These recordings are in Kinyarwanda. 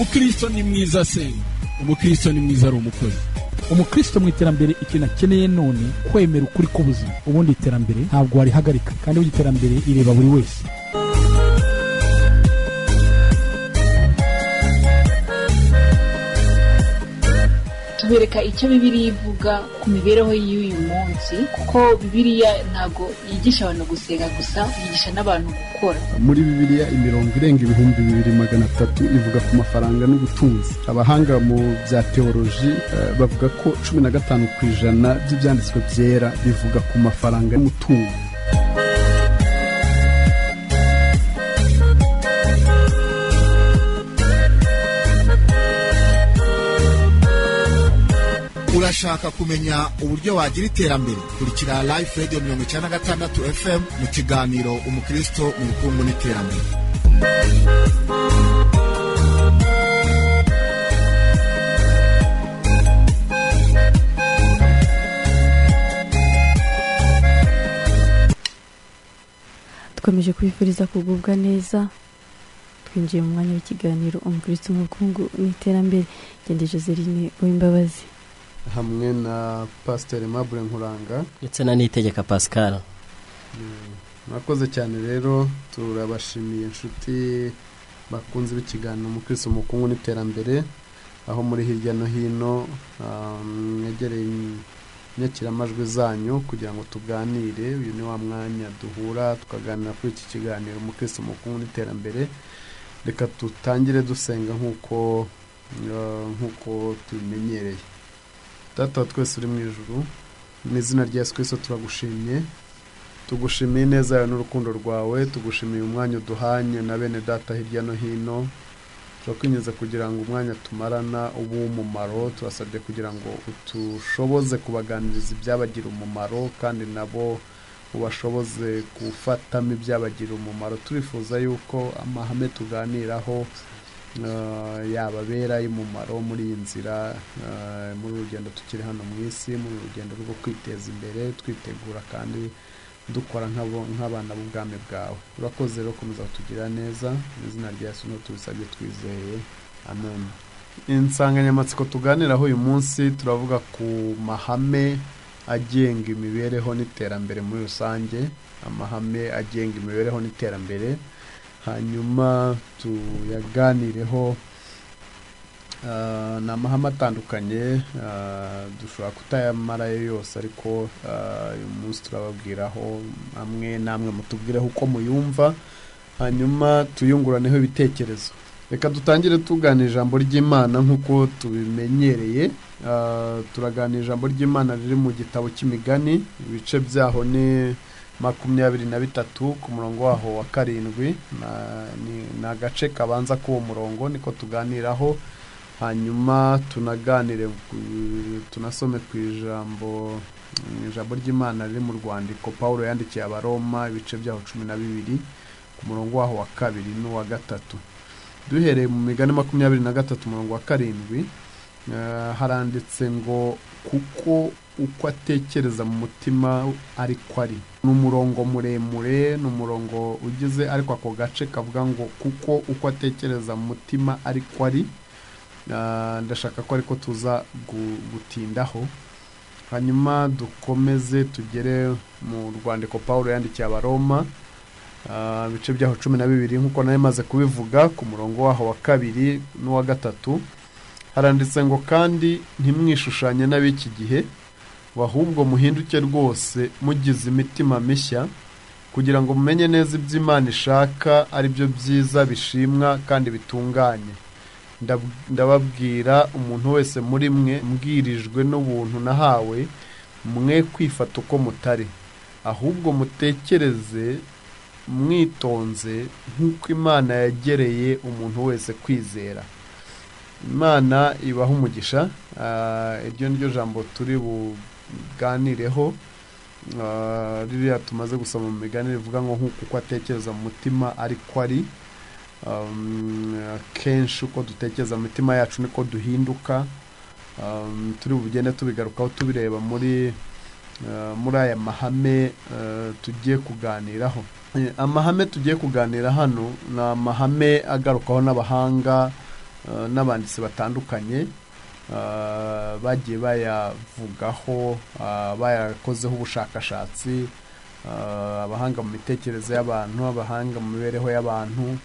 Umukristo ni mwiza asenga, umukristo ni mwiza ari umukozi. Umukristo mu iterambere ikintu akeneye none kwemera ukuri k'ubuzima. Ubundi iterambere ntabwo warihagarika, kandi burya iterambere ireba buri wese. Tubereka icyo Bibiliya ivuga ku mibereho y'uyu munsi, kuko Bibiliya ntabwo yigisha abantu gusenga gusa, yigisha n'abantu gukora. Muri Bibiliya imirongo irenga 2300 ivuga ku mafaranga n'ubutunzi. Abahanga mu bya teoloji bavuga ko 15% by'ibyanditswe byera bivuga ku mafaranga n'umutungo. Urashaka kumenya uburyo wagira iterambere? Kurikira Life Radio 96 FM mu kiganiro Umukristo mu bukungu n'iterambere. Dukomeje kwifuriza kugubwa neza, twinjiye mu mwanya w'ikiganiro Umukristo mu bukungu n'iterambere. Gende Joseline Uwimbabazi hamwe na Pasteur Aimable Nkuranga ndetse na Niyitegeka Pascal. Murakoze cyane rero, turabashimiye inshuti bakunze b'ikiganiro Umukristo mu bukungu n'iterambere, aho muri hirya no hino mwegereye inyakiramajwi zanyu kugira ngo tuganire. Uyu ni wa mwanya duhura tukaganira kuri iki kiganiro Umukristo mu bukungu n'iterambere. Reka tutangire dusenga nk'uko tubimenyereye. Data wa twese uri mu ijuru, mu izina rya Yesu Kristo turagushimye, tugushimiye neza yawe n'urukundo rwawe, tugushimiye umwanya uduhanye na bene data hirya no hino. Turakwinginze kugira ngo umwanya tumarana ube uw'umumaro, turasabye kugira ngo utushoboze kubaganiriza ibyabagira umumaro, kandi nabo ubashoboze gufatamo ibyabagira umumaro. Turifuza yuko amahame tuganiraho yababera y'umumaro muri iyi nzira, muri urugendo tukiri hano mu isi, muri urugendo rwo kwiteza imbere twitegura kandi dukora nk'abana b'ubwami bwawe. Urakoze rero, komeza kutugira neza, mu izina rya Yesu tubisabye twizeye, amen. Insanganyamatsiko tuganiraho uyu munsi turavuga ku mahame agenga imibereho n'iterambere muri rusange, amahame agenga imibereho n'iterambere, hanyuma tuyaganireho. Ni amahame atandukanye, dushobora kutayamarayo yose, ariko uyu munsi turababwiraho amwe namwe mutubwireho uko muyumva, hanyuma tuyunguraneho ibitekerezo. Reka dutangire tuganira ijambo ry'Imana nk'uko tubimenyereye. Turaganira ijambo ry'Imana riri mu gitabo cy'Imigani, ibice byaho ni 23 ku murongo waho wa 7, ni agace kabanza k'uwo murongo niko tuganiraho, hanyuma tunaganire tunasome ku ijambo ry'Imana riri mu rwandiko Paulo yandikiye Abaroma, ibice byaho 12 ku murongo waho wa 2 n'uwa 3. Duhereye mu Migani 23 umurongo wa 7, haranditse ngo kuko uko atekereza mu mutima ariko ari. Ni umurongo muremure, ni umurongo ugize, ariko ako gace kavuga ngo kuko uko atekereza mu mutima ariko ari. Ndashaka ko ariko tuza gutindaho, hanyuma dukomeze tugere mu rwandiko Paulo yandikiye Abaroma, ibice byaho 12 nk'uko nari maze kubivuga, ku murongo waho wa 2 n'uwa 3 haranditse ngo kandi ntimwishushanye n'ab'iki gihe, ahubwo muhinduke rwose mugize imitima mishya, kugira ngo mumenye neza iby'Imana ishaka, ari byo byiza bishimwa kandi bitunganye. Ndababwira umuntu wese muri mwe mbwirijwe n'ubuntu nahawe, mwe kwifata uko mutari, ahubwo mutekereze mwitonze nk'uko Imana yagereye umuntu wese kwizera. Imana ibaha umugisha. Iryo niryo jambo turi buganireho, ririya tumaze gusoma mu Migani rivuga ngo nk'uko uko atekereza mu mutima ariko ari. Kenshi uko dutekereza mu mitima yacu niko duhinduka. Turi bugende tubigarukaho tubireba muri aya mahame tugiye kuganiraho. Amahame tugiye kuganira hano ni amahame agarukaho n'abahanga n'abanditsi batandukanye bagiye bayavugaho, bayakozeho ubushakashatsi, abahanga mu mitekerereze y'abantu, abahanga mu mibereho y'abantu,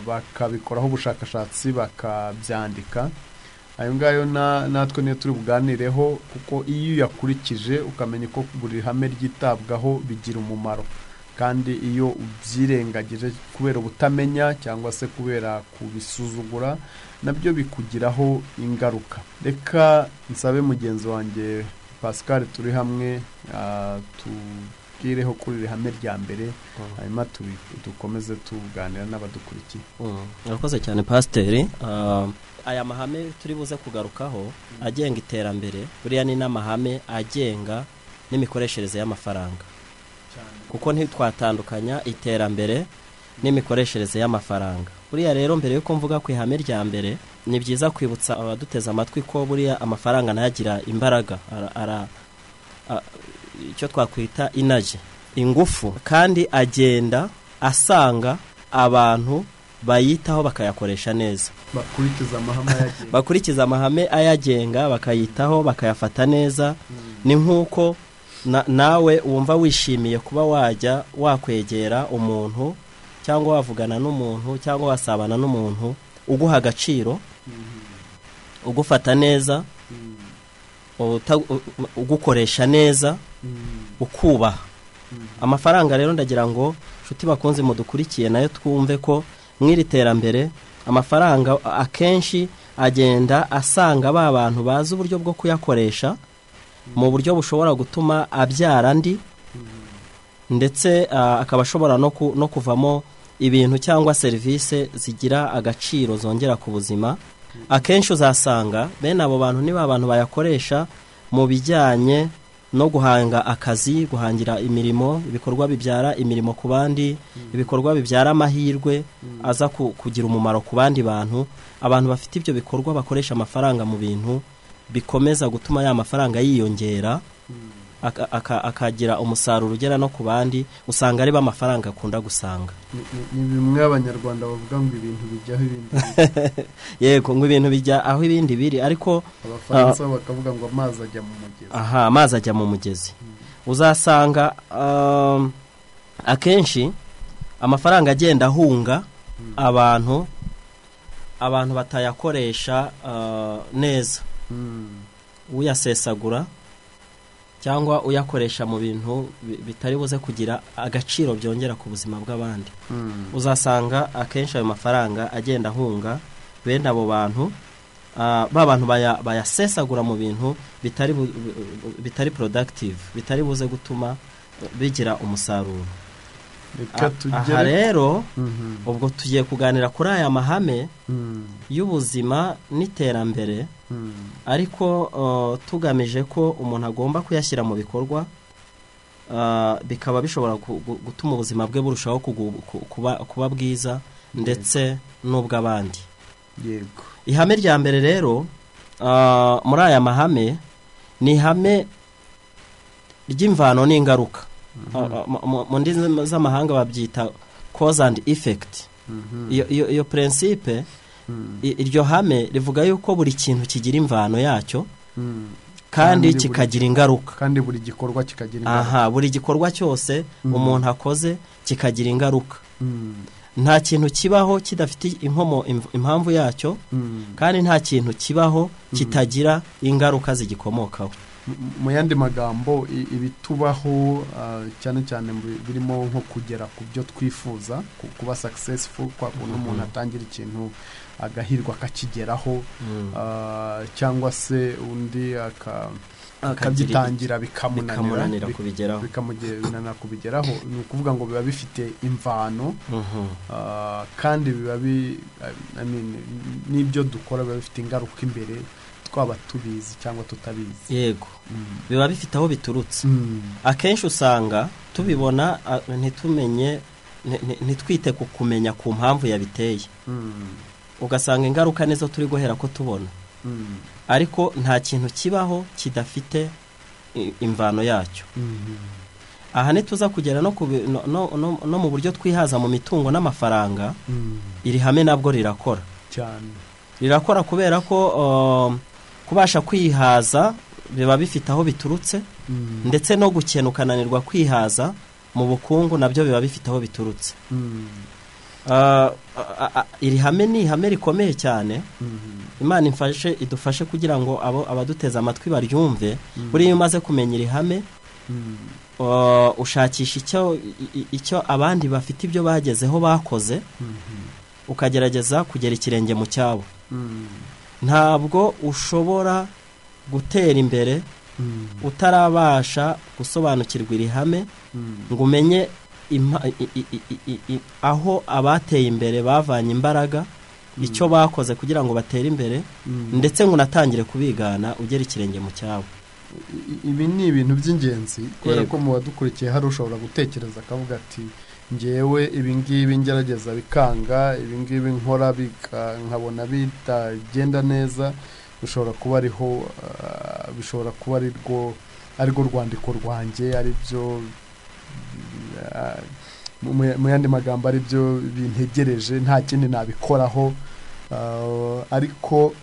bakabikoraho ubushakashatsi bakabyandika. Ayo ngayo natwe niyo turi buganireho, kuko iyo uyakurikije ukamenya uko buri hame ryitabwaho bigira umumaro, kandi iyo ubyirengagije kubera ubutamenya cyangwa se kubera kubisuzugura nabyo bikugiraho ingaruka. Reka nsabe mugenzi wanjye Pascal turi hamwe tubwireho kuri iri hame rya mbere, hanyuma dukomeze tuganira n'abadukurikiye. Murakoze cyane Pasiteri. Aya mahame turi buze kugarukaho agenga iterambere, buriya ni n'amahame agenga n'imikoreshereze y'amafaranga, kuko ntitwatandukanya iterambere n'imikoreshereze y'amafaranga. Buriya rero mbere yuko mvuga ku ihame rya mbere, ni byiza kwibutsa abaduteze amatwi ko buriya amafaranga nayo agira imbaraga, icyo twakwita inaje, ingufu, kandi agenda asanga abantu bayitaho bakayakoresha neza, bakurikiza amahame ayagenga, bakayitaho bakayafata neza. Ni nk'uko nawe wumva wishimiye kuba wajya wakwegera umuntu cyangwa wavugana n'umuntu cyangwa wasabana n'umuntu uguha agaciro, ugufata neza, ugukoresha neza, ukubaha. Amafaranga rero ndagira ngo nshuti bakunze mudukurikiye nayo twumve ko mw'iri terambere amafaranga akenshi agenda asanga ba bantu bazi uburyo bwo kuyakoresha mu buryo bushobora gutuma abyara andi, ndetse akaba ashobora no kuvamo ibintu cyangwa serivisi zigira agaciro zongera ku buzima. Akenshi uzasanga bene abo bantu niba abantu bayakoresha mu bijyanye no guhanga akazi, guhangira imirimo, ibikorwa bibyara imirimo ku bandi, ibikorwa bibyara amahirwe aza kugira umumaro ku bandi bantu. Abantu bafite ibyo bikorwa bakoresha amafaranga mu bintu bikomeza gutuma ya mafaranga yiyongera, akagira umusaruro ugera no ku bandi, usanga ari amafaranga akunda gusanga. Ni bimwe abanyarwanda bavuga ngo ibintu bijya aho ibindi biri. Yego, ngo ibintu bijya aho ibindi biri, ariko abafaransa bakavuga ngo amazi ajya mu mugezi. Aha, amazi ajya mu mugezi. Uzasanga akenshi amafaranga agenda ahunga abantu batayakoresha neza, uyasesagura cyangwa uyakoresha mu bintu bitari buze kugira agaciro byongera ku buzima bw'abandi. Uzasanga akenshi ayo mafaranga agenda ahunga bene abo bantu, ba bantu bayasesagura mu bintu bitari productive, bitari buze gutuma bigira umusaruro. Aha rero ubwo tugiye kuganira kuri aya mahame y'ubuzima n'iterambere, ariko tugamije ko umuntu agomba kuyashyira mu bikorwa, bikaba bishobora gutuma ubuzima bwe burushaho kuba bwiza ndetse n'ubw'abandi. Yego. Ihame rya mbere rero muri aya mahame ni ihame ry'imvano n'ingaruka. Mu ndimi z'amahanga babyita cause and effect. Iyo principe, iryo hame rivuga yuko buri kintu kigira imvano yacyo kandi kikagira ingaruka, kandi buri gikorwa kikagira ingaruka. Aha, buri gikorwa cyose umuntu akoze kikagira ingaruka. Nta kintu kibaho kidafite impamvu yacyo, kandi nta kintu kibaho kitagira ingaruka zigikomokaho. Mu yandi magambo, ibitubaho cyane cyane birimo nko kugera ku byo twifuza, kuba successful, kwa kuntu umuntu atangira ikintu agahirwa akakigeraho, cyangwa se undi akagitangira bikamunanira kubigeraho. Ni ukuvuga ngo biba bifite imvano, kandi biba n'ibyo dukora biba bifite ingaruka imbere, twaba tubizi cyangwa tutabizi. Yego, biba bifite aho biturutse. Akenshi usanga tubibona ntitumenye, ntitwite ku kumenya ku mpamvu yabiteye, ugasanga ingaruka nizo turi guhera ko tubona, ariko nta kintu kibaho kidafite imvano yacyo. Aha ntituza kugera no mu buryo twihaza mu mitungo n'amafaranga, iri hame nabwo rirakora Cyane. Rirakora kubera ko kubasha kwihaza biba bifite aho biturutse, ndetse no gukena ukananirwa kwihaza mu bukungu nabyo biba bifite aho biturutse. Iri hame ni ihame rikomeye cyane. Imana imfashe, idufashe kugira ngo abo abaduteze amatwi baryumve. Buriya iyo umaze kumenya iri hame, ushakisha icyo abandi bafite, ibyo bagezeho bakoze, ukagerageza kugera ikirenge mu cyabo. Ntabwo ushobora gutera imbere utarabasha gusobanukirwa iri hame, ngo umenye aho abateye imbere bavanye imbaraga, icyo bakoze kugira ngo batere imbere, ndetse ngo unatangire kubigana ugera ikirenge mu cyabo. Ibi ni ibintu by'ingenzi kubera ko mu badukurikiye hari ushobora gutekereza akavuga ati ngewe ibi ngibi ngerageza bikanga, ibi ngibi nkora nkabona bitagenda neza, bishobora kuba ariho, bishobora kuba arirwo rwandiko rwanjye, ari byo, mu yandi magambo ari byo bintegereje, nta kindi nabikoraho. Ariko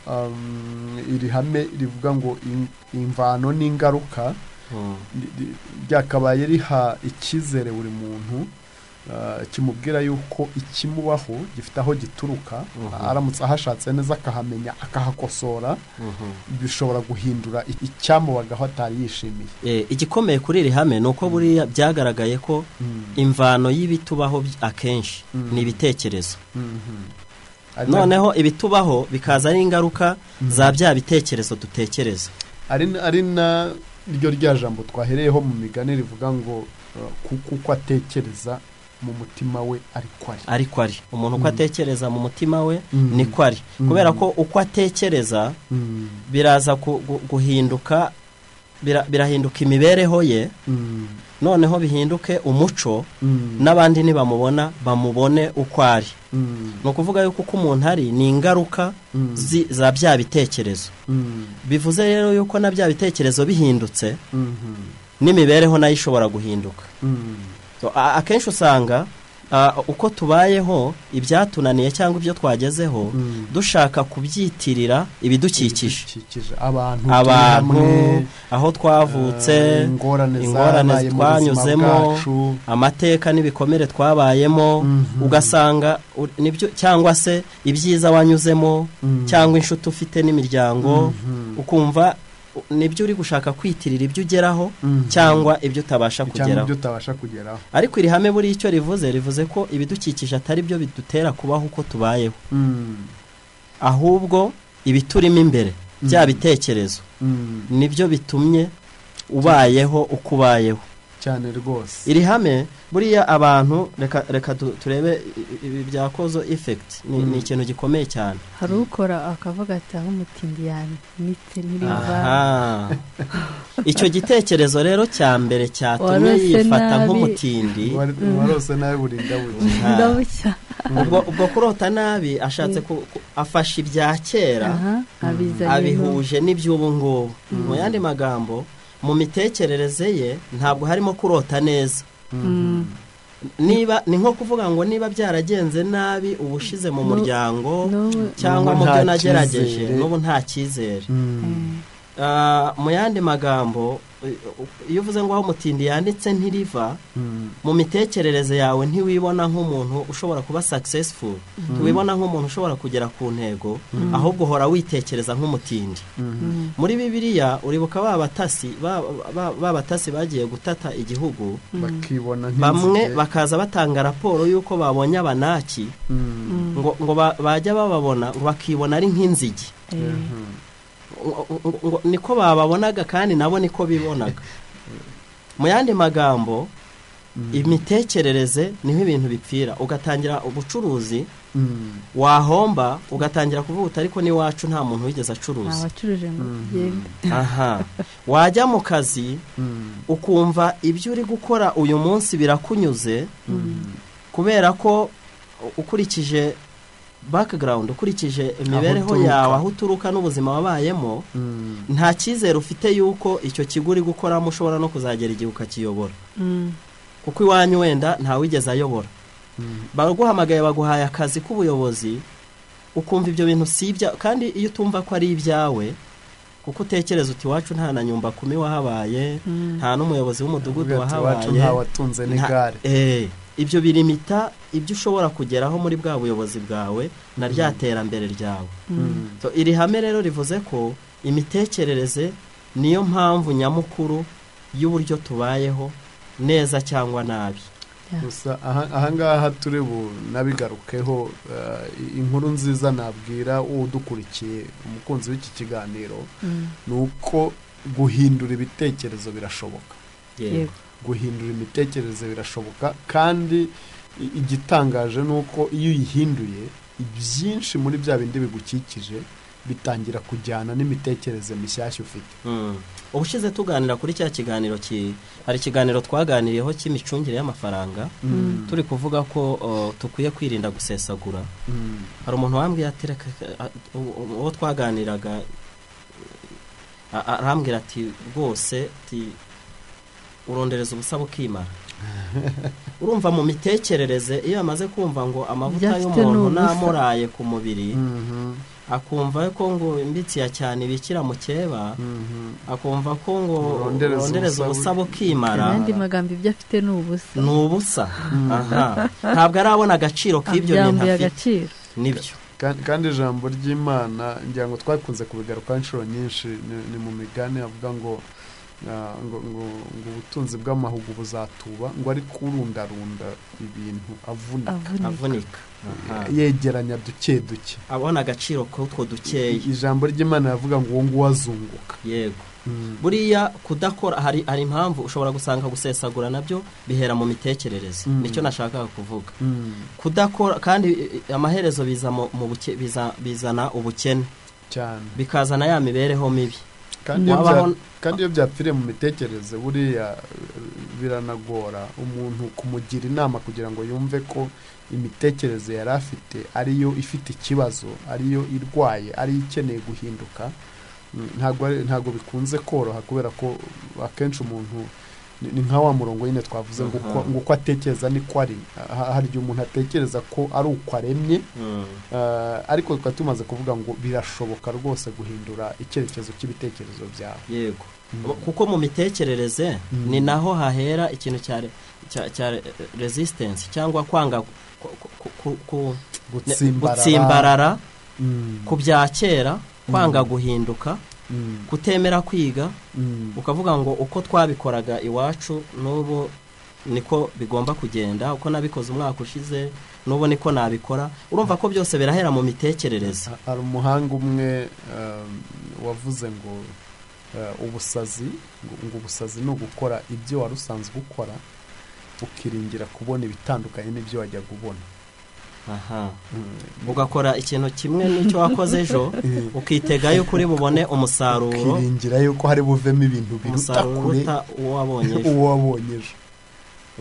iri hame rivuga ngo imvano n'ingaruka ryakabaye riha icyizere buri muntu, kimubwira yuko ikimubaho gifite aho gituruka. Aramutse ahashatse neza akahamenya akahakosora, bishobora guhindura icyamubagaho atari yishimiye. Igikomeye kuri iri hame ni uko buriya byagaragaye ko imvano y'ibitubaho akenshi ni ibitekerezo. Noneho ibitubaho bikaza ari ingaruka za bya bitekerezo dutekereza. Ari na ryo rya jambo twahereyeho mu migani rivuga ngo kuko uko atekereza mu mutima we ariko ari. Ariko ari umuntu uko atekereza mu mutima we niko ari, kubera ko uko atekereza biraza guhinduka, birahinduka imibereho ye, noneho bihinduke umuco, n'abandi nibamubona bamubone uko ari. Ni ukuvuga yuko uko umuntu ari ni ingaruka za bya bitekerezo. Bivuze rero yuko na bya bitekerezo bihindutse, n'imibereho nayo ishobora guhinduka. Akenshi usanga uko tubayeho, ibyatunaniye cyangwa ibyo twagezeho, dushaka kubyitirira ibidukikije, abantu, aho twavutse, ingorane twanyuzemo, amateka n'ibikomere twabayemo, ugasanga nibyo, cyangwa se ibyiza wanyuzemo, cyangwa inshuti ufite n'imiryango, ukumva nibyo uri gushaka kwitirira ibyo ugeraho cyangwa ibyo utabasha kugeraho. Ariko iri hame buri icyo rivuze ko ibidukikije atari byo bidutera kubaho uko tubayeho, ahubwo ibiturimo imbere, bya bitekerezo, nibyo bitumye ubayeho uko ubayeho. Cyane rwose. Iri hame buriya abantu, reka turebe ibi bya cause effect, ni ikintu gikomeye cyane. Hari ukora akavuga ati aho umutindi yanitse ntiriva. Icyo gitekerezo rero cya mbere cyatumye yifata nk'umutindi, warose nabi burinda bucya. Ubwo kurota nabi ashatse afasha ibya kera abihuje n'iby'ubu ngubu. Mu yandi magambo, mu mitekerereze ye ntabwo harimo kurota neza. Niba ni nko kuvuga ngo niba byaragenze nabi ubushize mu muryango cyangwa mu byo nagerageje, n'ubu nta cyizere. Mu yandi magambo, iyo uvuze ngo aho umutindi yanditse ntiriva, mu mitekerereze yawe ntiwibona nk'umuntu ushobora kuba successful, ntiwibona nk'umuntu ushobora kugera ku ntego, ahubwo uhora witekereza nk'umutindi. Muri Bibiliya uribuka ba batasi bagiye gutata igihugu, bamwe bakaza batanga raporo y'uko babonye abanaki, ngo bajya bababona ngo bakibona ari nk'inzige. Niko bababonaga kandi nabo niko bibonaga. Mu yandi magambo, imitekerereze niho ibintu bipfira. Ugatangira ubucuruzi, wahomba ugatangira kuvuga uti ariko n'iwacu nta muntu wigeze acuruza. Wajya mu kazi ukumva ibyo uri gukora uyu munsi birakunyuze, kubera ko ukurikije background, ukurikije imibereho yawe, aho uturuka n'ubuzima wabayemo, nta cyizere ufite yuko icyo kigo uri gukoramo ushobora no kuzagera igihe ukakiyobora, kuko iwanyu wenda ntawigeze ayobora. Baguhamagaye baguhaye akazi k'ubuyobozi, Ukumva ibyo bintu si ibya, kandi iyo utumva ko ari ibyawe, kuko utekereza uti iwacu nta na nyumba kumi wahabaye, nta n'umuyobozi w'umudugudu wahabaye, nta watunze n'igare. Ibyo birimita ibyo ushobora kugeraho muri bwa buyobozi bwawe na rya terambere ryawe. So, iri hame rero rivuze ko imitekerereze niyo mpamvu nyamukuru y'uburyo tubayeho neza cyangwa nabi. Gusa ahangaha turi bunabigarukeho. Inkuru nziza nabwira udukurikiye, umukunzi w'iki kiganiro, ni uko guhindura ibitekerezo birashoboka. Guhindura imitekerereze birashoboka, kandi igitangaje ni uko iyo uyihinduye, byinshi muri bya bindi bigukikije bitangira kujyana n'imitekerereze mishyashya ufite. Ubushize tuganira kuri cya kiganiro, hari ikiganiro twaganiriyeho cy'imicungire y'amafaranga, turi kuvuga ko tukwiye kwirinda gusesagura. Hari umuntu wambwiye ati uwo twaganiraga arambwira ati rwose urondereza ubusa bukimara. Urumva mu mitekerereze iyo amaze kumva ngo amavuta y'umuntu namuraye ku mubiri, akumva ko ngo imbitsi ya cyane ibikira mukeba, akumva ko ngo urondereza ubusa bukimara, n'andi magambo ibyo afite ni ubusa, ni ubusa. Aha ntabwo arabona agaciro k'ibyo bintu afite, nibyo. Kandi ijambo ry'Imana ngira ngo twakunze kubigaruka inshuro nyinshi, ni mu migani avuga ngo ngo ubutunzi bw'amahugu buzatuba, ngo ari kurundarunda ibintu avunika, yegeranya duke duke, abona agaciro k'utwo dukeya. Ijambo ry'Imana yavuga ngo uwo nguwo azunguka. Yego, buriya kudakora hari impamvu ushobora gusanga gusesagura nabyo bihera mu mitekerereze, nicyo nashakaga kuvuga. Kudakora kandi amaherezo biza mu bizana ubukene cyane, bikazana ya mibereho mibi. Kandi iyo byapfiriye mu mitekerereze buriya biranagora umuntu kumugira inama kugira ngo yumve ko imitekerereze yari afite ariyo ifite ikibazo, ariyo irwaye, ariyo ikeneye guhinduka. Ntabwo bikunze koroha, kubera ko akenshi umuntu ni nka wa murongo nyine twavuze ngo uko atekereza niko ari. Hari igihe umuntu atekereza ko ari uko aremye, ariko tukaba tumaze kuvuga ngo birashoboka rwose guhindura icyerekezo cy'ibitekerezo byawe. Yego, kuko mu mitekerereze ni naho hahera ikintu cya resistance cyangwa kwanga gutsimbarara ku bya kera, kwanga guhinduka, kutemera kwiga, ukavuga ngo uko twabikoraga iwacu n'ubu niko bigomba kugenda, uko nabikoze umwaka ushize n'ubu niko nabikora. Urumva ko byose birahera mu mitekerereze. Hari umuhanga umwe wavuze ngo ubusazi, ngo ubusazi ni ugukora ibyo wari usanzwe ukora ukiringira kubona ibitandukanye n'ibyo wajyaga ubona. Aha, ugakora ikintu kimwe n'icyo wakoze ejo, ukitega yuko uri bubone umusaruro, ukiringira yuko hari buvemo ibintu biruta kure uwo wabonye ejo.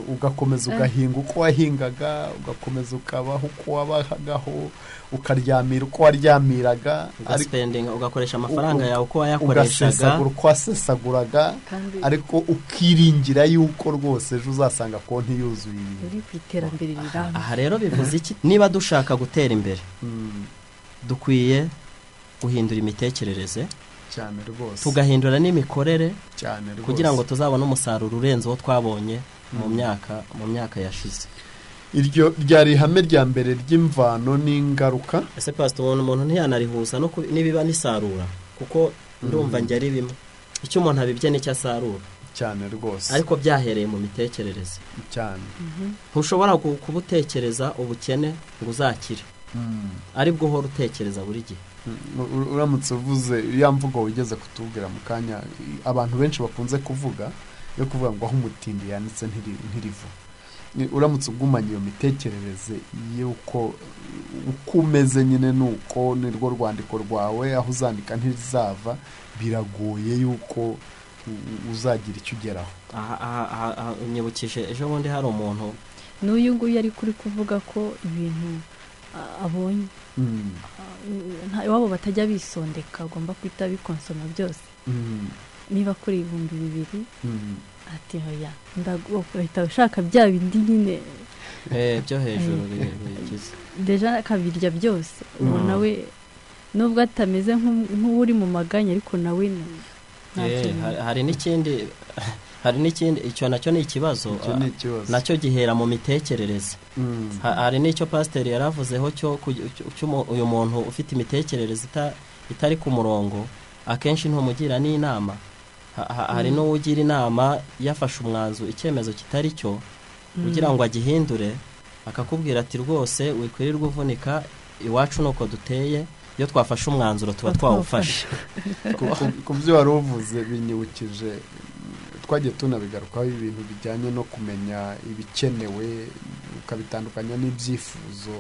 Ugakomeza ugahinga uko wahingaga, ugakomeza ukabaho uko wabagaho, ukaryamira uko waryamiraga, ugaspendinga, ugakoresha amafaranga yawe uko wayakoreshaga, ugasesagura uko wasesaguraga, ariko ukiringira yuko rwose ejo uzasanga konti yuzuye ibintu. Uri ku iterambere rirambye. Aha rero bivuze iki? Niba dushaka gutera imbere, dukwiye guhindura imitekerereze cyane rwose, tugahindura n'imikorere cyane rwose, kugira ngo tuzabone umusaruro urenze uwo twabonye mu myaka yashize. Iryo ryari ihame rya mbere ry'imvano n'ingaruka. Ese pastor, ubona umuntu ntiyanarihuza no nibiba nisarura, kuko ndumva njye ari bimwe, icyo umuntu abibye nicyo asarura cyane rwose, ariko byahereye mu mitekerereze cyane. Ntushobora kubutekereza ubukene ngo uzakire, aribwo uhora utekereza buri gihe. Uramutse uvuze ya mvugo wigeze kutubwira mu kanya, abantu benshi bakunze kuvuga yo kuvuga ngo aho umutindi yanitse ntirivu. Uramutse ugumanye iyo mitekerereze y'uko uko umeze nyine nuko nirwo rwandiko rwawe, aho uzandika ntirizava, biragoye yuko uzagira icyo ugeraho. Aha unyibukije ejo bundi hari umuntu n'uyu nguyu ari kuri kuvuga ko ibintu abonye iwabo batajya bisondeka, agomba kwita bikonsoma byose. Niba kuri 2000 ati hoya ndagahita ushaka bya bindi nyine. Byo hejuru bigize deja akabirya byose, ubu nawe nubwo atameze nk'uri mu maganya, ariko nawe hari n'ikindi icyo nacyo ni ikibazo, nacyo gihera mu mitekerereze. Hari n'icyo pasiteri yaravuzeho cyo uyu muntu ufite imitekerereze itari ku murongo, akenshi ntumugira n'inama. Hari n'uwugira inama yafashe umwanzuro, icyemezo kitari cyo, kugira ngo agihindure, akakubwira ati rwose wikwirirwa uvunika, iwacu nuko duteye, iyo twafashe umwanzuro tuba twawufashe. Ku byo wari uvuze binyibukije, twagiye tunabigarukaho, ibintu bijyanye no kumenya ibikenewe ukabitandukanya n'ibyifuzo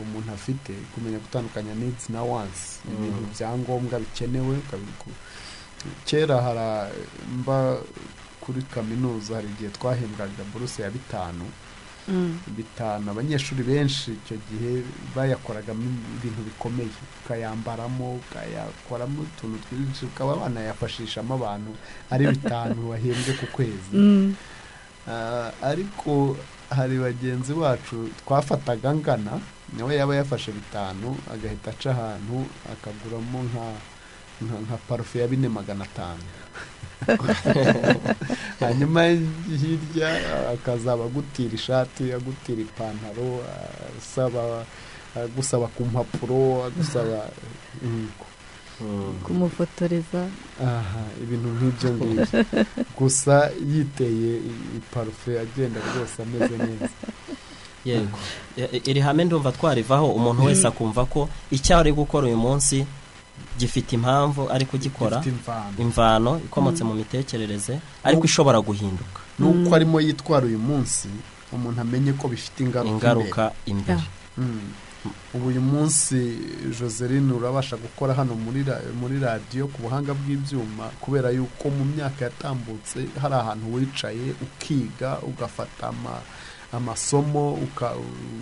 umuntu afite, kumenya gutandukanya needs na wants, ibintu byangombwa bikenewe. Kera mba kuri kaminuza hari igihe twahembwaga buruse ya 5 5, abanyeshuri benshi icyo gihe bayakoragamo ibintu bikomeye, ukayambaramo, ukayakoramo utuntu twinshi, ukaba wanayafashishamo abantu ari 5 bahembwe ku kwezi. Ariko hari bagenzi bacu twafataga angana, nawe yaba yafashe 5 agahita aca ahantu akaguramo nka parufe ya 4,500, hanyuma hirya akazaba agutira ishati, agutira ipantaro, agusaba ku mpapuro, agusaba kumufotoreza, ibintu nk'ibyo ngibyo, gusa yiteye iparufe agenda rwose ameze neza. Yego, iri hame ndumva twarivaho, umuntu wese akumva ko icyo ari gukora uyu munsi gifite impamvu ari kugikora, imvano ikomotse mu mitekerereze, ariko ishobora guhinduka. Nuko arimo yitwara uyu munsi, umuntu amenye ko bifite ingaruka imbere. Ubu uyu munsi Joseline urabasha gukora hano muri radiyo ku buhanga bw'ibyuma, kubera yuko mu myaka yatambutse hari ahantu wicaye ukiga, ugafata amasomo,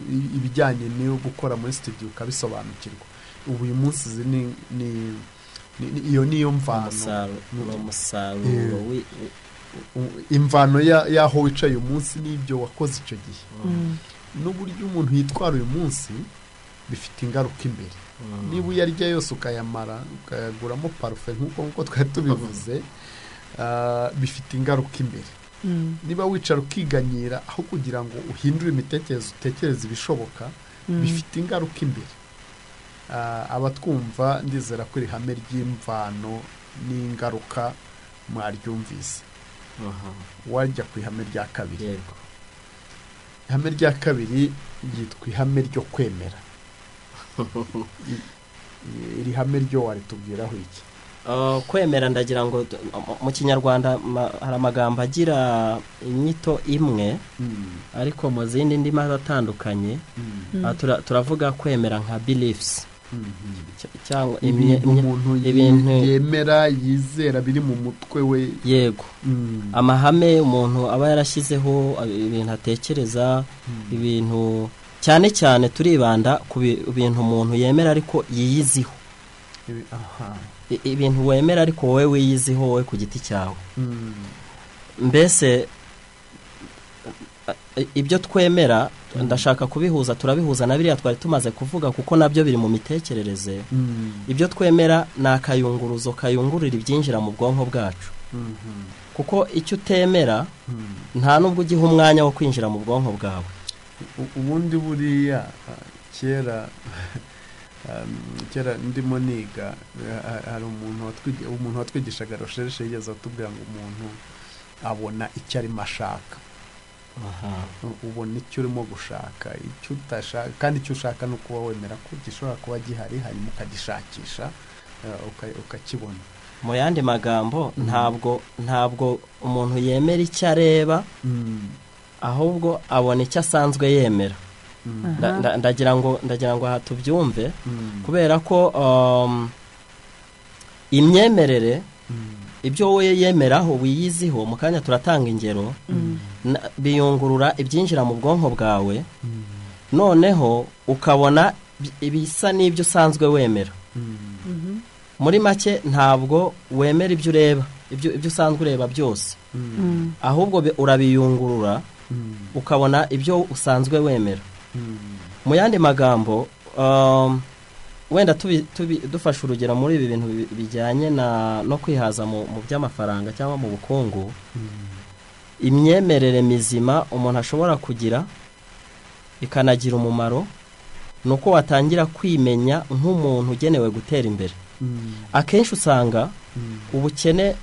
ibijyanye no gukora muri studio ukabisobanukirwa. Ubu uyu munsi iyo niyo mvano, umusaruro imvano y'aho wicaye uyu munsi n'ibyo wakoze icyo gihe, n'uburyo umuntu yitwara uyu munsi bifite ingaruka imbere. Niba uyarya yose ukayamara, ukayaguramo parufe nk'uko twari tubivuze, bifite ingaruka imbere. Niba wicara ukiganyira aho kugira ngo uhindure imitekerereze, utekereze ibishoboka, bifite ingaruka imbere. Abatwumva ndizera ko iri hame ry'imvano n'ingaruka mwaryumvise. Wajya ku ihame rya kabiri. Ihame rya kabiri ryitwa ihame ryo kwemera. Iri hame ryo waritubwiraho iki? Kwemera, ndagira ngo mu Kinyarwanda hari amagambo agira inyito imwe, ariko mu zindi ndimi atandukanye. Turavuga kwemera nka beliefs, cyangwa ibintu yemera, yizera, biri mu mutwe we. Yego, amahame umuntu aba yarashyizeho, ibintu atekereza, ibintu cyane cyane turibanda ku bintu umuntu yemera ariko yiyiziho. Ibintu wemera ariko wowe wiyiziho, wowe ku giti cyawe. Mbese ibyo twemera ndashaka kubihuza, turabihuza na biriya twari tumaze kuvuga, kuko nabyo biri mu mitekerereze. Ibyo twemera ni akayunguruzo kayungurura ibyinjira mu bwonko bwacu, kuko icyo utemera nta nubwo ugiha umwanya wo kwinjira mu bwonko bwawe. Ubundi buriya kera ndimo niga, hari umuntu watwigishaga recherche yigeze atubwira ngo umuntu abona icyo arimo ashaka. Ubona icyo urimo gushaka, icyo utashaka, kandi icyo ushaka ni ukuba wemera ko gishobora kuba gihari, hanyuma ukagishakisha ukakibona. Mu yandi magambo, ntabwo umuntu yemera icyo areba, ahubwo abona icyo asanzwe yemera. Ndagira ngo aha tubyumve, kubera ko imyemerere, ibyo wowe yemeraho wiyiziho, mu kanya turatanga ingero, biyungurura ibyinjira mu bwonko bwawe, noneho ukabona ibisa n'ibyo usanzwe wemera. Muri make ntabwo wemera ibyo ureba, ibyo usanzwe ureba byose, ahubwo urabiyungurura Ukabona ibyo usanzwe wemera. Mu yandi magambo, wenda dufashe urugero muri ibi bintu bijyanye no kwihaza mu by'amafaranga cyangwa mu bukungu, imyemerere mizima umuntu ashobora kugira ikanagira umumaro ni uko watangira kwimenya nk'umuntu ugenewe gutera imbere. Akenshi usanga ubukene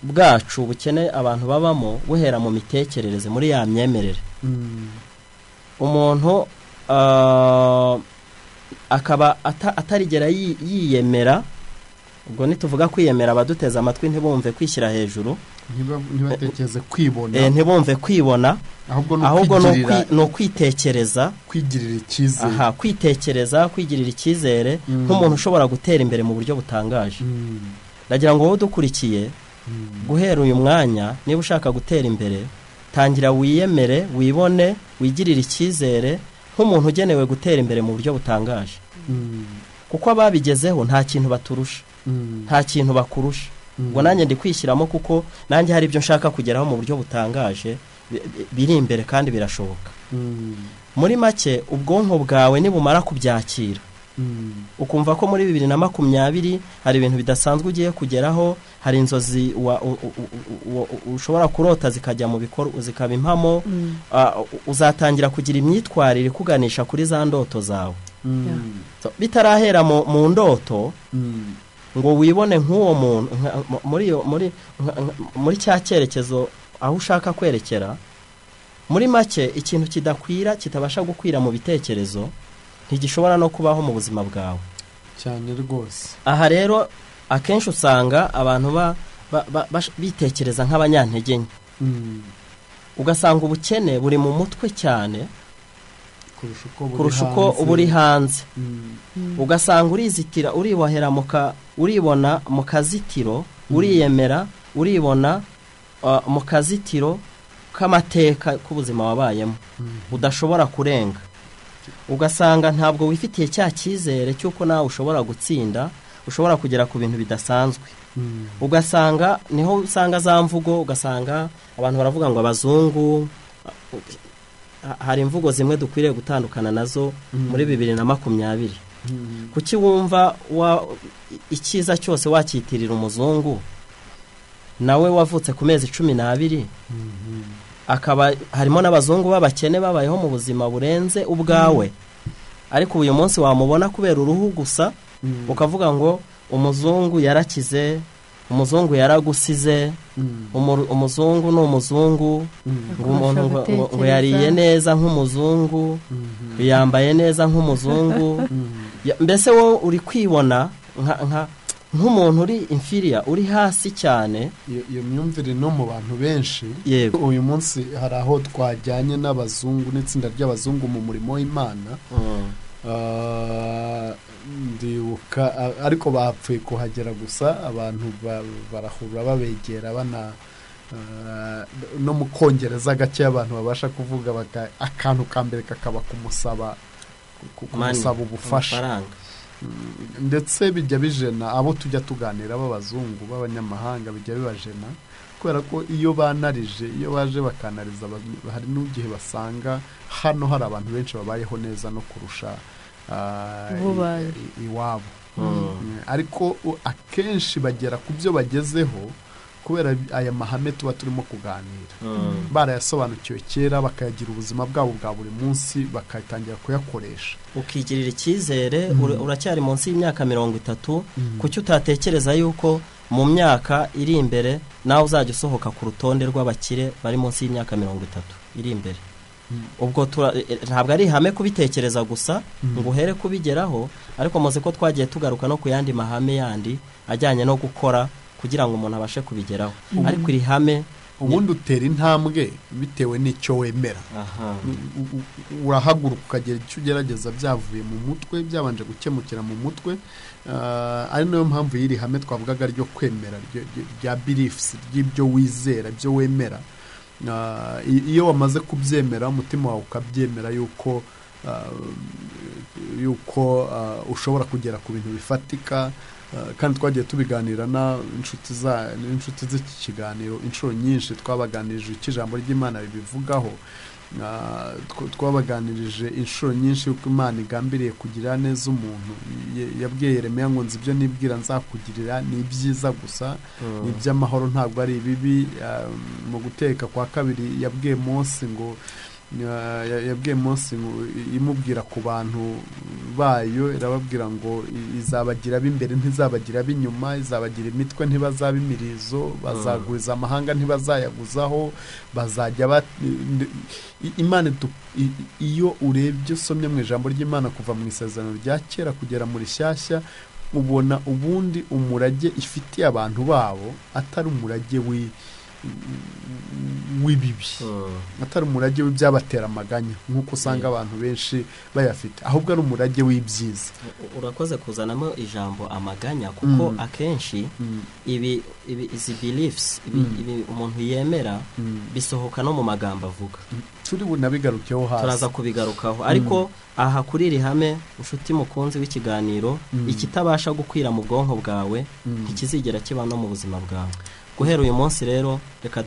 bwacu, ubukene abantu babamo, buhera mu mitekerereze, muri ya myemerere. Umuntu akaba atarigera yiyemera. Ubwo nituvuga kwiyemera, abaduteze amatwi ntibumve kwishyira hejuru, ntibatekereze kwibona, ntibumve kwibona, ahubwo ni ukwitekereza, kwigirira icyizere. Aha, kwitekereza, kwigirira icyizere nk'umuntu ushobora gutera imbere mu buryo butangaje. Ndagira ngo wowe udukurikiye, guhera uyu mwanya, niba ushaka gutera imbere, tangira wiyemere, wibone, wigirire icyizere nk'umuntu ugenewe gutera imbere mu buryo butangaje. Kuko ababigezeho nta kintu baturusha, nta kintu bakurusha. Ngo nanjye ndi kwishyiramo, kuko nanjye hari ibyo nshaka kugeraho mu buryo butangaje, biri imbere kandi birashoboka. Muri make, ubwonko bwawe nibumara kubyakira, ukumva ko muri 2020 hari ibintu bidasanzwe ugiye kugeraho, hari inzozi ushobora kurota zikajya mu bikorwa, zikaba impamo, uzatangira kugira imyitwarire ikuganisha kuri za ndoto zawe. Bitarahera mu ndoto ngo wibone nk'uwo muntu muri cya cyerekezo aho ushaka kwerekera. Muri make, ikintu kidakwira, kitabasha gukwira mu bitekerezo, ntigishobora no kubaho mu buzima bwawe. Cyane rwose. Aha rero akenshi usanga abantu bitekereza nk'abanyantege nke. Ugasanga ubukene buri mu mutwe cyane kurusha uko buri hanze. Ugasanga urizitira, uribohera, uribona mu kazitiro, uriyemera, uribona mu kazitiro k'amateka k'ubuzima wabayemo udashobora kurenga. Ugasanga ntabwo wifitiye cya cyizere cy'uko nawe ushobora gutsinda, ushobora kugera ku bintu bidasanzwe. Ugasanga niho usanga za mvugo, ugasanga abantu baravuga ngo abazungu. Hari imvugo zimwe dukwiriye gutandukana nazo muri 2020. Kuki wumva icyiza cyose wakitirira umuzungu, nawe wavutse ku mezi 12, akaba harimo n'abazungu b'abakene babayeho mu buzima burenze ubwawe, ariko uyu munsi wamubona kubera uruhu gusa, ukavuga ngo umuzungu yarakize, umuzungu yaragusize, umuzungu ni umuzungu, ngo umuntu ngo yariye neza nk'umuzungu, yambaye neza nk'umuzungu. Mbese wowe uri kwibona nk'umuntu uri inferior, uri hasi cyane. Iyo myumvire no mu bantu benshi. Uyu munsi hari aho twajyanye n'abazungu n'itsinda ry'abazungu mu murimo w'Imana. Ndibuka ariko bapfuye kuhagera gusa, abantu barahura babegera bana no mu Kongereza gake abantu babasha kuvuga, akantu ka mbere kakaba kumusaba ubufasha. Ndetse bijya bijena abo tujya tuganira b'abazungu b'abanyamahanga, bijya bibajena kubera ko iyo banarije, iyo baje bakanariza, hari n'igihe basanga hano hari abantu benshi babayeho neza no kurusha iwabo. Ariko akenshi bagera ku byo bagezeho kubera aya mahame tuba turimo kuganira, barayasobanukiwe kera, bakayagira ubuzima bwabo bwa buri munsi, bakatangira kuyakoresha. Ukigirira icyizere, uracyari munsi y'imyaka 30, kuki utatekereza yuko mu myaka iri imbere nawe uzajya usohoka ku rutonde rw'abakire bari munsi y'imyaka 30 iri imbere? Ubwo ntabwo ari ihame kubitekereza gusa ngo uhere kubigeraho, ariko muzi ko twagiye tugaruka no ku yandi mahame yandi ajyanye no gukora kugira ngo umuntu abashe kubigeraho. Ariko iri hame, ubundi utera intambwe bitewe n'icyo wemera. Urahaguruka ukagera icyo ugerageza byavuye mu mutwe, byabanje gukemukira mu mutwe. Ari nayo mpamvu y'iri hame twavugaga ryo kwemera, rya beliefs, ry'ibyo wizera, ibyo wemera. Iyo wamaze kubyemera, umutima wawe ukabyemera yuko yuko ushobora kugera ku bintu bifatika. Kandi twagiye tubiganira n'inshuti z'iki kiganiro inshuro nyinshi, twabaganirije icyo ijambo ry'Imana ribivugaho, twabaganirije inshuro nyinshi yuko Imana igambiriye kugira neza umuntu. Yabwiye Yeremiya ngo nzi ibyo nibwira nzakugirira ni ibyiza gusa, ni iby'amahoro ntabwo ari ibibi. Mu guteka kwa kabiri yabwiye Mose ngo imubwira ku bantu bayo, irababwira ngo izabagira b'imbere ntizabagira b'inyuma, izabagira imitwe ntibazaba imirizo, bazaguriza amahanga ntibazayaguzaho, bazajya Imana. Iyo urebye usomye mu ijambo ry'Imana kuva mu isezerano rya kera kugera mu rishyashya, ubona ubundi umurage ifitiye abantu babo atari umurage w'ibibi, atari umurage w'ibyabatera amaganya nk'uko usanga abantu benshi bayafite, ahubwo ari umurage w'ibyiza. Urakoze kuzanamo ijambo amaganya, kuko akenshi ibi izi beliefs, ibi umuntu yemera bisohoka no mu magambo avuga. Turi bunabigarukeho hasi, turaza kubigarukaho, ariko aha kuri iri hame, inshuti mukunzi w'ikiganiro, ikitabasha gukwira mu bwonko bwawe ntikizigera kiba no mu buzima bwawe. Guhera uyu munsi rero reka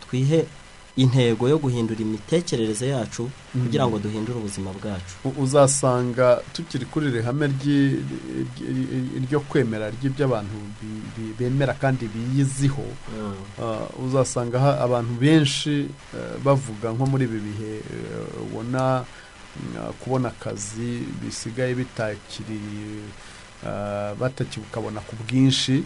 twihe intego yo guhindura imitekerereze yacu kugira ngo duhindure ubuzima bwacu. Uzasanga tukiri kuri iri hame ryo kwemera ry'ibyo abantu bemera kandi biyiziho, uzasanga abantu benshi bavuga nko muri ibi bihe ubona kubona akazi bisigaye bitakiri, batakibukabona ku bwinshi.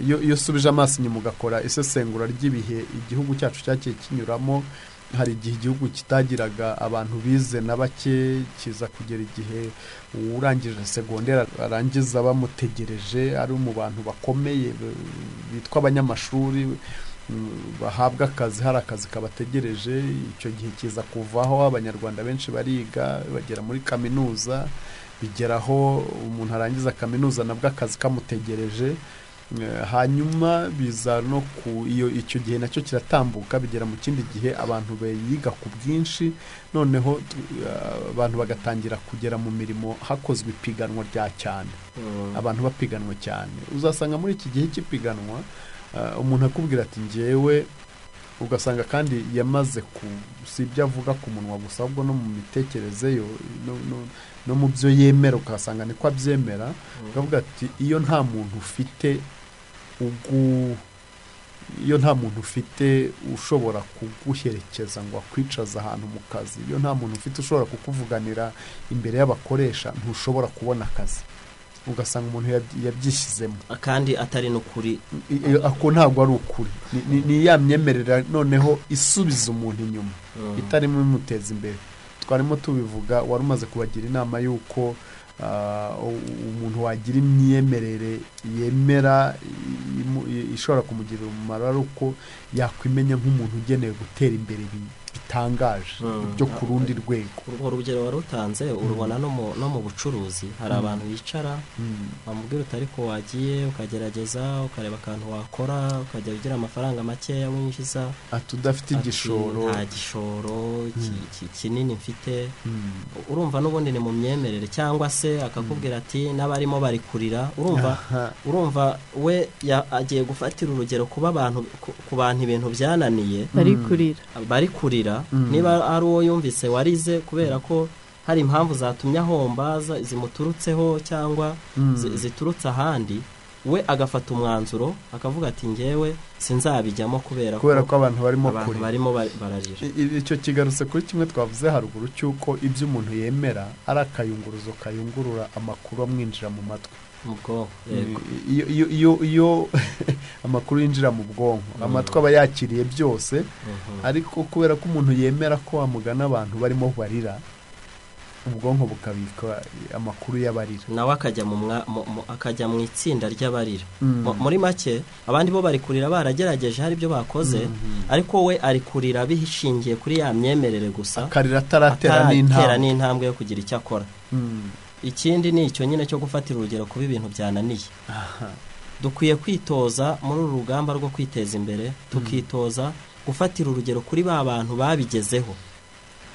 Iyo usubije amaso inyuma ugakora isesengura ry'ibihe igihugu cyacu cyagiye kinyuramo, hari igihe igihugu kitagiraga abantu bize na bake, kiza kugera igihe urangije segonderi arangiza bamutegereje ari mu bantu bakomeye bitwa abanyamashuri bahabwa akazi, hari akazi kabategereje. Icyo gihe kiza kuvaho, abanyarwanda benshi bariga bagera muri kaminuza, bigeraho umuntu arangiza kaminuza nabwo akazi kamutegereje. Hanyuma biza no ku iyo icyo gihe nacyo kiratambuka, bigera mu kindi gihe abantu biga ku bwinshi, noneho abantu bagatangira kugera mu mirimo hakozwe ipiganwa rya cyane, abantu bapiganwa cyane. Uzasanga muri iki gihe cy'ipiganwa umuntu akubwira ati njyewe, ugasanga kandi yamaze si ibyo avuga ku munwa gusa, ahubwo no mu mitekerereze yo no mu byo yemera, ugasanga niko abyemera, ukavuga ati iyo nta muntu ufite iyo nta muntu ufite ushobora kuguherekeza ngo akwicaze ahantu mu kazi, iyo nta muntu ufite ushobora kukuvuganira imbere y'abakoresha, ntushobora kubona akazi. Ugasanga umuntu yabyishyizemo kandi atari n'ukuri, ako ntabwo ari ukuri. Ni ya myemerera noneho isubiza umuntu inyuma, itarimo imuteza imbere. Twarimo tubivuga, wari umaze kubagira inama y'uko umuntu wagira imyemerere yemera ishobora kumugirira umumaro ari uko yakwimenya nk'umuntu ugenewe gutera imbere bitangaje byo ku rundi rwego. Urwo rugero wari utanze urubona no mu bucuruzi, hari abantu bicara bamubwira uti ariko wagiye ukagerageza ukareba akantu wakora ukajya ugira amafaranga makeya winjiza, ati udafite igishoro, nta gishoro kinini mfite. Urumva n'ubundi ni mu myemerere, cyangwa se akakubwira ati n'abarimo bari kurira. Urumva we agiye gufatira urugero kuba abantu ku bantu ibintu byananiye bari kurira. Niba ari uwo yumvise warize kubera ko hari impamvu zatumye ahomba zimuturutseho cyangwa ziturutse ahandi, we agafata umwanzuro akavuga ati ngewe sinzabijyamo kubera ko abantu barimo bararira. Icyo kigarutse kuri kimwe twavuze haruguru cy'uko ibyo umuntu yemera ari akayunguruzo kayungurura amakuru amwinjira mu matwi, mu bwonko. Iyo amakuru yinjira mu bwonko, amatwi aba yakiriye byose, ariko kubera ko umuntu yemera ko wamugana abantu barimo barira, ubwonko bukabika amakuru y'abarira, nawe akajya mu itsinda ry'abarira. Muri make abandi bo bari kurira baragerageje hari ibyo bakoze, ariko we ari kurira bishingiye kuri ya myemerere gusa, akarira ataratera n'intambwe yo kugira icyo akora. Ikindi ni icyo nyine cyo gufatira urugero kuba ibintu byananiye. Dukwiye kwitoza muri uru rugamba rwo kwiteza imbere, tukitoza gufatira urugero kuri ba bantu babigezeho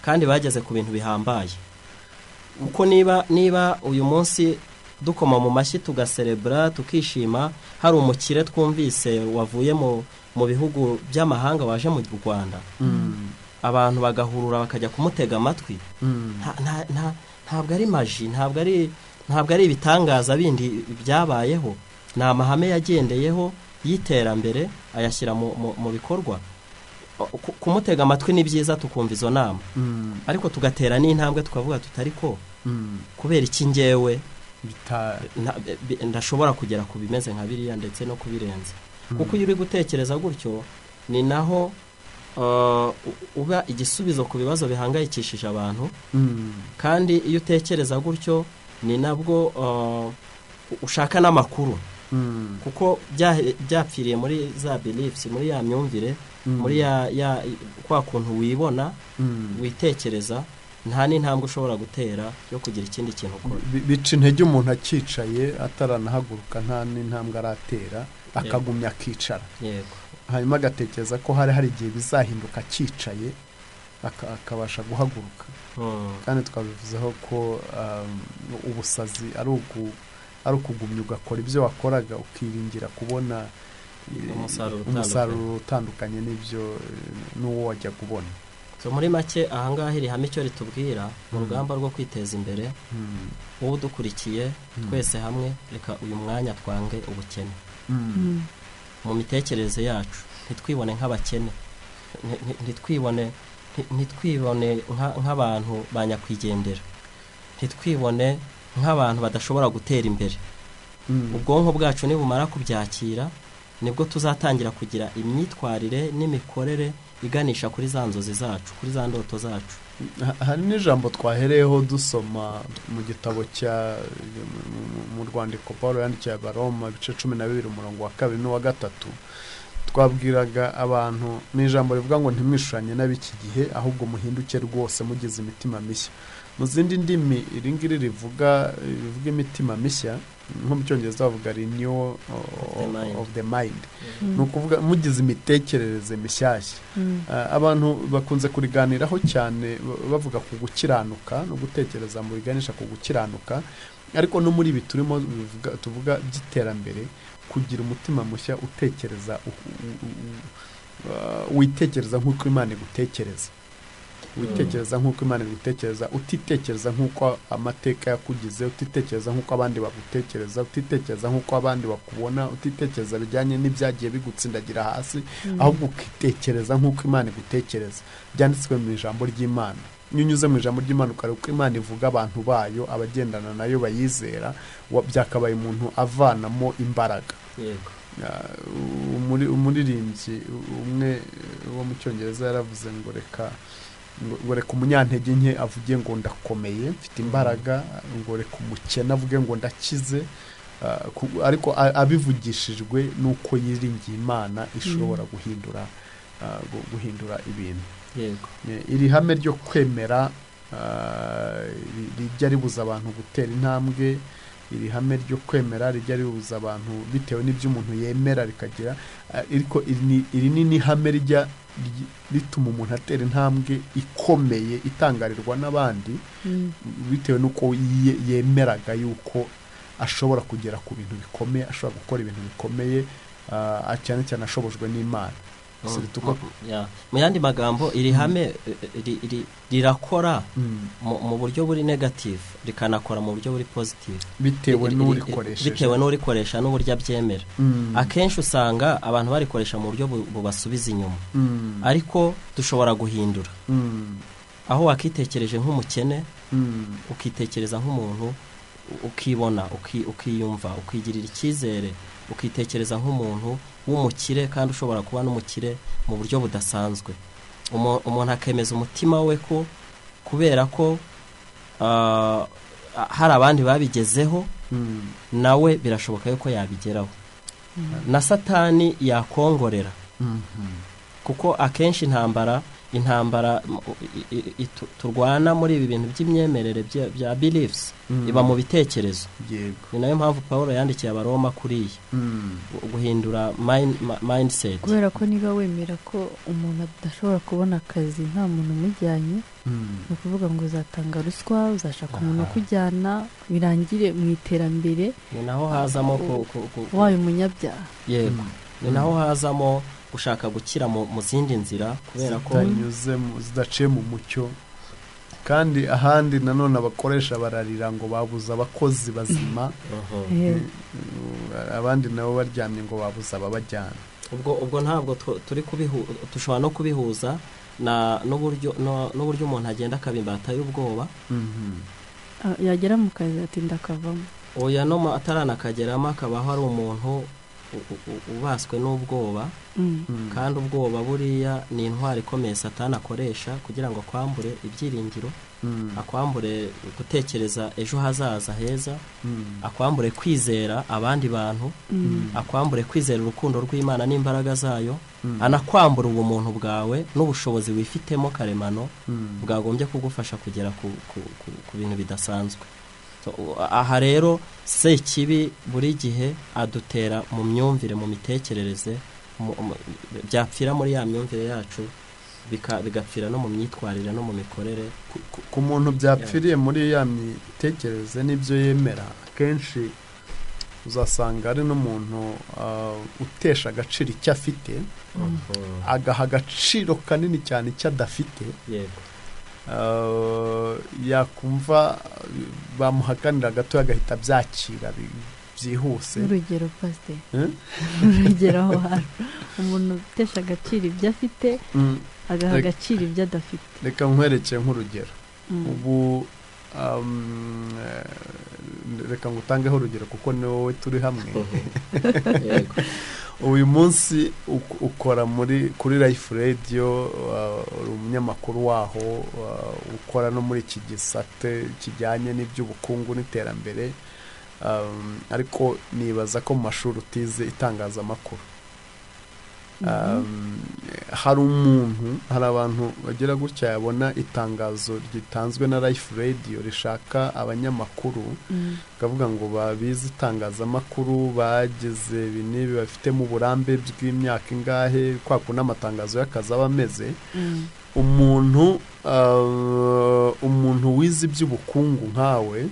kandi bageze ku bintu bihambaye. Kuko niba uyu munsi dukoma mu mashyi tugaserebura tukishima, hari umukire twumvise wavuye mu bihugu by'amahanga waje mu Rwanda, abantu bagahurura bakajya kumutega amatwi, ntabwo ari maji, ntabwo ari ibitangaza bindi byabayeho, ni amahame yagendeyeho y'iterambere ayashyira mu bikorwa. Kumutega amatwi ni byiza, tukumva izo nama, ariko tugatera n'intambwe tukavuga tutari ko kubera iki ngewe ndashobora kugera ku bimeze nka biriya ndetse no kubirenza. Kuko iyo uri gutekereza gutyo ni naho uba igisubizo ku bibazo bihangayikishije abantu, kandi iyo utekereza gutyo ni nabwo ushaka n'amakuru, kuko byapfiriye muri za beliefs, muri ya myumvire, muri ya kwa kuntu wibona, witekereza, nta n'intambwe ushobora gutera yo kugira ikindi kintu ukora. Bica intege umuntu akicaye ataranahaguruka, nta n'intambwe aratera, akagumya akicara. Yego. Hanyuma agatekereza ko hari igihe bizahinduka akicaye akabasha guhaguruka. Kandi twabivuzeho ko ubusazi ari ukugumya ugakora ibyo wakoraga ukiringira kubona umusaruro utandukanye n'ibyo n'uwo wajya kubona. So muri make ahangaha iri hame icyo ritubwira mu rugamba rwo kwiteza imbere, wowe udukurikiye twese hamwe, reka uyu mwanya twange ubukene mu mitekerereze yacu, ntitwibone nk'abakene, ntitwibone nk'abantu ba nyakwigendera, ntitwibone nk'abantu badashobora gutera imbere. Ubwonko bwacu nibumara kubyakira nibwo tuzatangira kugira imyitwarire n'imikorere iganisha kuri za nzozi zacu, kuri za ndoto zacu. Hari n'ijambo twahereyeho dusoma mu gitabo cya mu rwandiko Paulo yandikiye Abaroma ibice 12 umurongo wa 2 n'uwa 3, twabwiraga abantu n'ijambo rivuga ngo ntimwishushanye n'ab'iki gihe, ahubwo muhinduke rwose mugize imitima mishya. Mu zindi ndimi iri ngiri rivuga imitima mishya, nko mu Cyongereza bavuga renew of the mind, ni ukuvuga mugize imitekerereze mishyashya. Abantu bakunze kuriganiraho cyane bavuga ku gukiranuka no gutekereza mu biganisha ku gukiranuka, ariko no muri ibi turimo tuvuga by'iterambere, kugira umutima mushya utekereza witekereza nk'uko Imana igutekereza, witekereza nk'uko Imana igutekereza, utitekereza nk'uko amateka yakugize, utitekereza nk'uko abandi bagutekereza, utitekereza nk'uko abandi bakubona, utitekereza bijyanye n'ibyagiye bigutsindagira hasi, ahubwo ukitekereza nk'uko Imana igutekereza. Byanditswe mu ijambo ry'Imana. Iyo unyuze mu ijambo ry'Imana ukareba uko Imana ivuga abantu bayo, abagendana nayo bayizera, byakabaye umuntu avanamo imbaraga. Yego. Umuririmbyi umwe wo mu Cyongereza yaravuze ngo reka umunyantege nke avuge ngo ndakomeye mfite imbaraga, ngo reka umukene avuge ngo ndakize, ariko abivugishijwe nuko yiringiye Imana ishobora guhindura ibintu. Yego. Iri hame ryo kwemera rijya ribuza abantu gutera intambwe, iri hame ryo kwemera rijya ribuza abantu bitewe n'ibyo umuntu yemera rikagira, ariko iri ni hame rijya rituma umuntu atera intambwe ikomeye itangarirwa n'abandi, bitewe n'uko yemeraga yuko ashobora kugera ku bintu bikomeye, ashobora gukora ibintu bikomeye, cyane cyane ashobojwe n'Imana. Mu yandi magambo iri hame rirakora mu buryo buri negative, rikanakora mu buryo buri positive, bitewe n'urikoresha, bitewe n'urikoresha n'uburyo abyemera. Akenshi usanga abantu barikoresha mu buryo bubasubiza inyuma, ariko dushobora guhindura. Aho wakitekereje nk'umukene, ukitekereza nk'umuntu, ukibona, ukiyumva, ukigirira icyizere, ukitekereza nk'umuntu w'umukire kandi ushobora kuba n'umukire mu buryo budasanzwe. Umuntu akemeza umutima we ko kubera ko hari abandi babigezeho, nawe birashoboka yuko yabigeraho. Na Satani yakongorera, kuko akenshi intambara Intambara turwana muri ibi bintu by'imyemerere bya beliefs iba mu bitekerezo. Ni nayo mpamvu Paul yandikiye Abaroma kuriya guhindura mindset, kubera ko niba wemera ko umuntu adashobora kubona akazi nta muntu umujyanye, ni ukuvuga ngo uzatanga ruswa, uzashaka umuntu ukujyana, birangire mu iterambere. Ni naho hazamo wayo umunyabyaha. Yego, ni naho hazamo gushaka gukira mu zindi nzira, kubera ko zidaciye mu mucyo. Kandi ahandi nanone abakoresha bararira ngo babuze abakozi bazima, abandi nabo baryamye ngo babuze ababajyana. Ubwo ntabwo turi dushobora no kubihuza na n'uburyo umuntu agenda akabimbata y'ubwoba, yagera mu kazi atinda akavamo. Oya, no ataranakageramo akabaho ari umuntu ubaswe n'ubwoba. Kandi ubwoba buriya ni intwari ikomeye Satani akoresha kugira ngo akwambure ibyiringiro, akwambure gutekereza ejo hazaza heza, akwambure kwizera abandi bantu, akwambure kwizera urukundo rw'Imana n'imbaraga zayo, anakwambura ubumuntu bwawe n'ubushobozi wifitemo karemano bwagombye kugufasha kugera ku bintu bidasanzwe. Aha rero Sekibi buri gihe adutera mu myumvire, mu mitekerereze, byapfira muri ya myumvire yacu, bigapfira no mu myitwarire no mu mikorere. Ku muntu byapfiriye muri ya mitekerereze n'ibyo yemera, akenshi uzasanga ari n'umuntu utesha agaciro icyo afite, agaha agaciro kanini cyane icyo adafite. Yego. Yakumva bamuhakanira gato agahita byakira byihuse. Urugero pastor, urugero aho hantu umuntu utesha agaciro ibyo afite agaha agaciro ibyo adafite. Reka nkwereke nk'urugero. Ubu reka ngutangeho urugero kuko ni wowe turi hamwe. Uyu munsi ukora kuri Life Radio, uri umunyamakuru waho, ukora no muri iki gisate kijyanye n'iby'ubukungu n'iterambere, ariko nibaza ko mu mashuri utize itangazamakuru. Hari umuntu, hari abantu bagira gutya yabona itangazo ritanzwe na Life Radio rishaka abanyamakuru, kavuga ngo babize itangazamakuru, bageze ibi n'ibi, bafite mu burambe bw'imyaka ingahe, kwa kuna amatangazo y'akazi aba ameze. Umuntu wize iby'ubukungu nkawe,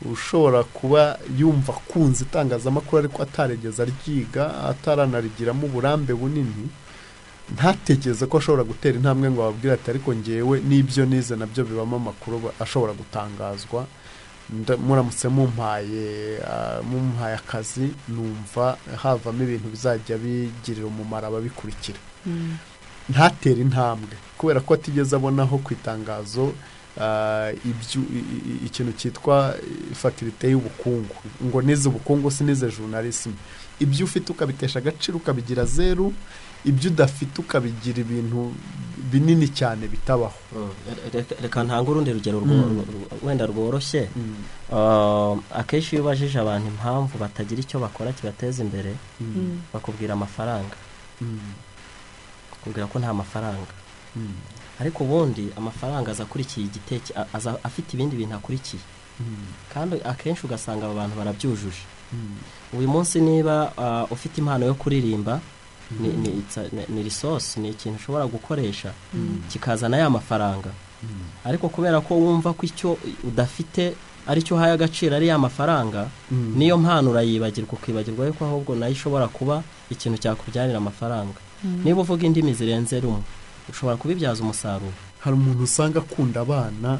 ushobora kuba yumva akunze itangazamakuru ariko atarigeze aryiga, ataranarigiramo uburambe bunini, ntatekereze ko ashobora gutera intambwe ngo ababwire ati ariko ngewe n'ibyo nize nabyo bibamo amakuru ashobora gutangazwa, muramutse mumpaye akazi numva havamo ibintu bizajya bigirira umumaro ababikurikira. Ntatere intambwe kubera ko atigeze abonaho ku itangazo ikintu cyitwa faculté y'ubukungu, ngo nize ubukungu sinize journalisme. Ibyo ufite ukabitesha agaciro ukabigira zeru, ibyo udafite ukabigira ibintu binini cyane bitabaho. Reka ntange urundi rugero wenda rworoshye. Akenshi iyo ubajije abantu impamvu batagira icyo bakora kibateza imbere, bakubwira amafaranga, bakubwira ko nta mafaranga. Ariko ubundi amafaranga aza akurikiye igiteke, aza afite ibindi bintu akurikiye. Kandi akenshi ugasanga aba bantu barabyujuje. Uyu munsi niba ufite impano yo kuririmba, ni resource, ni ikintu ushobora gukoresha kikazana ya mafaranga. Ariko kubera ko wumva ko icyo udafite ari cyo uhaye agaciro ari ya mafaranga, niyo mpano urayibagirwa, ukibagirwa yuko ahubwo nayo ishobora kuba ikintu cyakubyarira amafaranga. Niba uvuga indimi zirenze rumwe, ushobora kubibyaza umusaruro. Hari umuntu usanga akunda abana,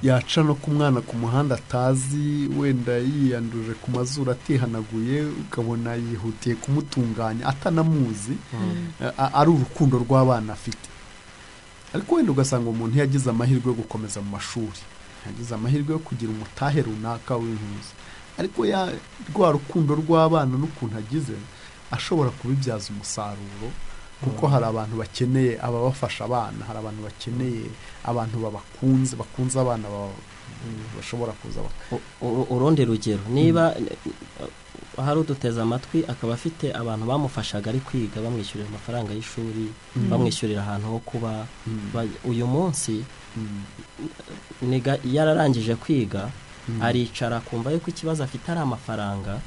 yaca no ku mwana ku muhanda atazi, wenda yiyanduje ku mazuru atihanaguye, ukabona yihutiye kumutunganya atanamuzi, ari urukundo rw'abana afite. Ariko wenda ugasanga umuntu yagize amahirwe yo gukomeza mu mashuri, yagize amahirwe yo kugira umutahe runaka w'intuzi, ariko rwa rukundo rw'abana n'ukuntu agize ashobora kubibyaza umusaruro, kuko hari abantu bakeneye ababafasha abana, hari abantu bakeneye abantu babakunze, bakunze abana bashobora kuza. Urundi rugero, niba hari uduteze amatwi akaba afite abantu bamufashaga ari kwiga, bamwishyurira amafaranga y'ishuri, bamwishyurira ahantu ho kuba, uyu munsi yararangije kwiga, aricara akumva yuko ikibazo afite ari amafaranga,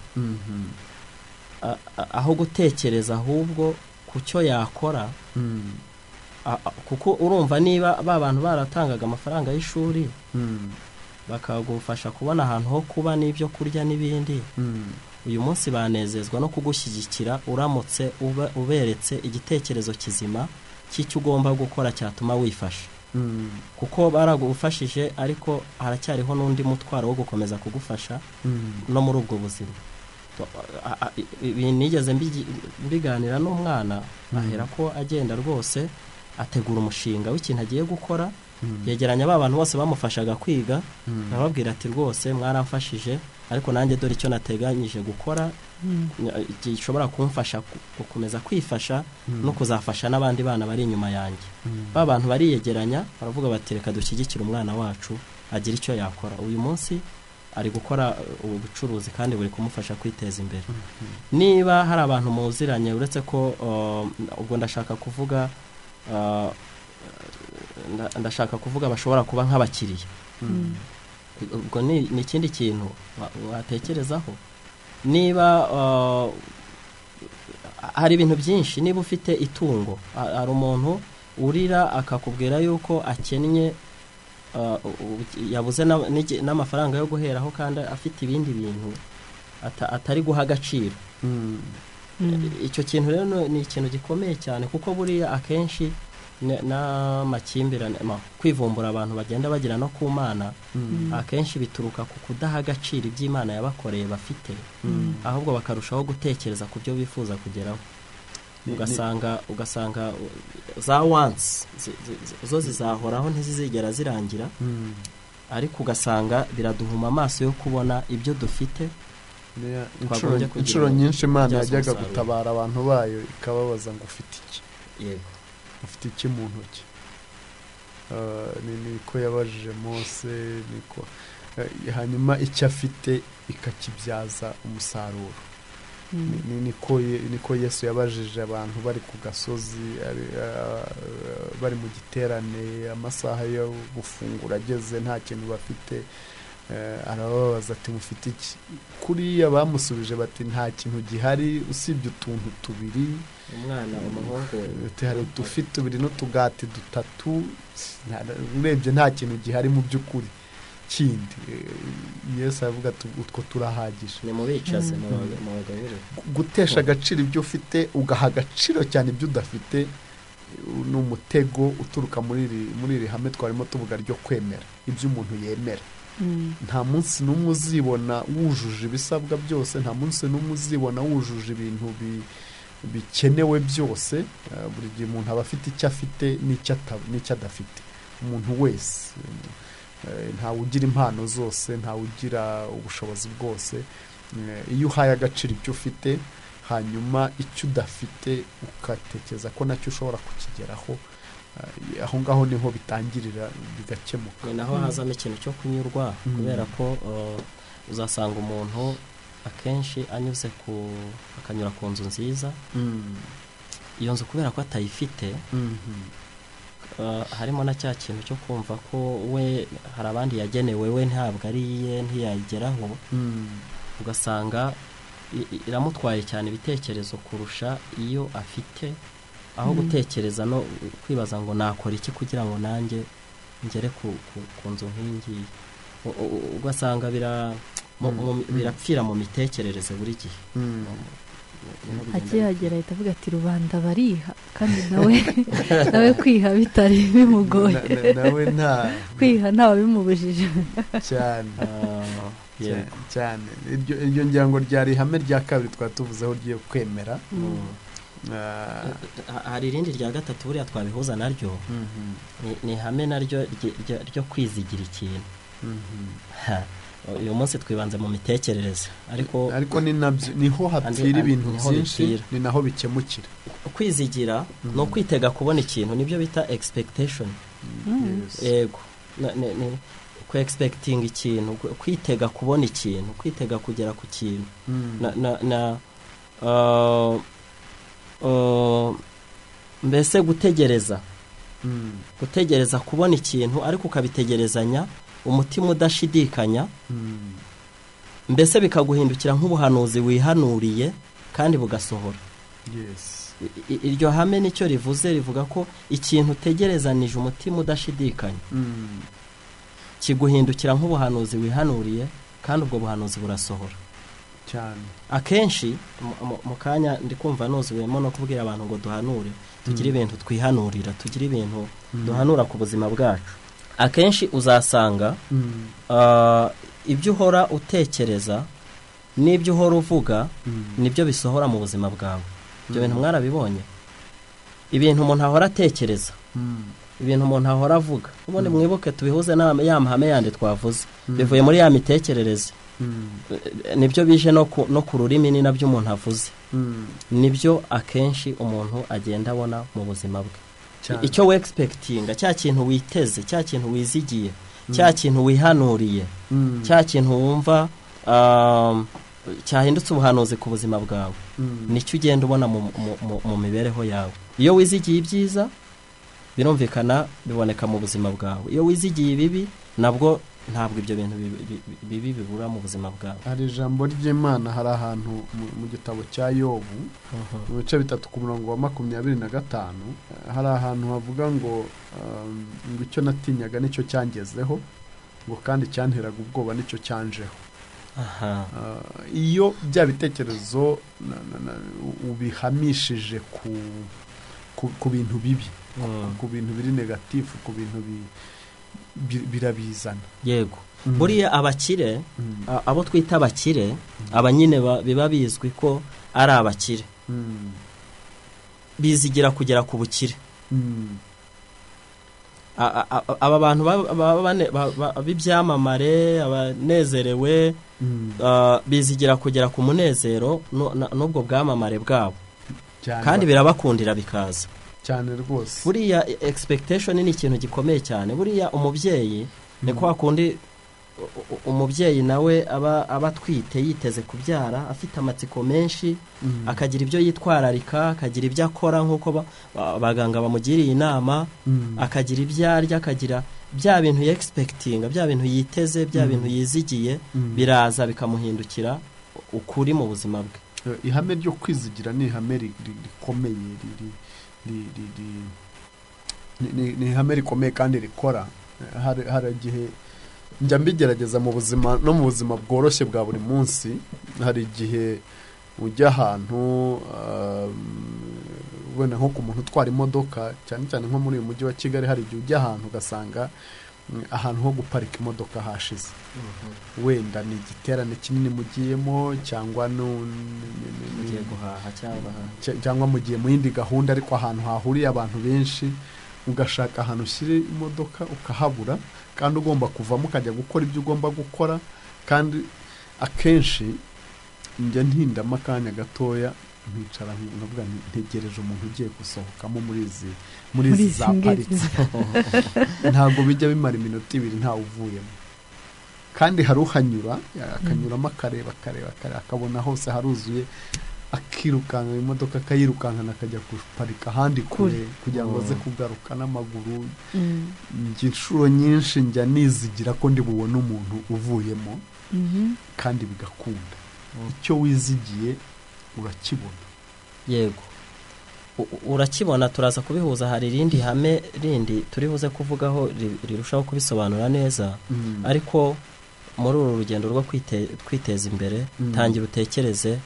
aho gutekereza ahubwo ku cyo yakora, kuko urumva niba ba bantu baratangaga amafaranga y'ishuri bakagufasha kubona ahantu ho kuba n'ibyo kurya n'ibindi, uyu munsi banezezwa no kugushyigikira uramutse uberetse igitekerezo kizima cy'icyo ugomba gukora cyatuma wifasha, kuko baragufashije ariko haracyariho n'undi mutwaro wo gukomeza kugufasha no muri ubwo buzima. Nigeze mbiganira n'umwana, ahera ko agenda rwose ategura umushinga w'ikintu agiye gukora, yegeranya ba bantu bose bamufashaga kwiga, arababwira ati rwose mwaramfashije, ariko nanjye dore icyo nateganyije gukora gishobora kumfasha gukomeza kwifasha no kuzafasha n'abandi bana bari inyuma yanjye. Ba bantu bariyegeranya baravuga bati reka dushyigikire umwana wacu agira icyo yakora. Uyu munsi ari gukora ubu bucuruzi kandi buri kumufasha kwiteza imbere. Niba hari abantu muziranye, uretse ko ubwo ndashaka kuvuga bashobora kuba nk'abakiriya, ubwo ni ikindi kintu watekerezaho. Niba hari ibintu byinshi, niba ufite itungo, hari umuntu urira akakubwira yuko akennye, yabuze n'amafaranga yo guheraho kandi afite ibindi bintu atari guha agaciro. Icyo kintu rero ni ikintu gikomeye cyane, kuko buriya akenshi n'amakimbirane, kwivumbura abantu bagenda bagira no ku Mana, akenshi bituruka ku kudaha agaciro iby'Imana yabakoreye bafite, ahubwo bakarushaho gutekereza ku byo bifuza kugeraho. Ugasanga za wants zo zizahoraho, ntizizigera zirangira, ariko ugasanga biraduhuma amaso yo kubona ibyo dufite. Inshuro nyinshi Imana yajyaga gutabara abantu bayo ikababaza ngo ufite iki? Yego, ufite iki mu ntoki? Niko yabajije Mose, niko hanyuma icyo afite ikakibyaza umusaruro. Niko Yesu yabajije abantu bari ku gasozi, bari mu giterane, amasaha yo gufungura ageze nta kintu bafite, arababaza ati mufite iki? Kuriya bamusubije bati nta kintu gihari usibye utuntu tubiri, umwana umuhungu hari udufi tubiri n'utugati dutatu, urebye nta kintu gihari mu by'ukuri kindi. Yesu aravuga ati utwo turahagije, ni mubicaze mu bagaburire. Gutesha agaciro ibyo ufite ugaha agaciro cyane ibyo udafite ni umutego uturuka muri iri hame twarimo tuvuga ryo kwemera ibyo umuntu yemera. Nta munsi n'umwe uzibona wujuje ibisabwa byose, nta munsi n'umwe uzibona wujuje ibintu bikenewe byose. Buri gihe umuntu aba afite icyo afite n'icyo adafite. Umuntu wese, ntawe ugira impano zose, ntawe ugira ubushobozi bwose. Iyo uhaye agaciro ibyo ufite, hanyuma icyo udafite ugatekereza ko nacyo ushobora kukigeraho, aho ngaho niho bitangirira bigakemuka. Ni naho hazamo ikintu cyo kunyurwa, kubera ko uzasanga umuntu akenshi anyuze akanyura ku nzu nziza, iyo nzu kubera ko atayifite, harimo na cya kintu cyo kumva ko we hari abandi yagenewe, we ntabwo ari iye, ntiyayigeraho, ugasanga iramutwaye cyane ibitekerezo kurusha iyo afite, aho gutekereza no kwibaza ngo nakora iki kugira ngo nanjye ngere ku nzu nk'ingiyi. Ugasanga birapfira mu mitekerereze buri gihe. Akihagera ahita avuga ati rubanda bariha, kandi nawe kwiha bitari bimugoye, nawe nta kwiha ntawe bimubujije cyane cyane. Iryo ngira ngo ryari ihame rya kabiri twatuvuzeho ryo kwemera. Hari irindi rya gatatu buriya twabihuza naryo, ni ihame naryo ryo kwizigira ikintu. Uyu munsi twibanze mu mitekerereze, ariko ni nabyo niho hapfira ibintu byinshi, ni naho bikemukira. Kwizigira ni ukwitega kubona ikintu, nibyo bita expectation. Yego, Ku expecting ikintu, kwitega kubona ikintu, kwitega kugera ku kintu. Na mbese gutegereza. Gutegereza kubona ikintu ariko ukabitegerezanya umutima udashidikanya. Mbese bikaguhindukira nk'ubuhanuzi wihanuriye kandi bugasohora. Yes. Iryo hame nicyo rivuze, rivuga ko ikintu utegerezanije umutima udashidikanya kiguhindukira nk'ubuhanuzi wihanuriye kandi ubwo buhanuzi burasohora cyane. Akenshi mu kanya ndi kumva nuzuwemo no kubwira abantu ngo duhanure, tugire ibintu twihanurira, tugire ibintu duhanura ku buzima bwacu. Akenshi uzasanga ibyo uhora utekereza n'ibyo uhora uvuga nibyo bisohora mu buzima bwawe. Ibyo bintu mwarabibonye, ibintu umuntu ahora atekereza, ibintu umuntu ahora avuga. Ubundi mwibuke tubihuze ya mahame yandi twavuze, bivuye muri ya mitekerereze, nibyo bije no ku rurimi, ni nabyo umuntu avuze, nibyo akenshi umuntu agenda abona mu buzima bwe. Icyo we expectinga, cya kintu witeze, cya kintu wizigiye, cya kintu wihanuriye, cya kintu wumva cyahindutse ubuhanuzi ku buzima bwawe, nicyo ugenda ubona mu mibereho yawe. Iyo wizigiye ibyiza birumvikana biboneka mu buzima bwawe, iyo wizigiye ibibi nabwo ntabwo ibyo bintu bibi bibura mu buzima bwawe. Hari ijambo ry'Imana, hari ahantu mu gitabo cya Yobu mu bice 3 ku murongo wa 25, hari ahantu havuga ngo ngo icyo natinyaga nicyo cyangezeho, ngo kandi cyanteraga ubwoba nicyo cyanjeho. Iyo bya bitekerezo ubihamishije ku bintu bibi, ku bintu biri negatifu, ku bintu birabizana. Yego. Buriya abakire, abo twita abakire, abanyine biba bizwi ko ari abakire, bizigira kugera ku bukire. Aba bantu b'ibyamamare, abanezerewe, bizigira kugera ku munezero n'ubwo bwamamare bwabo, kandi birabakundira bikaza cyane rwose. Buriya expectation ni ikintu gikomeye cyane. Buriya umubyeyi ni kwa kundi umubyeyi nawe aba abatwite yiteze kubyara, afite amatsiko menshi, akagira ibyo yitwararika, akagira ibyo akora nk'uko abaganga bamugiriye inama, akagira ibyo arya, akagira bya bintu expectinga, bya bintu yiteze, bya bintu yizigiye, biraza bikamuhindukira ukuri mu buzima bwe. Ihame ryo kwizigira ni ihame rikomeye, ni ihame rikomeye kandi rikora. Hari igihe njya mbigerageza mu buzima, no mu buzima bworoshye bwa buri munsi. Hari igihe ujya ahantu wenda nko ku muntu utwara imodoka, cyane cyane nko muri uyu mujyi wa Kigali, hari igihe ujya ahantu ugasanga ahantu ho guparika imodoka hashize. Wenda ni igiterane kinini mugiyemo, cyangwa mugiye guhaha, cyangwa mugiye mu yindi gahunda, ariko ahantu hahuriye abantu benshi, ugashaka ahantu ushyire imodoka ukahabura, kandi ugomba kuvamo ukajya gukora ibyo ugomba gukora. Kandi akenshi njya ntindamo akanya gatoya nkicara nkavuga ntegereje umuntu ugiye gusohokamo muri izi zaparitse. Ntabwo bijya bimara iminota 2 ntawe uvuyemo, kandi hari uhanyura akanyuramo akareba akabona hose haruzuye, akirukanka imodoka akayirukankana akajya guparika ahandi kure kugira ngo aze kugaruka n'amaguru. Njye inshuro nyinshi njya nizigira ko ndi bubone umuntu uvuyemo, kandi bigakunda. Icyo wizigiye urakibona. Yego, urakibona. Turaza kubihuza, hari irindi hame rindi turibuze kuvugaho rirushaho kubisobanura neza. Ariko muri uru rugendo rwo kwiteza imbere, tangira utekereze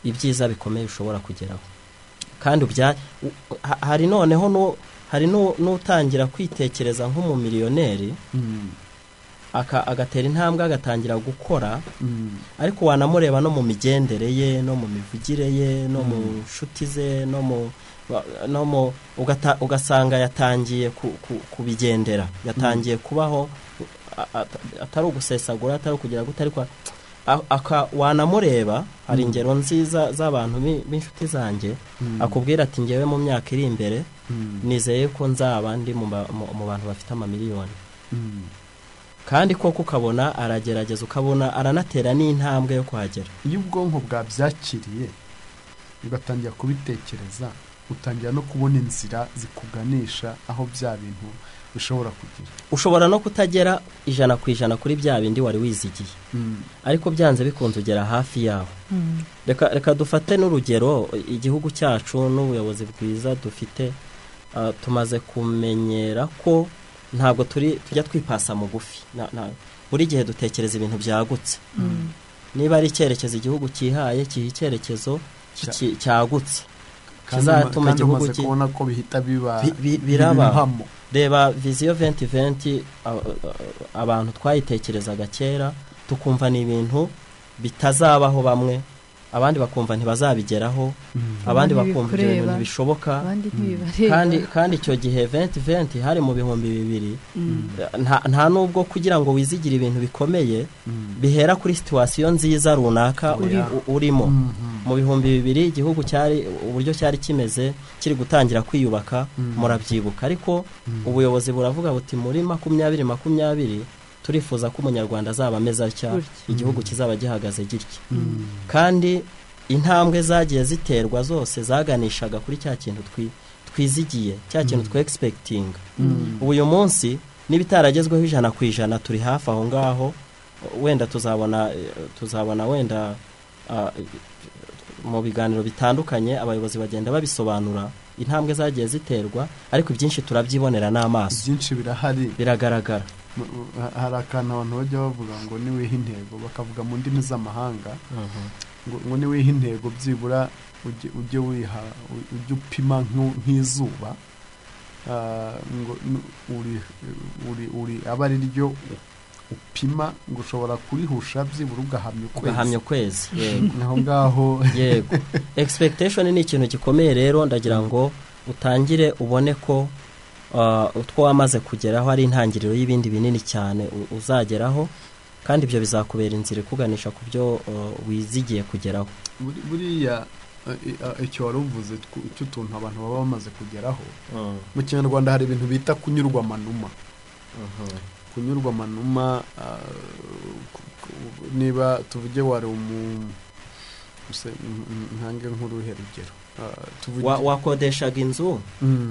ibyiza bikomeye ushobora kugeraho. Kandi hari noneho hari n'utangira kwitekereza nk'umumiliyoneri, agatera intambwe agatangira gukora, ariko wanamureba no mu migendere ye, no mu mivugire ye, no mu nshuti ze, no mu ugasanga yatangiye kubigendera, yatangiye kubaho atari ugusesagura, atari ukugira gute, ariko wanamureba. Hari ingero nziza z'abantu b'inshuti zanjye, akubwira ati ngewe mu myaka iri imbere nizeye ko nzaba ndi mu bantu bafite amamiliyoni. Kandi koko ukabona aragerageza, ukabona aranatera n'intambwe yo kuhagera. Iyo ubwonko bwabyakiriye ugatangira kubitekereza, utangira no kubona inzira zikuganisha aho bya bintu bishobora kugira. Ushobora no kutagera 100% kuri bya bindi wari wizigiye, ariko byanze bikunze ugera hafi yaho. Reka dufate n'urugero igihugu cyacu n'ubuyobozi bwiza dufite. Tumaze kumenyera ko ntabwo tujya twipasa mugufi, buri gihe dutekereza ibintu byagutse. Niba ari icyerekezo igihugu cyihaye, kiha icyerekezo cyagutse kizatuma igihugu kubona ko bihita biba biraba. Reba viziyo 2020, abantu twayitekerezaga kera tukumva ni ibintu bitazabaho, bamwe abandi bakumva ntibazabigeraho, abandi bakumva ibyo bintu ntibishoboka. Kandi icyo gihe 2020 hari mu 2000, nta nubwo kugira ngo wizigire ibintu bikomeye bihera kuri situation nziza runaka urimo. Mu 2000 igihugu cyari uburyo cyari kimeze kiri gutangira kwiyubaka, murabyibuka. Ariko ubuyobozi buravuga buti muri 2020 turifuza ko umunyarwanda azaba ameze atya, igihugu kizaba gihagaze gitya. Kandi intambwe zagiye ziterwa zose zaganishaga kuri cya kintu twizigiye, cya kintu twe expecting. Ubu uyu munsi nibitaragezweho 100% turi hafi aho ngaho, wenda tuzabona wenda mu biganiro bitandukanye abayobozi bagenda babisobanura intambwe zagiye ziterwa, ariko ibyinshi turabyibonera n'amaso, byinshi birahari, biragaragara. Hari akantu abantu bajya bavuga ngo niwiha intego, bakavuga mu ndimi z'amahanga ngo niwiha intego byibura ujye wiha, ujye upima nk'izuba, ngo uri aba ari ryo upima, ngo ushobora kurihusha byibura ugahamya ukwezi. Aho ngaho yego, expectation ni ikintu gikomeye. Rero ndagira ngo utangire ubone ko utwo wamaze kugeraho ari intangiriro y'ibindi binini cyane uzageraho, kandi ibyo bizakubera inzira ikuganisha ku byo wizigiye kugeraho. Buriya icyo wari uvuze cy'utuntu abantu baba bamaze kugeraho, mu Kinyarwanda hari ibintu bita kunyurwa amanuma. Kunyurwa amanuma, niba tuvuge wari ntange nk'uruhe rugero, wakodeshaga inzu,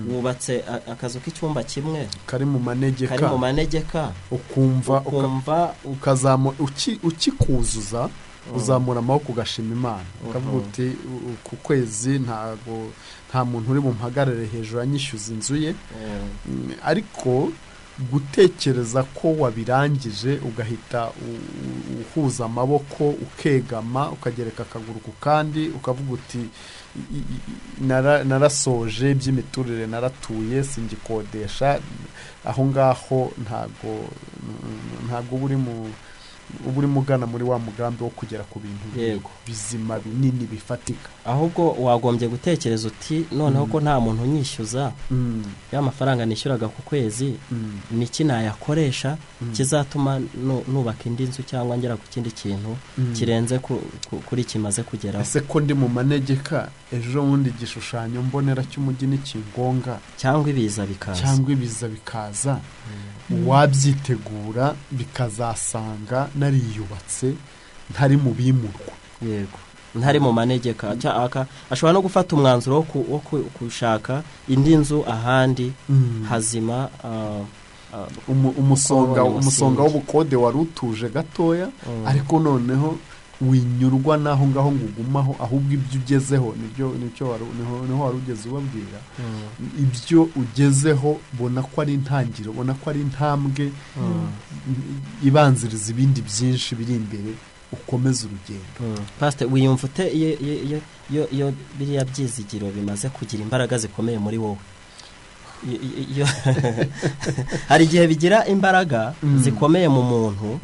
wubatse akazu k'icyumba kimwe kari mu manegeka, ukumva ukazamura ukikuzuza, uzamura amaboko ugashima Imana, ukavuga uti ku kwezi ntago nta muntu uri bumpagarare hejuru anyishyuza inzu ye. Ariko gutekereza ko wabirangije ugahita uhuza amaboko ukegama ukagereka akaguru ku kandi ukavuga uti narasoje iby'imiturire, naratuye, singikodesha, aho ngaho ntago uri mugana muri wa mugambi wo kugera ku bintu bizima binini bifatika. Ahubwo wagombye gutekereza uti noneho ko nta muntu unyishyuza ya mafaranga nishyuraga ku kwezi, niki nayakoresha kizatuma nubaka indi nzu cyangwa ngera ku kindi kintu kirenze kuri kimaze kugeraho. Ese ko ndi mu manegeka, ejo bundi igishushanyo mbonera cy'umujyi n'ikingonga cyangwa ibiza bikaza, uwabyitegura bikazasanga nariyubatse ntari mu bimurwa. Yego, ntari mu manegeka. Ashobora no gufata umwanzuro wo gushaka indi nzu ahandi hazima. Umusonga w'ubukode wari utuje gatoya, ariko noneho winyurwa naho ngaho ngo ugumaho, ahubwo ibyo ugezeho niho wari ugeze ubabwira. Ibyo ugezeho bona ko ari intangiriro, bona ko ari intambwe ibanziriza ibindi byinshi biri imbere, ukomeze urugendo. Pastor, wiyumva ute iyo biriya byizigiro bimaze kugira imbaraga zikomeye muri wowe? Hari igihe bigira imbaraga zikomeye mu muntu,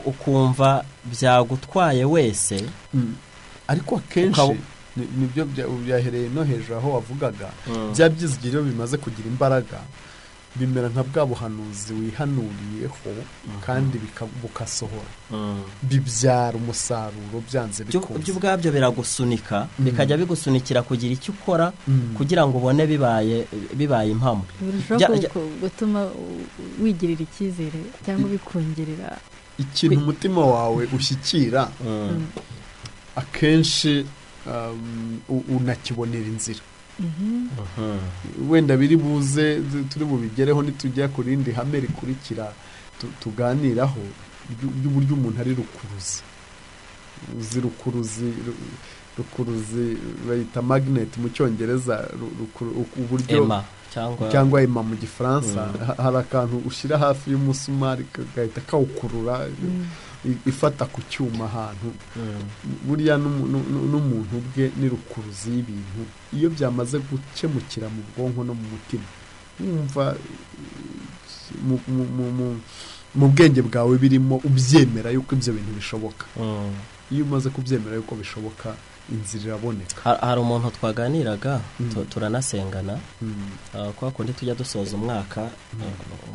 ukumva byagutwaye wese. Ariko akenshi nibyo byahereye no hejuru aho wavugaga, bya byizigiro bimaze kugira imbaraga, Bimera nka bwa buhanuzi wihanuriyeho kandi bukasohora, bibyara umusaruro byanze bikunze. Byo ubwabyo biragusunika, bikajya bigusunikira kugira icyo ukora kugira ngo ubone bibaye impamo. Birushaho gutuma wigirira icyizere cyangwa bikongerera ikintu umutima wawe ushyikira. Akenshi unakibonera inzira. Wenda biri buze turi bubigereho nitujya ku rindi hame rikurikira tuganiraho ry'uburyo umuntu ari rukuruzi. Uzi rukuruzi bayita magnet mu Cyongereza, uburyo cyangwa ema mu Gifaransa. Hari akantu ushyira hafi y'umusumari kagahita kawukurura, ifata ku cyuma ahantu. Buriya n'umuntu ubwe ni rukuruzi y'ibintu. Iyo byamaze gukemukira mu bwonko no mu mutima, wumva mu bwenge bwawe birimo, ubyemera yuko ibyo bintu bishoboka. Iyo umaze kubyemera yuko bishoboka, inzira iraboneka. Hari umuntu twaganiraga, turanasengana, kwa kundi tujya dusoza umwaka,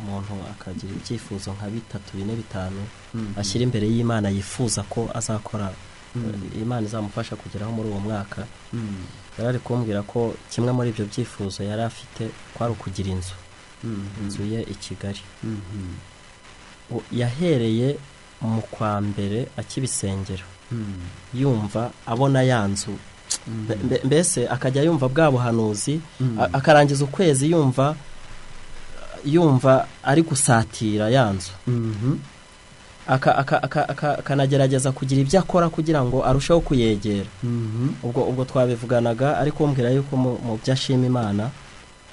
umuntu akagira ibyifuzo nka 3, 4, 5 ashyira imbere y'Imana yifuza ko azakora, Imana izamufasha kugeraho muri uwo mwaka. Yari ari kumbwira ko kimwe muri ibyo byifuzo yari afite kwari ukugira inzu ye i Kigali. Yahereye mu kwa mbere akibisengera, yumva abona ya nzu, mbese akajya yumva bwa buhanuzi, akarangiza ukwezi yumva ari gusatira ya nzu, akanagerageza kugira ibyo akora kugira ngo arusheho kuyegera. Ubwo twabivuganaga ari kumbwira yuko mu byo ashima Imana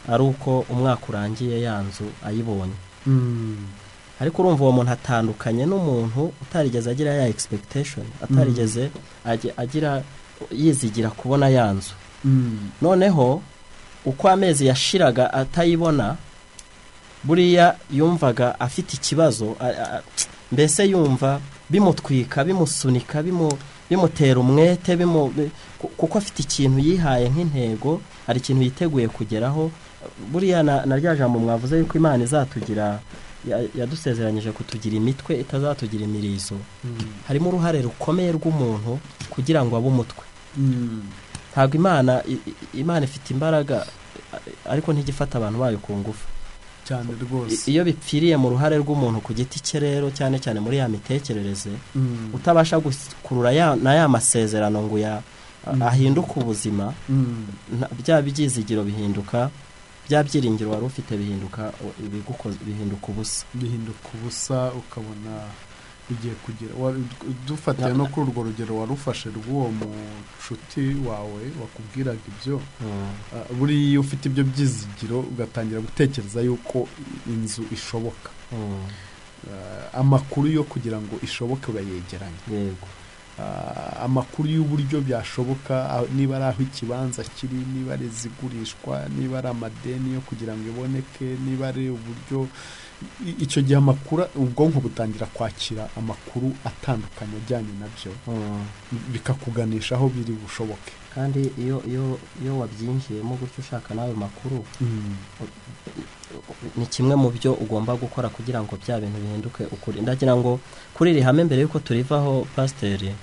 ari uko umwaka urangiye ya nzu ayibonye. Ariko urumva uwo muntu atandukanye n'umuntu utarigeze agira ya expectation, atarigeze agira yizigira kubona ya nzu. Noneho uko amezi yashiraga atayibona, buriya yumvaga afite ikibazo, mbese yumva bimutwika, bimusunika, bimutera umwete, kuko afite ikintu yihaye nk'intego, hari ikintu yiteguye kugeraho. Buriya na rya jambo mwavuze yuko Imana izatugira, yadusezeranyije kutugira imitwe itazatugira imirizo. Harimo uruhare rukomeye rw'umuntu kugira ngo abe umutwe. Ntabwo Imana ifite imbaraga, ariko ntigifata abantu bayo ku ngufu cyane rwose. Iyo bipfiriye mu ruhare rw'umuntu ku giti cye rero, cyane cyane muri ya mitekerereze, utabasha gukurura na ya masezerano ngo ahinduke ubuzima, bya byizigiro bihinduka, bya byiringiro wari ufite bihinduka, bihinduka ubusa, bihinduka ubusa, ukabona bigiye kugira. Dufatiye no kuri urwo rugero warufashe rw'uwo mucuti wawe wakubwiraga ibyo, buriya iyo ufite ibyo byizigiro ugatangira gutekereza yuko inzu ishoboka, amakuru yo kugira ngo ishoboke urayegeranya. Yego. Amakuru y'uburyo byashoboka, niba ari aho ikibanza kiri, niba ari izigurishwa, niba ari amadeni yo kugira ngo iboneke, niba ari uburyo. Icyo gihe amakuru, ubwonko butangira kwakira amakuru atandukanye ajyanye nabyo, bikakuganisha aho biri bushoboke. Kandi iyo wabyinjiyemo gutyo ushaka n'ayo makuru, ni kimwe mu byo ugomba gukora kugira ngo bya bintu bihinduke ukuri. Ndagira ngo kuri iri hame mbere yuko turivaho, pasiteri,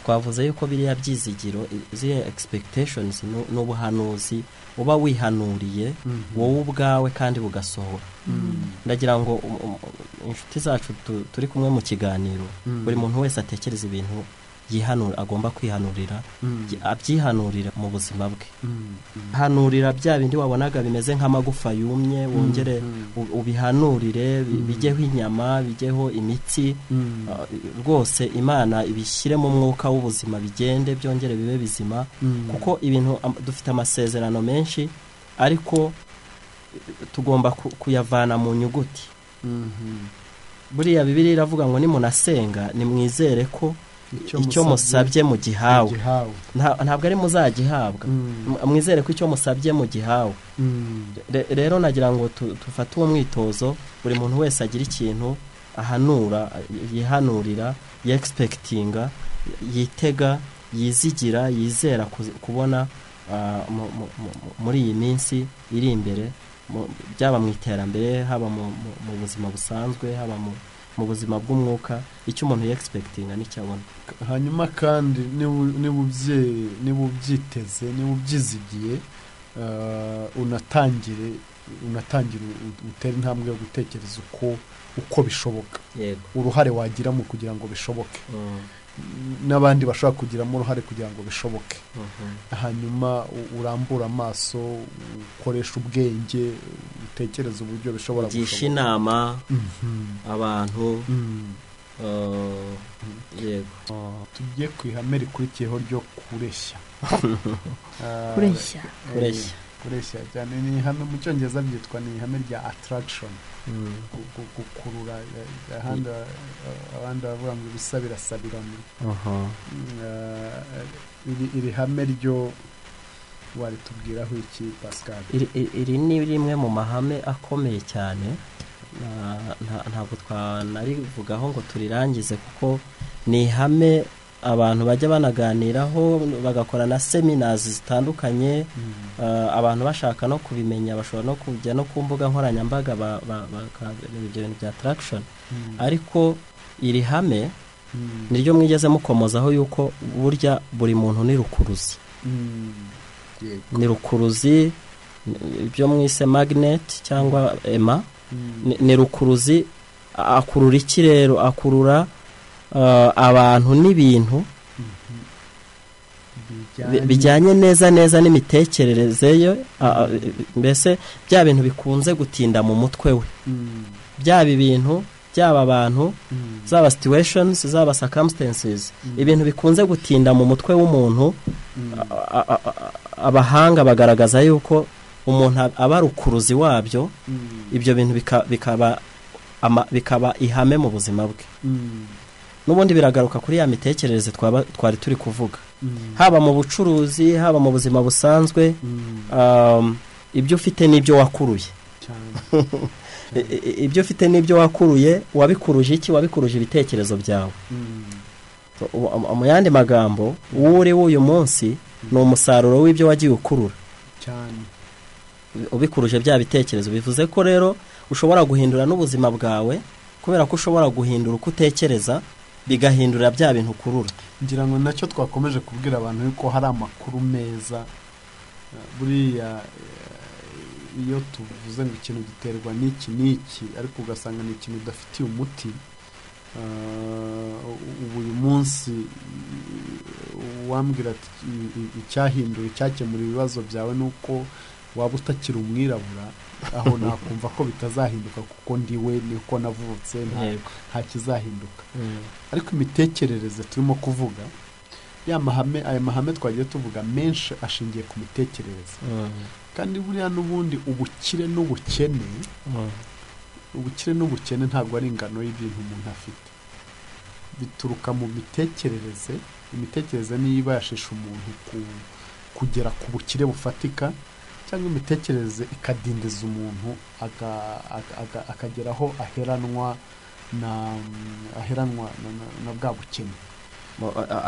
twavuze yuko biriya byizigiro, ziriya expectations n'ubuhanuzi uba wihanuriye wowe ubwawe kandi bugasohora. Ndagira ngo inshuti zacu turi kumwe mu kiganiro, buri muntu wese atekereza ibintu yihanura, agomba kwihanurira, abyihanurira mu buzima bwe. Hanurira bya bindi wabonaga bimeze nk'amagufa yumye, wongere ubihanurire, bijyeho inyama, bijyeho imitsi, rwose Imana ibishyire mu mwuka w'ubuzima, bigende byongere bibe bizima. Kuko ibintu dufite amasezerano menshi, ariko tugomba kuyavana mu nyuguti. Buriya Bibiliya iravuga ngo nimunasenga nimwizere ko icyo musabye mu gihawe. Ntabwo ari muzagihabwa, mwizere ko icyo musabye mu gihawe. Rero nagira ngo tufate uwo mwitozo, buri muntu wese agira ikintu ahanura, yihanurira, yexpectinga, yitega, yizigira, yizera kubona muri iyi minsi iri imbere. byaba mu iterambere, haba mu buzima busanzwe, haba mu buzima bw'umwuka, icyo umuntu yexpectinga nicyo abona. Hanyuma kandi niba ubyiteze, niba ubyizigiye, unatangire utere intambwe yo gutekereza uko bishoboka, uruhare wagira mu kugira ngo bishoboke, n'abandi bashobora kugiramo uruhare kugira ngo bishoboke. Hanyuma urambura amaso, ukoresha ubwenge, utekereza uburyo bishobora gushoboka, ugisha inama abantu. Yego, tujye ku ihame rikurikiyeho ryo kureshya. Kureshya cyane ni ihame mu Cyongereza byitwa ni ihame rya attraction, gukurura. Abandi bavuga ngo ibisa birasabirana. Iri hame ryo waritubwiraho iki, Pascal? Iri ni rimwe mu mahame akomeye cyane, ntabwo twanarivugaho ngo turirangize, kuko ni ihame abantu bajya banaganiraho, bagakora na seminars zitandukanye. Abantu bashaka no kubimenya bashobora no kujya no ku mbuga nkoranyambaga bakareba ibyo bintu bya attraction. Ariko iri hame niryo mwigeze mukomozaho yuko burya buri muntu ni rukuruzi. Ni rukuruzi, ibyo mwise magnet cyangwa ema, ni rukuruzi. Akurura iki rero? Akurura abantu n'ibintu bijyanye neza neza n'imitekerereze ye, mbese bya bintu bikunze gutinda mu mutwe we, byaba ibintu, byaba abantu, zaba situations, zaba circumstances, ibintu bikunze gutinda mu mutwe w'umuntu. Abahanga bagaragaza yuko umuntu aba rukuruzi wabyo, ibyo bintu bikaba ihame mu buzima bwe. N'ubundi biragaruka kuri ya mitekerereze twari turi kuvuga, haba mu bucuruzi, haba mu buzima busanzwe. Ibyo ufite n'ibyo wakuruye, ibyo ufite n'ibyo wakuruye, wabikuruje iki? Wabikuruje ibitekerezo byawe. Mu yandi magambo, uwo uri w'uyu munsi ni umusaruro w'ibyo wagiye ukurura ubikuruje bya bitekerezo. Bivuze ko rero ushobora guhindura n'ubuzima bwawe, kubera ko ushobora guhindura uko utekereza, bigahindura bya bintu ukurura. Ngira ngo nacyo twakomeje kubwira abantu yuko hari amakuru meza. Buriya iyo tuvuze ngo ikintu giterwa n'iki n'iki, ariko ugasanga ni ikintu udafitiye umuti. Ubu uyu munsi wambwira ati icyahindura, icyakemura ibibazo byawe nuko waba utakiri umwirabura, aho nakumva ko bitazahinduka kuko ndiwe, niko navutse, nta kizahinduka. Ariko imitekerereze turimo kuvuga, ya mahame, aya mahame twagiye tuvuga menshi ashingiye ku mitekerereze. Kandi buriya n'ubundi ubukire n'ubukene, ubukire n'ubukene ntabwo ari ingano y'ibintu umuntu afite, bituruka mu mitekerereze. Imitekerereze niyo ibashisha umuntu kugera ku bukire bufatika, cyangwa imitekerereze ikadindiza umuntu akageraho aheranwa na bwa bukene.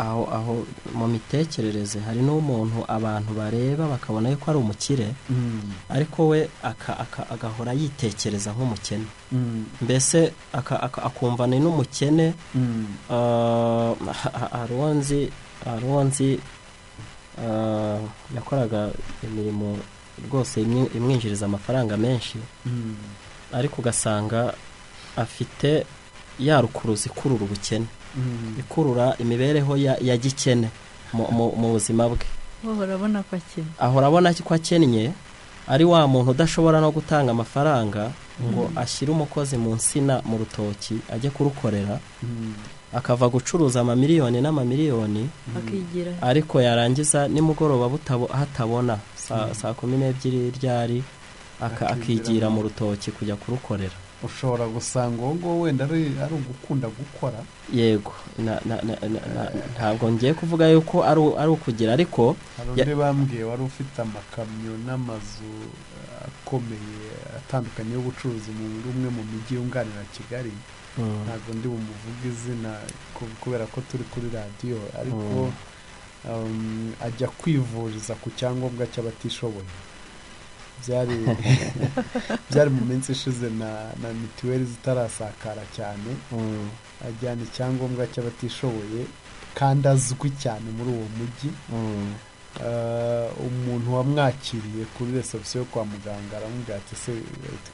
Aho mu mitekerereze hari n'umuntu abantu bareba bakabona yuko ari umukire, ariko we agahora yitekereza nk'umukene. Mbese akumva ni n'umukene. Hari yakoraga imirimo rwose imwinjiriza amafaranga menshi, ariko ugasanga afite ya rukuruzi ikurura ubukene, ikurura imibereho ya gikene mu buzima bwe. Ahora abona ko akennye, ari wa muntu udashobora no gutanga amafaranga ngo ashyire umukozi mu nsina mu rutoki ajye kurukorera, akava gucuruza amamiliyoni n'amamiliyoni, ariko yarangiza nimugoroba hatabona saa 12 ryari akigira mu rutoki kujya kurukorera. Ushobora gusanga uwo nguwo wenda ari ugukunda gukora. Yego, ntabwo ngiye kuvuga yuko ari ukugira, ariko hari undi bambwiye wari ufite amakamyo n'amazu akomeye atandukanye y'ubucuruzi mu rumwe mu mijyi yunganira Kigali. Ntabwo ndi bumuvuge izina kubera ko turi kuri radiyo, ariko ajya kwivuriza ku cyangombwa cy'abatishoboye. Byari mu minsi ishize na mituweli zitarasakara cyane, ajyana icyangombwa cy'abatishoboye kandi azwi cyane muri uwo mujyi. Umuntu wamwakiriye kuri reception yo kwa muganga aramubwira ati se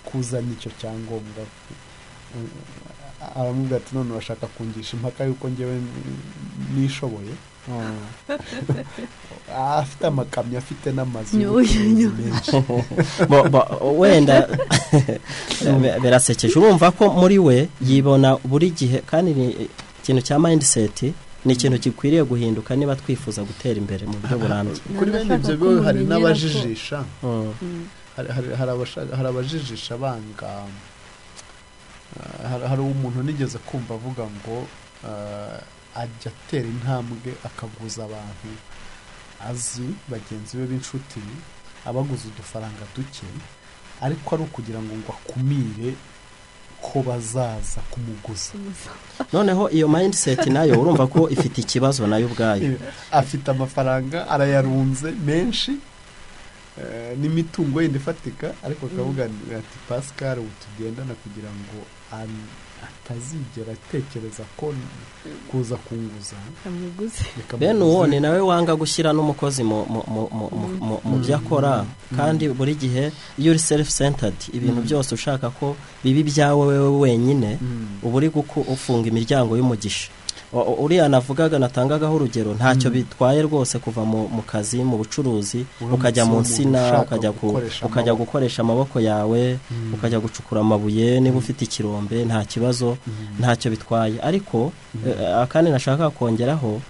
kuzana icyo cyangombwa, aramubwira ati none urashaka kungisha impaka yuko njyewe nishoboye. Afite amakamyo, afite n'amazu menshi. Wenda birasekeje, urumva ko muri we yibona buri gihe, kandi ni ikintu cya mindset, ni ikintu gikwiriye guhinduka niba twifuza gutera imbere mu buryo burambye. Kuri bene ibyo bigo hari n'abajijisha, hari abajijisha banga. Hari umuntu nigeze kumva avuga ngo ajya atera intambwe akaguza abantu azi bagenzi be b'inshuti, abaguza udufaranga duke, ariko ari ukugira ngo akumire ko bazaza kumuguza. Noneho iyo mindset nayo urumva ko ifite ikibazo nayo ubwayo. Afite amafaranga arayarunze menshi n'imitungo yindi ifatika, ariko akavuga ati Pascal ubu tugendana kugira ngo atazigera atekereza ko kuza kunguza. Bene uwo ni nawe wanga gushyira n'umukozi mu byo akora, kandi buri gihe iyo uri self centered ibintu byose ushaka ko bibi byawe wewe wenyine, uba uri ufunga imiryango y'umugisha. Uriya navugaga natangagaho urugero, ntacyo bitwaye rwose kuva mu kazi, mu bucuruzi, ukajya mu nsina, ukajya gukoresha amaboko yawe, ukajya gucukura amabuye niba ufite ikirombe, nta kibazo, ntacyo bitwaye. Ariko akandi nashaka kongeraho,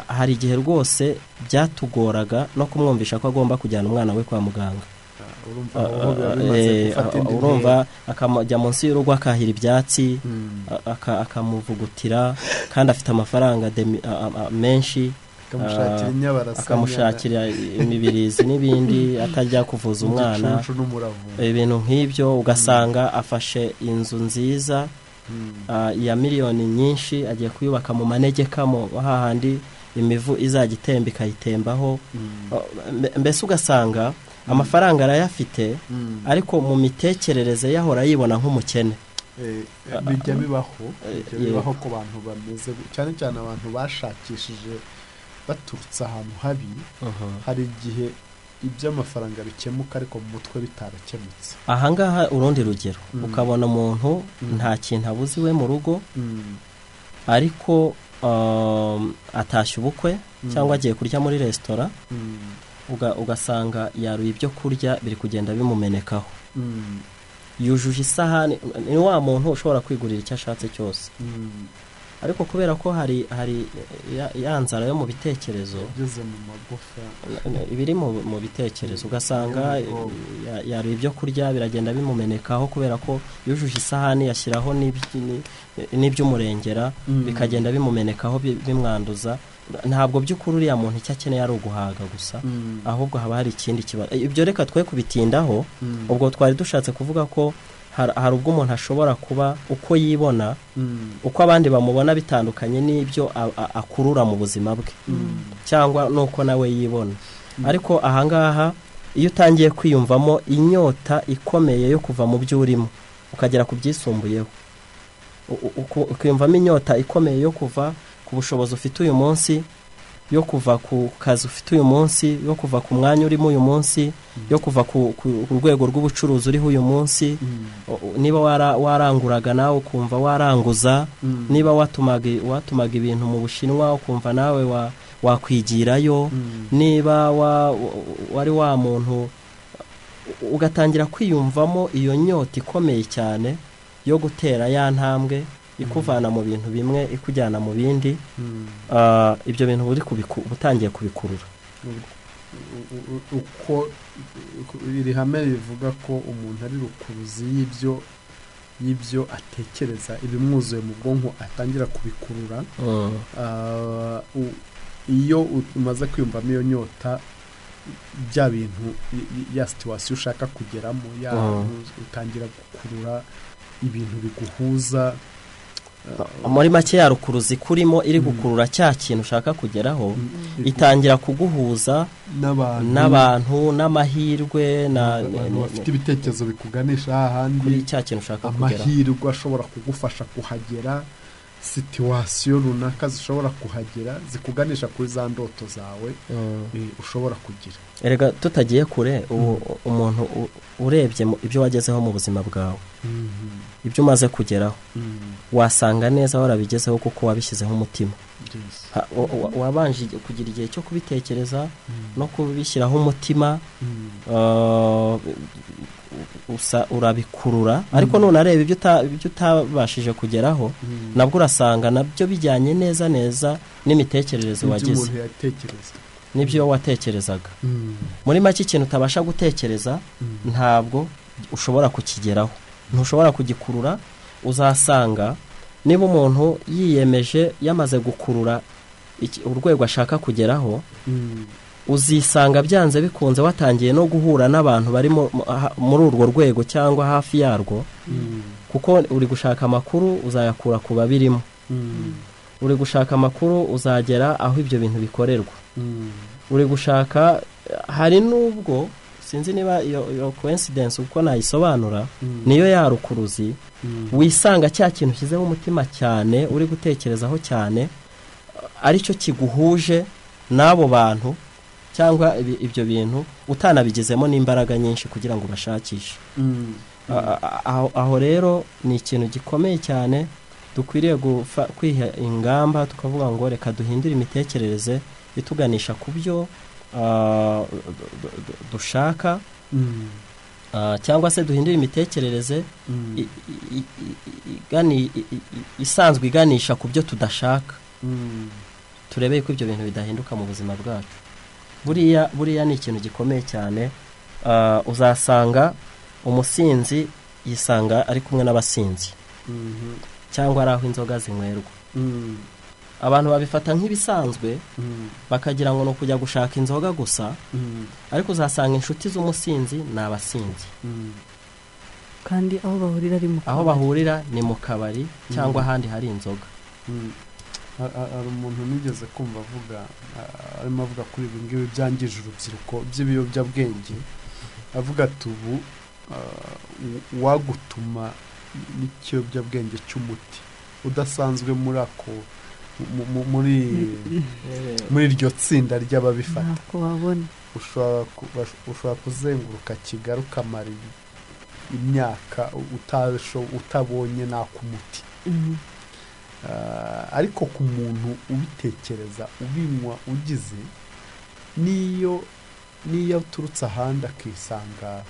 hari igihe rwose byatugoraga no kumwumvisha ko agomba kujyana umwana we kwa muganga. Urumva akajya munsi y'urugo akahira ibyatsi, akamuvugutira, kandi afite amafaranga menshi, akamushakira imibirizi n'ibindi, atajya kuvuza umwana, ibintu nk'ibyo. Ugasanga afashe inzu nziza ya miliyoni nyinshi, agiye kuyubaka mu manegeka, mu hahandi imivu izajya itemba ikayitembaho. Mbese ugasanga amafaranga arayafite, ariko mu mitekerereze yahora yibona nk'umukene. Bijya bibaho ku bantu bameze cyane cyane abantu bashakishije baturutse ahantu habi. Hari igihe iby'amafaranga bikemuka ariko mu mutwe bitarakemutse. Ahangaha urundi rugero, ukabona umuntu nta kintu abuze iwe mu rugo, ariko atashye ubukwe cyangwa agiye kurya muri resitora, ugasanga yaruye ibyo kurya biri kugenda bimumenekaho. Yujuje isahani. Ni wa muntu ushobora kwigurira icyo ashatse cyose, ariko kubera ko hari ya nzara yo mu bitekerezo, ibiri mu bitekerezo, ugasanga yaruye ibyo kurya biragenda bimumenekaho, kubera ko yujuje isahani yashyiraho n'iby'umurengera, bikagenda bimumenekaho bimwanduza. Ntabwo by'ukuri uriya muntu icyo akeneye ari uguhaga gusa, ahubwo haba hari ikindi kibazo. Ibyo reka twe kubitindaho. Ubwo twari dushatse kuvuga ko hari ubwo umuntu ashobora kuba uko yibona, uko abandi bamubona bitandukanye n'ibyo akurura mu buzima bwe, cyangwa n'uko nawe yibona. Ariko ahangaha iyo utangiye kwiyumvamo inyota ikomeye yo kuva mu byo urimo ukagera ku byisumbuyeho, ukiyumvamo inyota ikomeye yo kuva ku bushobozi ufite uyu munsi, yo kuva ku kazi ufite uyu munsi, yo kuva ku mwanya urimo uyu munsi, yo kuva ku rwego rw'ubucuruzi uriho uyu munsi, niba waranguraga nawe ukumva waranguza, niba watumaga ibintu mu Bushinwa ukumva nawe wakwigirayo, niba wari wa muntu, ugatangira kwiyumvamo iyo nyota ikomeye cyane yo gutera ya ntambwe ikuvana mu bintu bimwe ikujyana mu bindi. Ibyo bintu buri utangiye kubikurura. Uko iri hame rivuga ko umuntu ari rukuruzi y'ibyo atekereza, ibimwuzuye mu bwonko atangira kubikurura. Iyo umaze kwiyumvamo iyo nyota, bya bintu ya situation ushaka kugeramo, ya utangira gukurura ibintu biguhuza. Muri make ya rukuruzi kurimo iri gukurura cya kintu ushaka kugeraho, itangira kuguhuza N'abantu n'amahirwe n'abantu bafite ibitekerezo bikuganisha ahandi kuri cya kintu ushaka kugera, amahirwe ashobora kugufasha kuhagera, situwasiyo runaka zishobora kuhagera zikuganisha kuri za ndoto zawe ushobora kugira. Erega tutagiye kure, umuntu urebye ibyo wagezeho mu buzima bwawe, ibyo umaze kugeraho, wasanga neza warabigezeho kuko wabishyizeho umutima. Wabanje kugira igihe cyo kubitekereza no kubishyiraho umutima, urabikurura. Ariko nunareba ibyo utabashije kugeraho, nabwo urasanga nabyo bijyanye neza neza n'imitekerereze wagize, n'ibyo watekerezaga. Muri make, ikintu utabasha gutekereza ntabwo ushobora kukigeraho, ntushobora kugikurura. Uzasanga niba umuntu yiyemeje yamaze gukurura urwego ashaka kugeraho, uzisanga byanze bikunze watangiye no guhura n'abantu bari muri urwo rwego cyangwa hafi yarwo, kuko uri gushaka amakuru uzayakura ku babirimo, uri gushaka amakuru uzagera aho ibyo bintu bikorerwa, uri gushaka. Hari n'ubwo sinzi niba iyo coincidence uko nayisobanura, niyo ya rukuruzi, wisanga cya kintu ushyizeho umutima cyane, uri gutekerezaho cyane, aricyo kiguhuje n'abo bantu cyangwa ibyo bintu, utanabigezemo n'imbaraga nyinshi kugira ngo ubashakishe. Aho rero ni ikintu gikomeye cyane dukwiriye kwiha ingamba, tukavuga ngo reka duhindure imitekerereze ituganisha ku byo dushaka, cyangwa se duhindure imitekerereze isanzwe iganisha ku byo tudashaka, turebe ko ibyo bintu bidahinduka mu buzima bwacu. Buriya ni ikintu gikomeye cyane. Uzasanga umusinzi yisanga ari kumwe n'abasinzi, cyangwa ari aho inzoga zinywerwa. Abantu babifata nk'ibisanzwe, bakagira ngo ni ukujya gushaka inzoga gusa, ariko uzasanga inshuti z'umusinzi ni abasinzi, kandi aho bahurira ari mu aho bahurira ni mu kabari cyangwa ahandi hari inzoga. Hari umuntu nigeze kumva avuga, arimo avuga kuri ibi ngibi byangije urubyiruko by'ibiyobyabwenge, avuga ati ubu wagutuma n'ikiyobyabwenge cy'umuti udasanzwe muri ako muri iryo tsinda ry'ababifata, ushobora kuzenguruka Kigali ukamara imyaka utabonye n'ak'umuti. Ariko ku muntu ubitekereza, ubinywa, ugize niyo uturutse ahandi akisanga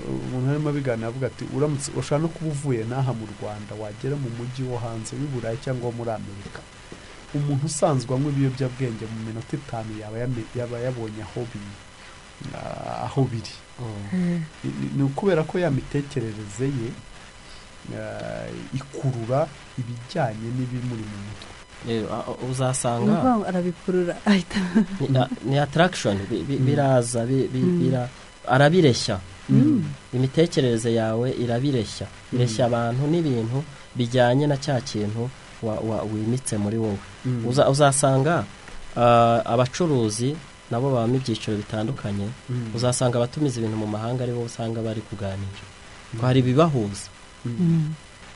umuntu arimo abiganira avuga ati uramutse ushobora no kuba uvuye n'aha mu Rwanda wagera mu mujyi wo hanze w'i Burayi cyangwa wo muri Amerika, umuntu usanzwe anywa ibiyobyabwenge mu minota 5 yaba yabonye aho biri. Ni ukubera ko ya mitekerereze ye ikurura ibijyanye n'ibimuri mu mutwe. Uzasanga arabikurura ahita ni attraction, biraza arabireshya. Imitekerereze yawe irabireshya, ireshya abantu n'ibintu bijyanye na cya kintu wimitse muri wowe. Uzasanga abacuruzi nabo babamo ibyiciro bitandukanye, uzasanga abatumiza ibintu mu mahanga aribo usanga bari kuganira, ko hari ibibahuza.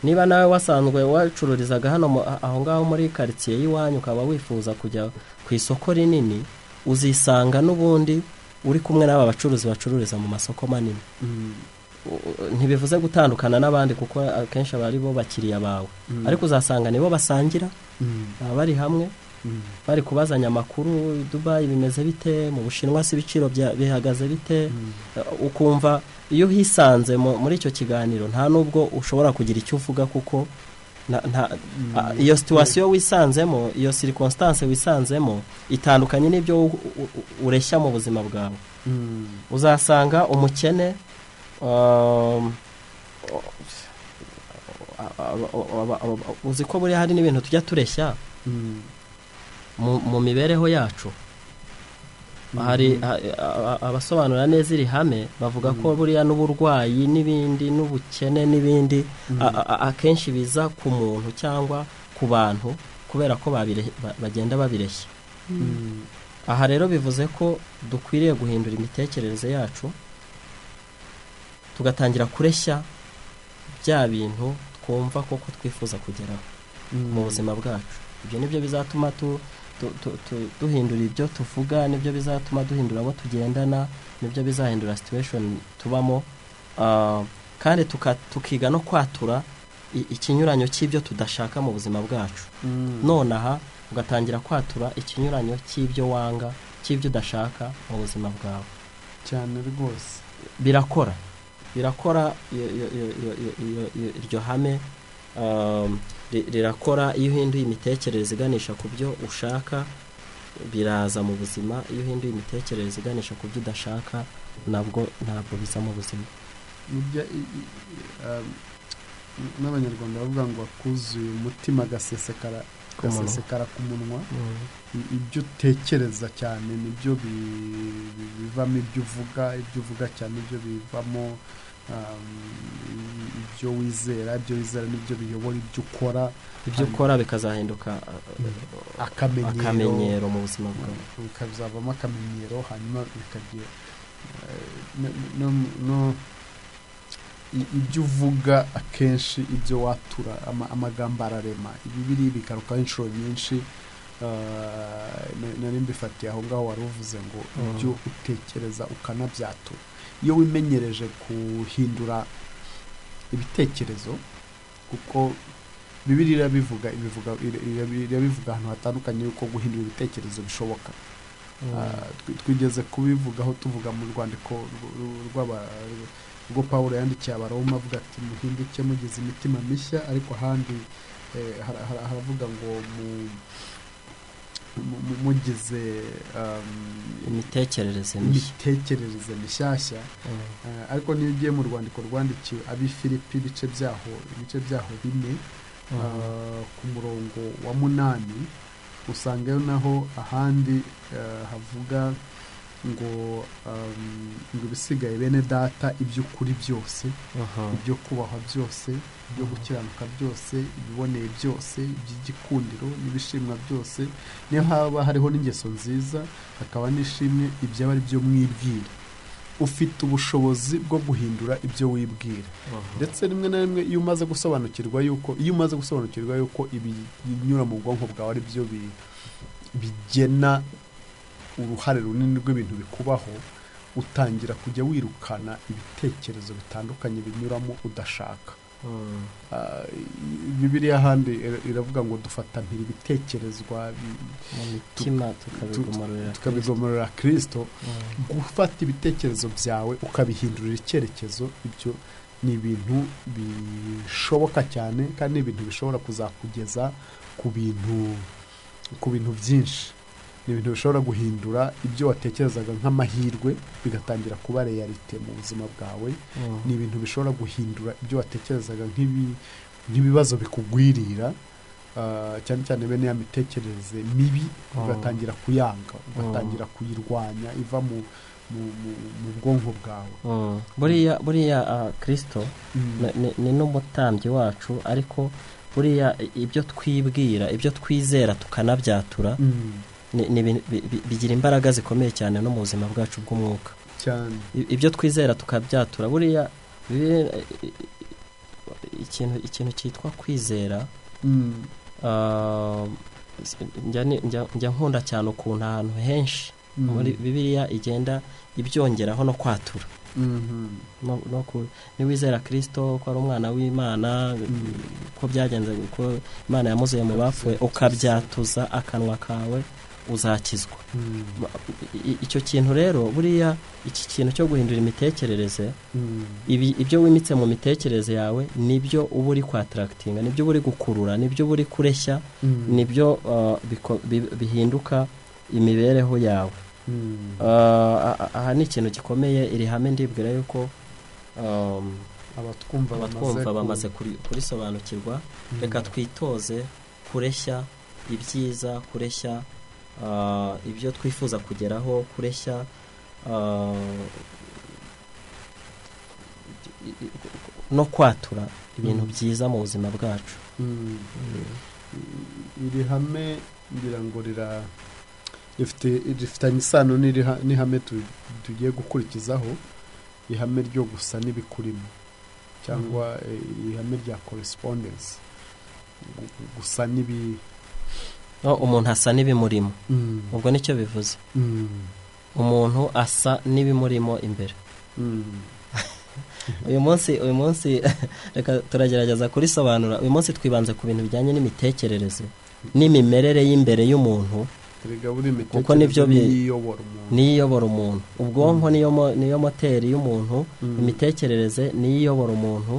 Niba nawe wasanzwe wacururizaga hano aho ngaho muri quartier y'iwanyu, ukaba wifuza kujya ku isoko rinini, uzisanga n'ubundi uri kumwe n'aba bacuruzi bacururiza mu masoko manini. Ntibivuze gutandukana n'abandi kuko akenshi aba ari bo bakiriya bawe, ariko uzasanga nibo basangira, bari hamwe, bari kubazanya amakuru, Dubai bimeze bite, mu Bushinwa se ibiciro bihagaze bite. Ukumva iyo uhisanze muri icyo kiganiro nta nubwo ushobora kugira icyo uvuga, kuko iyo situation wisanzemo, iyo circonstance wisanzemo itandukanye n'ibyo ureshya mu buzima bwawe. Uzasanga umukene uzi ko buriya hari n'ibintu tujya tureshya mu mibereho yacu. Hari abasobanura neza iri hame bavuga ko buriya n'uburwayi n'ibindi n'ubukene n'ibindi akenshi biza ku muntu cyangwa ku bantu kubera ko bagenda babireshya. Aha rero bivuze ko dukwiriye guhindura imitekerereze yacu, tugatangira kureshya bya bintu twumva koko twifuza kugeraho mu buzima bwacu. Ibyo nibyo bizatuma duhindura ibyo tuvuga, nibyo bizatuma duhindura abo tugendana, nibyo bizahindura situation tubamo, kandi tukiga no kwatura ikinyuranyo cy'ibyo tudashaka mu buzima bwacu. Nonaha ugatangira kwatura ikinyuranyo cy'ibyo wanga, cy'ibyo udashaka mu buzima bwawe. Cyane rwose birakora iryo hame rirakora. Iyo uhinduye imitekerereze iganisha ku byo ushaka biraza mu buzima, iyo uhinduye imitekerereze iganisha ku byo udashaka nabwo ntabwo biza mu buzima. N'abanyarwanda bavuga ngo akuzuye umutima gasesekara ku munwa. Ibyo utekereza cyane nibyo bivamo ibyo uvuga, ibyo uvuga cyane nibyo bivamo ibyo wizera, ibyo wizera nibyo biyobora ibyo ukora, ibyo ukora bikazahinduka akamenyero mu buzima bwawe, bikazavamo akamenyero, hanyuma bikagira no ibyo uvuga akenshi ibyo watura, amagambo ararema. Ibibiri bigarukaho inshuro nyinshi. Nari mbifatiye aho ngaho wari uvuze ngo ibyo utekereza ukanabyatura. Iyo wimenyereje guhindura ibitekerezo, kuko Bibiliya irabivuga ahantu hatandukanye yuko guhindura ibitekerezo bishoboka. Twigeze kubivugaho tuvuga mu rwandiko rwo Pawulo yandikiye Abaroma avuga ati muhinduke mugize imitima mishya, ariko ahandi haravuga ngo mugize imitekerereze mishyashya. Ariko niyo ugiye mu rwandiko rwandikiwe ab'i Filipi ibice byaho 4 ku murongo wa 8 usangayo naho ahandi havuga ngo ngo ibisigaye bene data, iby'ukuri byose, ibyo kubahwa byose, ibyo gukiranuka byose, ibiboneye byose, iby'igikundiro n'ibishimwa byose, niyo haba hariho n'ingeso nziza hakaba n'ishimwe, ibyaba ari byo mwibwira. Ufite ubushobozi bwo guhindura ibyo wibwira. Ndetse rimwe na rimwe iyo umaze gusobanukirwa yuko ibinyura mu bwonko bwawe ari byo bigena uruhare runini rw'ibintu bikubaho, utangira kujya wirukana ibitekerezo bitandukanye binyuramo udashaka. Bibiliya ahandi iravuga ngo dufata mpiri ibitekerezwa mu mitima tukabigomorera Kristo. Gufata ibitekerezo byawe ukabihindurira icyerekezo, ibyo ni ibintu bishoboka cyane, kandi ni ibintu bishobora kuzakugeza ku bintu byinshi. Ni ibintu bishobora guhindura ibyo watekerezaga nk'amahirwe bigatangira kuba realite mu buzima bwawe. Ni ibintu bishobora guhindura ibyo watekerezaga nk'ibibazo bikugwirira, cyane cyane bene ya mitekerereze mibi, ugatangira kuyanga, ugatangira kuyirwanya iva mu bwonko bwawe. Buriya Kristo ni n'umutambyi wacu, ariko buriya ibyo twibwira, ibyo twizera tukanabyatura, bigira imbaraga zikomeye cyane no mu buzima bwacu bw'umwuka. Cyane ibyo twizera tukabyatura. Buriya ikintu cyitwa kwizera, njya nkunda cyane ukuntu ahantu henshi muri Bibiliya igenda ibyongeraho no kwatura. Niwizera Kristo ko ari umwana w'Imana, ko byagenze, ko Imana yamuzuye mu bapfuye, ukabyatuza akanwa kawe uzakizwa. Icyo kintu rero buriya iki kintu cyo guhindura imitekerereze, ibyo wimitse mu mitekerereze yawe nibyo uba uri kwattractinga, nibyo uba uri gukurura, nibyo uba uri kureshya, nibyo bihinduka imibereho yawe. Aha ni ikintu gikomeye. Iri hame ndibwira yuko abatwumva bamaze kurisobanukirwa. Reka twitoze kureshya ibyiza, kureshya ibyo twifuza kugeraho, kureshya no kwatura ibintu byiza mu buzima bwacu. Iri hame ngira ngo rifitanye isano n'ihame tugiye gukurikizaho, ihame ryo gusa n'ibikurimo cyangwa ihame rya correspondence, gusa n'ibi umuntu asa n'ibimurimo. Ubwo nicyo bivuze, umuntu asa n'ibimurimo imbere. Uyu munsi reka turagerageza kurisobanura. Uyu munsi twibanze ku bintu bijyanye n'imitekerereze n'imimerere y'imbere y'umuntu, kuko nibyo niyobora umuntu. Ubwonko niyo moteri y'umuntu, imitekerereze niyo iyobora umuntu,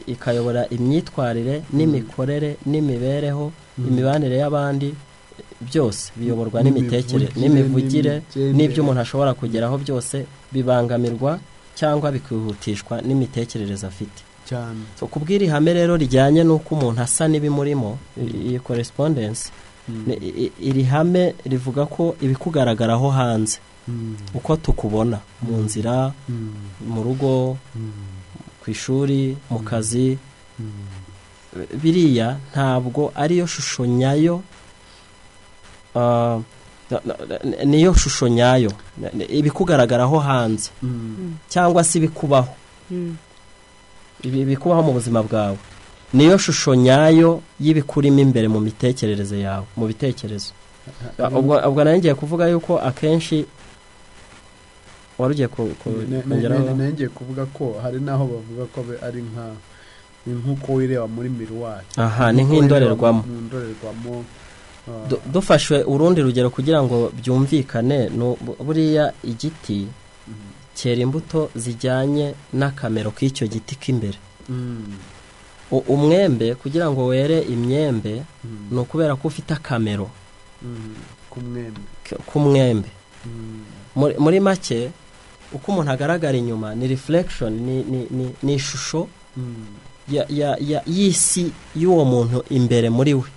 ikayobora imyitwarire n'imikorere n'imibereho, imibanire y'abandi, byose biyoborwa n'imitekerereze n'imivugire n'ibyo umuntu ashobora kugeraho byose bibangamirwa cyangwa bikihutishwa n'imitekerereze afite. So kubwira ihame rero rijyanye n'uko umuntu asa n'ibimurimo, iyi correspondence, iri hame rivuga ko ibikugaragaraho hanze, uko tukubona mu nzira, mu rugo, ku ishuri, mu kazi, biriya ntabwo ariyo shusho nyayo, niyo shusho nyayo ibikugaragaraho hanze cyangwa se ibikubaho, ibikubaho mu buzima bwawe niyo shusho nyayo y'ibikurimo imbere mu mitekerereze yawe, mu bitekerezo. Ubwo nari ngiye kuvuga yuko akenshi wari ugiye kongeraho, nari ngiye kuvuga ko hari n'aho bavuga ko ari nka nk'uko wireba muri miruwari. Aha ni nk'indorerwamo. Dufashwe urundi rugero kugira ngo byumvikane, buriya igiti cyera imbuto zijyanye n'akamero k'icyo giti k'imbere. Umwembe kugira ngo were imyembe ni ukubera ko ufite akamero k'umwembe. Muri make uko umuntu agaragara inyuma ni reflection, ni ishusho y'isi y'uwo muntu imbere muri we.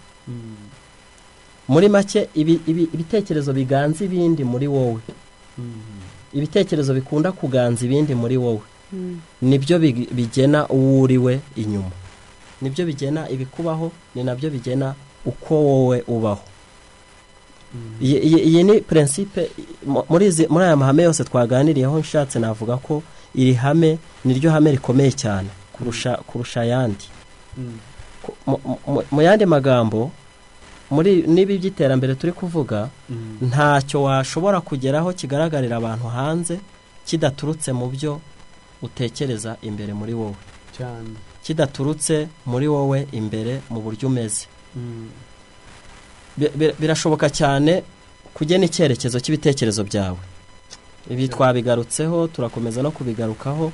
Muri make ibitekerezo biganza ibindi muri wowe, ibitekerezo bikunda kuganza ibindi muri wowe nibyo bigena uwo uri we inyuma, nibyo bigena ibikubaho, ni nabyo bigena uko wowe ubaho. Iyi ni principe muri aya mahame yose twaganiriyeho. Nshatse navuga ko iri hame niryo hame rikomeye cyane kurusha ayandi. Mu yandi magambo, muri nibi by'iterambere turi kuvuga, ntacyo washobora kugeraho kigaragarira abantu hanze kidaturutse mu byo utekereza imbere muri wowe, cyane kidaturutse muri wowe imbere mu buryo umeze. Birashoboka cyane kugena icyerekezo cy'ibitekerezo byawe. Ibi twabigarutseho, turakomeza no kubigarukaho.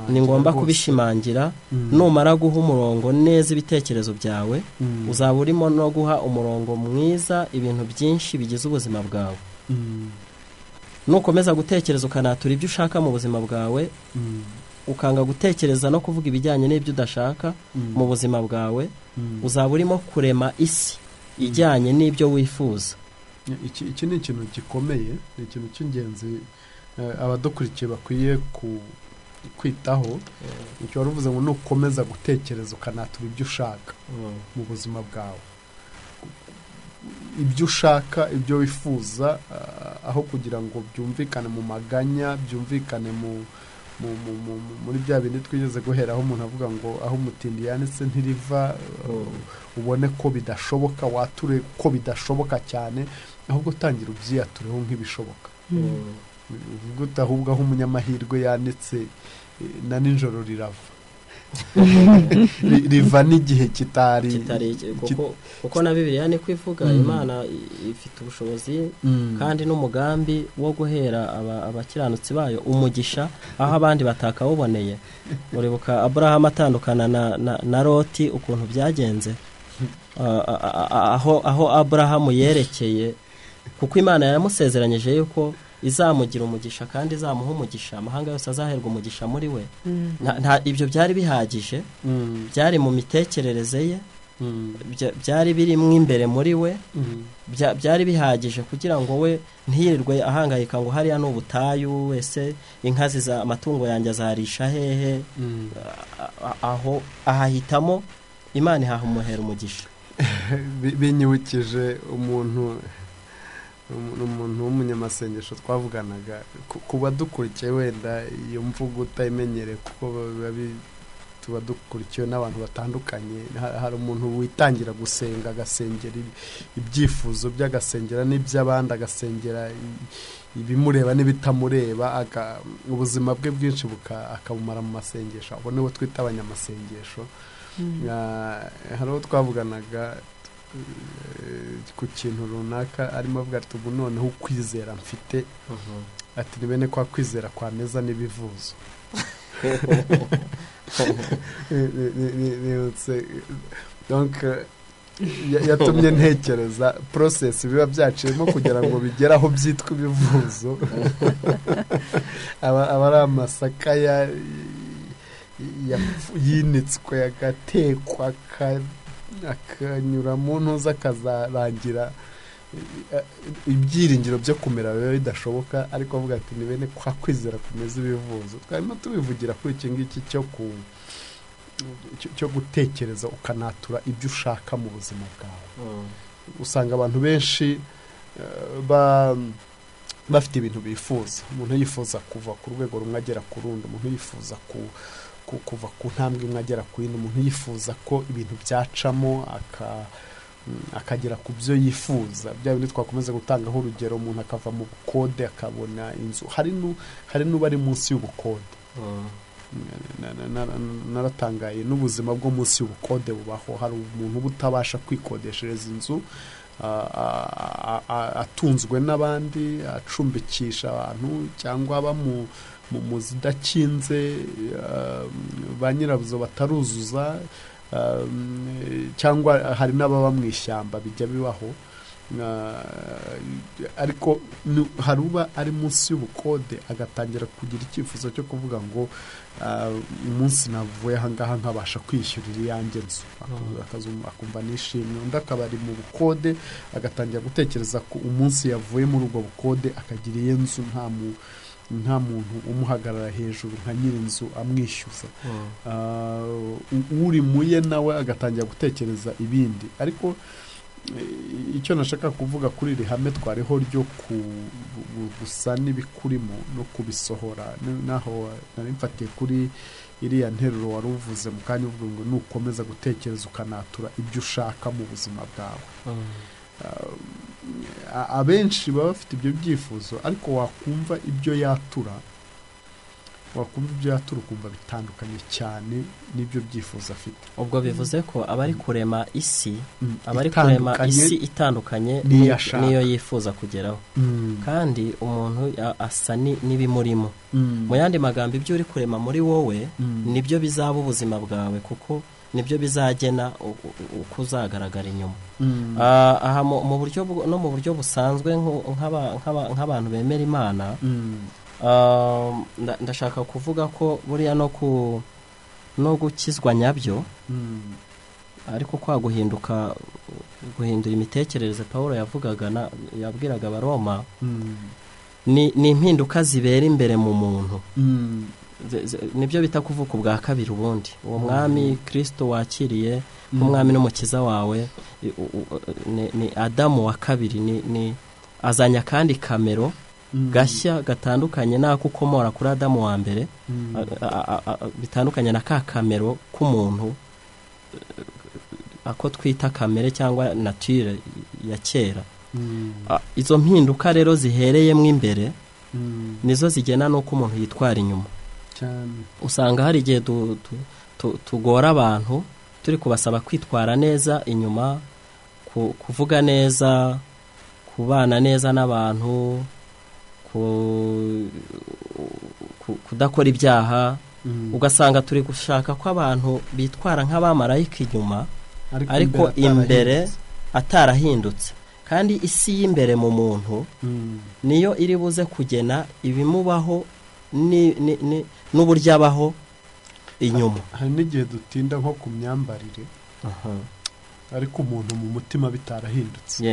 Ni ngombwa kubishimangira. Numara guha umurongo neza ibitekerezo byawe, uzaba urimo no guha umurongo mwiza ibintu byinshi bigize ubuzima bwawe. Nukomeza gutekereza ukanatura ibyo ushaka mu buzima bwawe, ukanga gutekereza no kuvuga ibijyanye n'ibyo udashaka mu buzima bwawe, uzaba urimo kurema isi ijyanye n'ibyo wifuza. Iki ni ikintu gikomeye, ni ikintu cy'ingenzi abadukurikiye bakwiye kwitaho. Icyo wari uvuze ngo nukomeza gutekereza ukanatura ibyo ushaka mu buzima bwawe, ibyo ushaka, ibyo wifuza, aho kugira ngo byumvikane mu maganya, byumvikane muri bya bindi twigeze guheraho umuntu avuga ngo aho umutindi yanitse ntiriva, ubone ko bidashoboka, wature ko bidashoboka cyane, ahubwo tangira ubyiyatureho nk'ibishoboka. Uvuga uti ahubwo aho umunyamahirwe yanitse na nijoro rirava, riva n'igihe kitari, kuko na Bibiliya ni kwivuga Imana ifite ubushobozi kandi n'umugambi wo guhera abakiranutsi bayo umugisha aho abandi batakawuboneye. Uribuka Abraham atandukana na Loti ukuntu byagenze, aho Abraham yerekeye, kuko Imana yaramusezeranyije yuko izamugira umugisha kandi izamuha umugisha, amahanga yose azaherwa umugisha muri we. Nta ibyo byari bihagije, byari mu mitekerereze ye, byari birimo imbere muri we, byari bihagije kugira ngo we ntiyirirwe ahangayika ngo hariya ni ubutayu, wese inka ziza amatungo yanjye azarisha hehe. Aho ahahitamo Imana ihaha umuhera umugisha. Binyibukije umuntu Ni umuntu w'umunyamasengesho twavuganaga. Ku badukurikiye, wenda iyo mvugo utayimenyereye, kuko tuba dukurikiwe n'abantu batandukanye. Hari umuntu witangira gusenga, agasengera ibyifuzo bye, agasengera n'iby'abandi, agasengera ibimureba n'ibitamureba, ubuzima bwe bwinshi akabumara mu masengesho. Abo nibo twita abanyamasengesho. Hari uwo twavuganaga ku kintu runaka, arimo avuga ati: "Ubu noneho ukwizera mfite," ati, "ni bene kwa kwizera kwameza n'ibivuzo." Nibutse, donc yatumye ntekereza process biba byaciyemo kugira ngo bigere aho byitwa ibivuzo. Aba ari amasaka yinitswe, agatekwa, akanyura mu ntuza, akazarangira ibyiringiro byo kumera biba bidashoboka. Ariko avuga ati: "Ni bene kwa kwizera kumeze ibivuzo." Twarimo tubivugira kuri iki ngiki cyo gutekereza ukanatura ibyo ushaka mu buzima bwawe. Usanga abantu benshi bafite ibintu bifuza. Umuntu yifuza kuva ku rwego rumwe agera ku rundi, umuntu yifuza kuva ku ntambwe imwe agera ku yindi, umuntu yifuza ko ibintu byacamo akagera ku byo yifuza. Bya bindi twakomeza gutangaho urugero, umuntu akava mu bukode akabona inzu. Hari n'uba ari munsi y'ubukode. Naratangaye n'ubuzima bwo munsi y'ubukode bubaho. Hari umuntu uba utabasha kwikodeshereza inzu, atunzwe n'abandi, acumbikisha abantu, cyangwa aba mu zidakinze, ba nyirazo bataruzuza, cyangwa hari n'ababa mu ishyamba, bijya bibaho. Ariko hari uba ari munsi y'ubukode, agatangira kugira icyifuzo cyo kuvuga ngo: "Umunsi navuye aha ngaha nkabasha kwishyurira iyanjye nzu," akumva nishimye. Undi akaba ari mu bukode, agatangira gutekereza ko umunsi yavuye muri ubwo bukode akagira iye nzu, nta muntu umuhagarara hejuru nka nyir'inzu amwishyuza. Uri muye nawe agatangira gutekereza ibindi. Ariko icyo nashaka kuvuga kuri iri hame twariho ryo gusa n'ibikurimo no kubisohora, naho nari mfatiye kuri iriya nteruro wari uvuze mu kanya, uvuga ngo nukomeza gutekereza ukanatura ibyo ushaka mu buzima bwawe. Abenshi baba bafite ibyo byifuzo, ariko wakumva ibyo yatura ukumva bitandukanye cyane n'ibyo byifuzo afite. Ubwo bivuze ko aba ari kurema isi, aba ari kurema itandukanye isi itandukanye n'iyo ashaka. N'iyo yifuza kugeraho. Kandi umuntu asa n'ibimurimo. Mu yandi magambo, ibyo uri kurema muri wowe nibyo bizaba ubuzima bwawe, kuko nibyo bizagena uko uzagaragara inyuma. Aha mu buryo no mu buryo busanzwe, nk'abantu bemera Imana, ndashaka kuvuga ko buriya no gukizwa nyabyo, ariko kwa guhinduka, guhindura imitekerereze Paul yavugaga yabwiraga Abaroma, ni impinduka zibera imbere mu muntu. Nibyo bita kuvuka ubwa kabiri. Ubundi uwo mwami Kirisito wakiriye nk'umwami n'umukiza wawe, ni Adamu wa kabiri, ni azanye akandi kamero gashya gatandukanye n'ako ukomora kuri Adamu wa mbere, bitandukanye na ka kamero k'umuntu, ako twita kamere cyangwa nature ya kera. Izo mpinduka rero zihereyemo imbere nizo zigena n'uko umuntu yitwara inyuma. Usanga hari igihe tugora abantu turi kubasaba kwitwara neza inyuma, kuvuga neza, kubana neza n'abantu, kudakora ibyaha. Ugasanga turi gushaka ko abantu bitwara nk'abamarayika inyuma, ariko imbere atarahindutse. Kandi isi y'imbere mu muntu niyo iri buze kugena ibimubaho n'uburyo abaho inyuma. Hari n'igihe dutinda nko ku myambarire, ariko umuntu mu mutima bitarahindutse.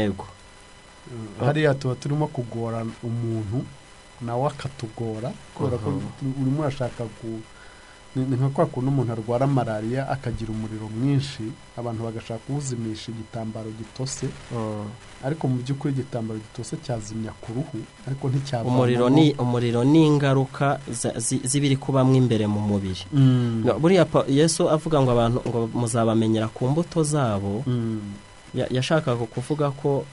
Hariya tuba turimo kugora umuntu, nawe akatugora, kubera ko urimo urashaka Ni nka kwa kuntu umuntu arwara malariya akagira umuriro mwinshi, abantu bagashaka kuwuzimisha igitambaro gitose, ariko mu by'ukuri igitambaro gitose cyazimya ku ruhu ariko nticyavanamo umuriro ni ingaruka z'ibiri kubamwo imbere mu mubiri. Buriya Yesu avuga ngo abantu ngo muzabamenyera ku mbuto zabo, yashakaga kuvuga ko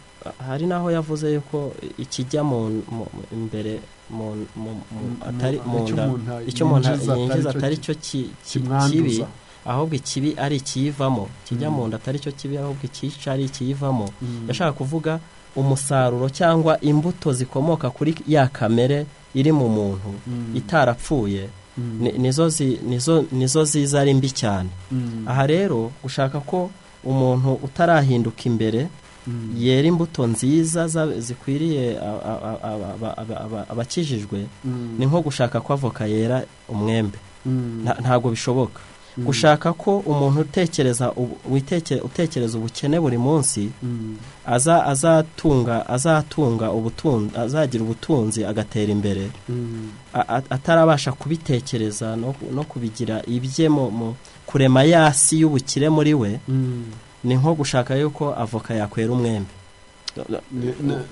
hari naho yavuze yuko ikijya mu imbere atari mu nda, icyo umuntu yinjiza atari cyo kibi, ahubwo ikibi ari ikiyivamo. Kijya mu nda atari cyo kibi, ahubwo ikica ari ikiyivamo. Yashaka kuvuga umusaruro cyangwa imbuto zikomoka kuri ya kamere iri mu muntu itarapfuye, nizo ziza ari mbi cyane. Aha rero gushaka ko umuntu utarahinduka imbere yera imbuto nziza zikwiriye abakijijwe, ni nko gushaka ko avoka yera umwembe. Ntabwo bishoboka. Gushaka ko umuntu utekereza ubukene buri munsi azatunga azagira ubutunzi agatera imbere, atarabasha kubitekereza no kubigira ibye mu kurema yasi y'ubukire muri we, ni nko gushaka yuko avoka yakwera umwembe.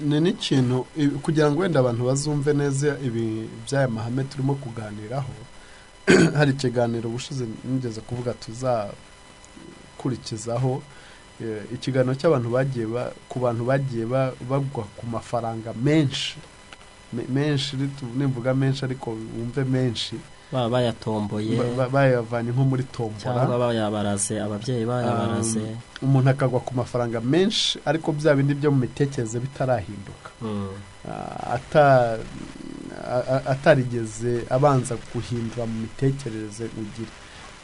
Ni n'ikintu kugira ngo wenda abantu bazumve neza ibi by'aya mahame turimo kuganiraho. Hari ikiganiro ubushize nigeze kuvuga tuzakurikizaho, ikiganiro cy'abantu bagiye ku bantu bagiye bagwa ku mafaranga menshi menshi, nimvuga menshi ariko wumve menshi, bayatomboye, bayavanye nko muri tombora cyangwa bayabaraze, ababyeyi bayabaraze, umuntu akagwa ku mafaranga menshi ariko bya bindi byo mu mitekerereze bitarahinduka, atarigeze abanza guhindura mu mitekerereze. Ugira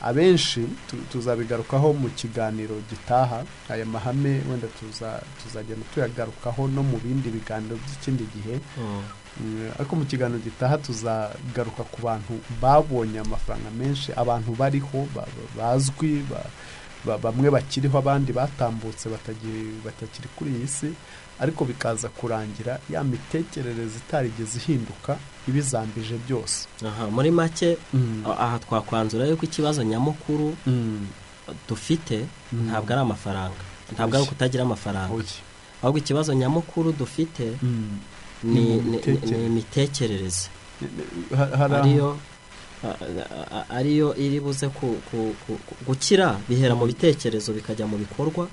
abenshi tuzabigarukaho mu kiganiro gitaha. Aya mahame wenda tuzagenda tuyagarukaho no mu bindi biganiro by'ikindi gihe, ariko mu kiganiro gitaha tuzagaruka ku bantu babonye amafaranga menshi, abantu bariho bazwi, bamwe bakiriho abandi batambutse batakiri kuri iyi si, ariko bikaza kurangira ya mitekerereze itarigeze ihinduka ibizambije byose. Aha muri make aha twakwanzura yuko ikibazo nyamukuru dufite ntabwo ari amafaranga, ntabwo ari kutagira amafaranga, ahubwo ikibazo nyamukuru dufite ni imitekerereze ariyo iri buze gukira. Bihera mu bitekerezo bikajya mu bikorwa,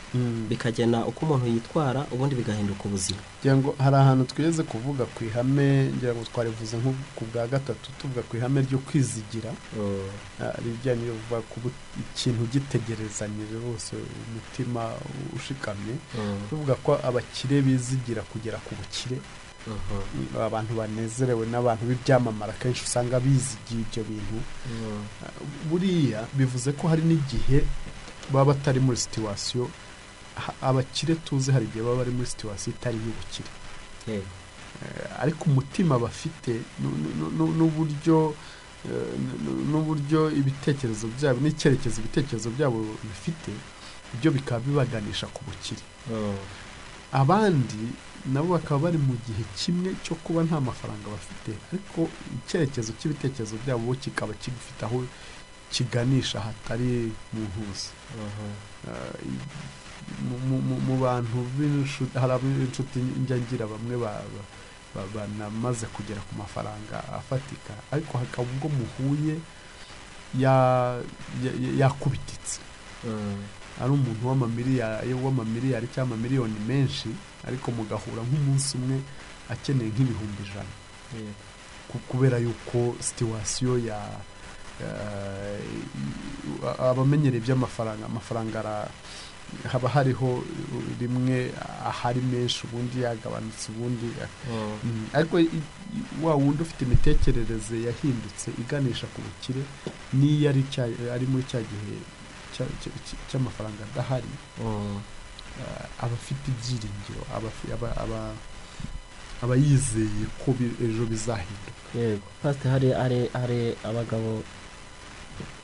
bikagena uko umuntu yitwara, ubundi bigahinduka ubuzima. Ngira ngo hari ahantu twigeze kuvuga ku ihame, ngira ngo twarivuze nko ku bwa gatatu, tuvuga ku ihame ryo kwizigira, rijyanye no kuvuga ku ikintu gitegerezanyije rwose umutima ushikamye, tuvuga ko abakire bizigira kugera ku bukire. Abantu banezerewe n'abantu b'ibyamamara kenshi usanga bizigiye ibyo bintu. Buriya bivuze ko hari n'igihe baba batari muri situation, abakire tuzi hari igihe baba bari muri situation itari y'ubukire, ariko umutima bafite n'uburyo ibitekerezo byabo n'icyerekezo ibitekerezo byabo bifite, ibyo bikaba bibaganisha ku bukire. Abandi nabo bakaba bari mu gihe kimwe cyo kuba nta mafaranga bafite, ariko icyerekezo cy'ibitekerezo byabo kikaba kigifite aho kiganisha hatari mu ntuzi. Mu bantu hari ab'inshuti njya ngira bamwe banamaze kugera ku mafaranga afatika, ariko hakaba ubwo muhuye yakubititse, ari umuntu w'amamiliyari cyangwa amamiliyoni menshi, ariko mugahura nk'umunsi umwe akeneye nk'ibihumbi 100, kubera yuko situation ya abamenyereye iby'amafaranga, amafaranga haba hariho rimwe ahari menshi ubundi yagabanutse ubundi, ariko wa wundi ufite imitekerereze yahindutse iganisha ku bukire, n'iyo ari muri cya gihe cy'amafaranga adahari, aba afite ibyiringiro, aba yizeye ko ejo bizahinduka. Yego Pastor, hari abagabo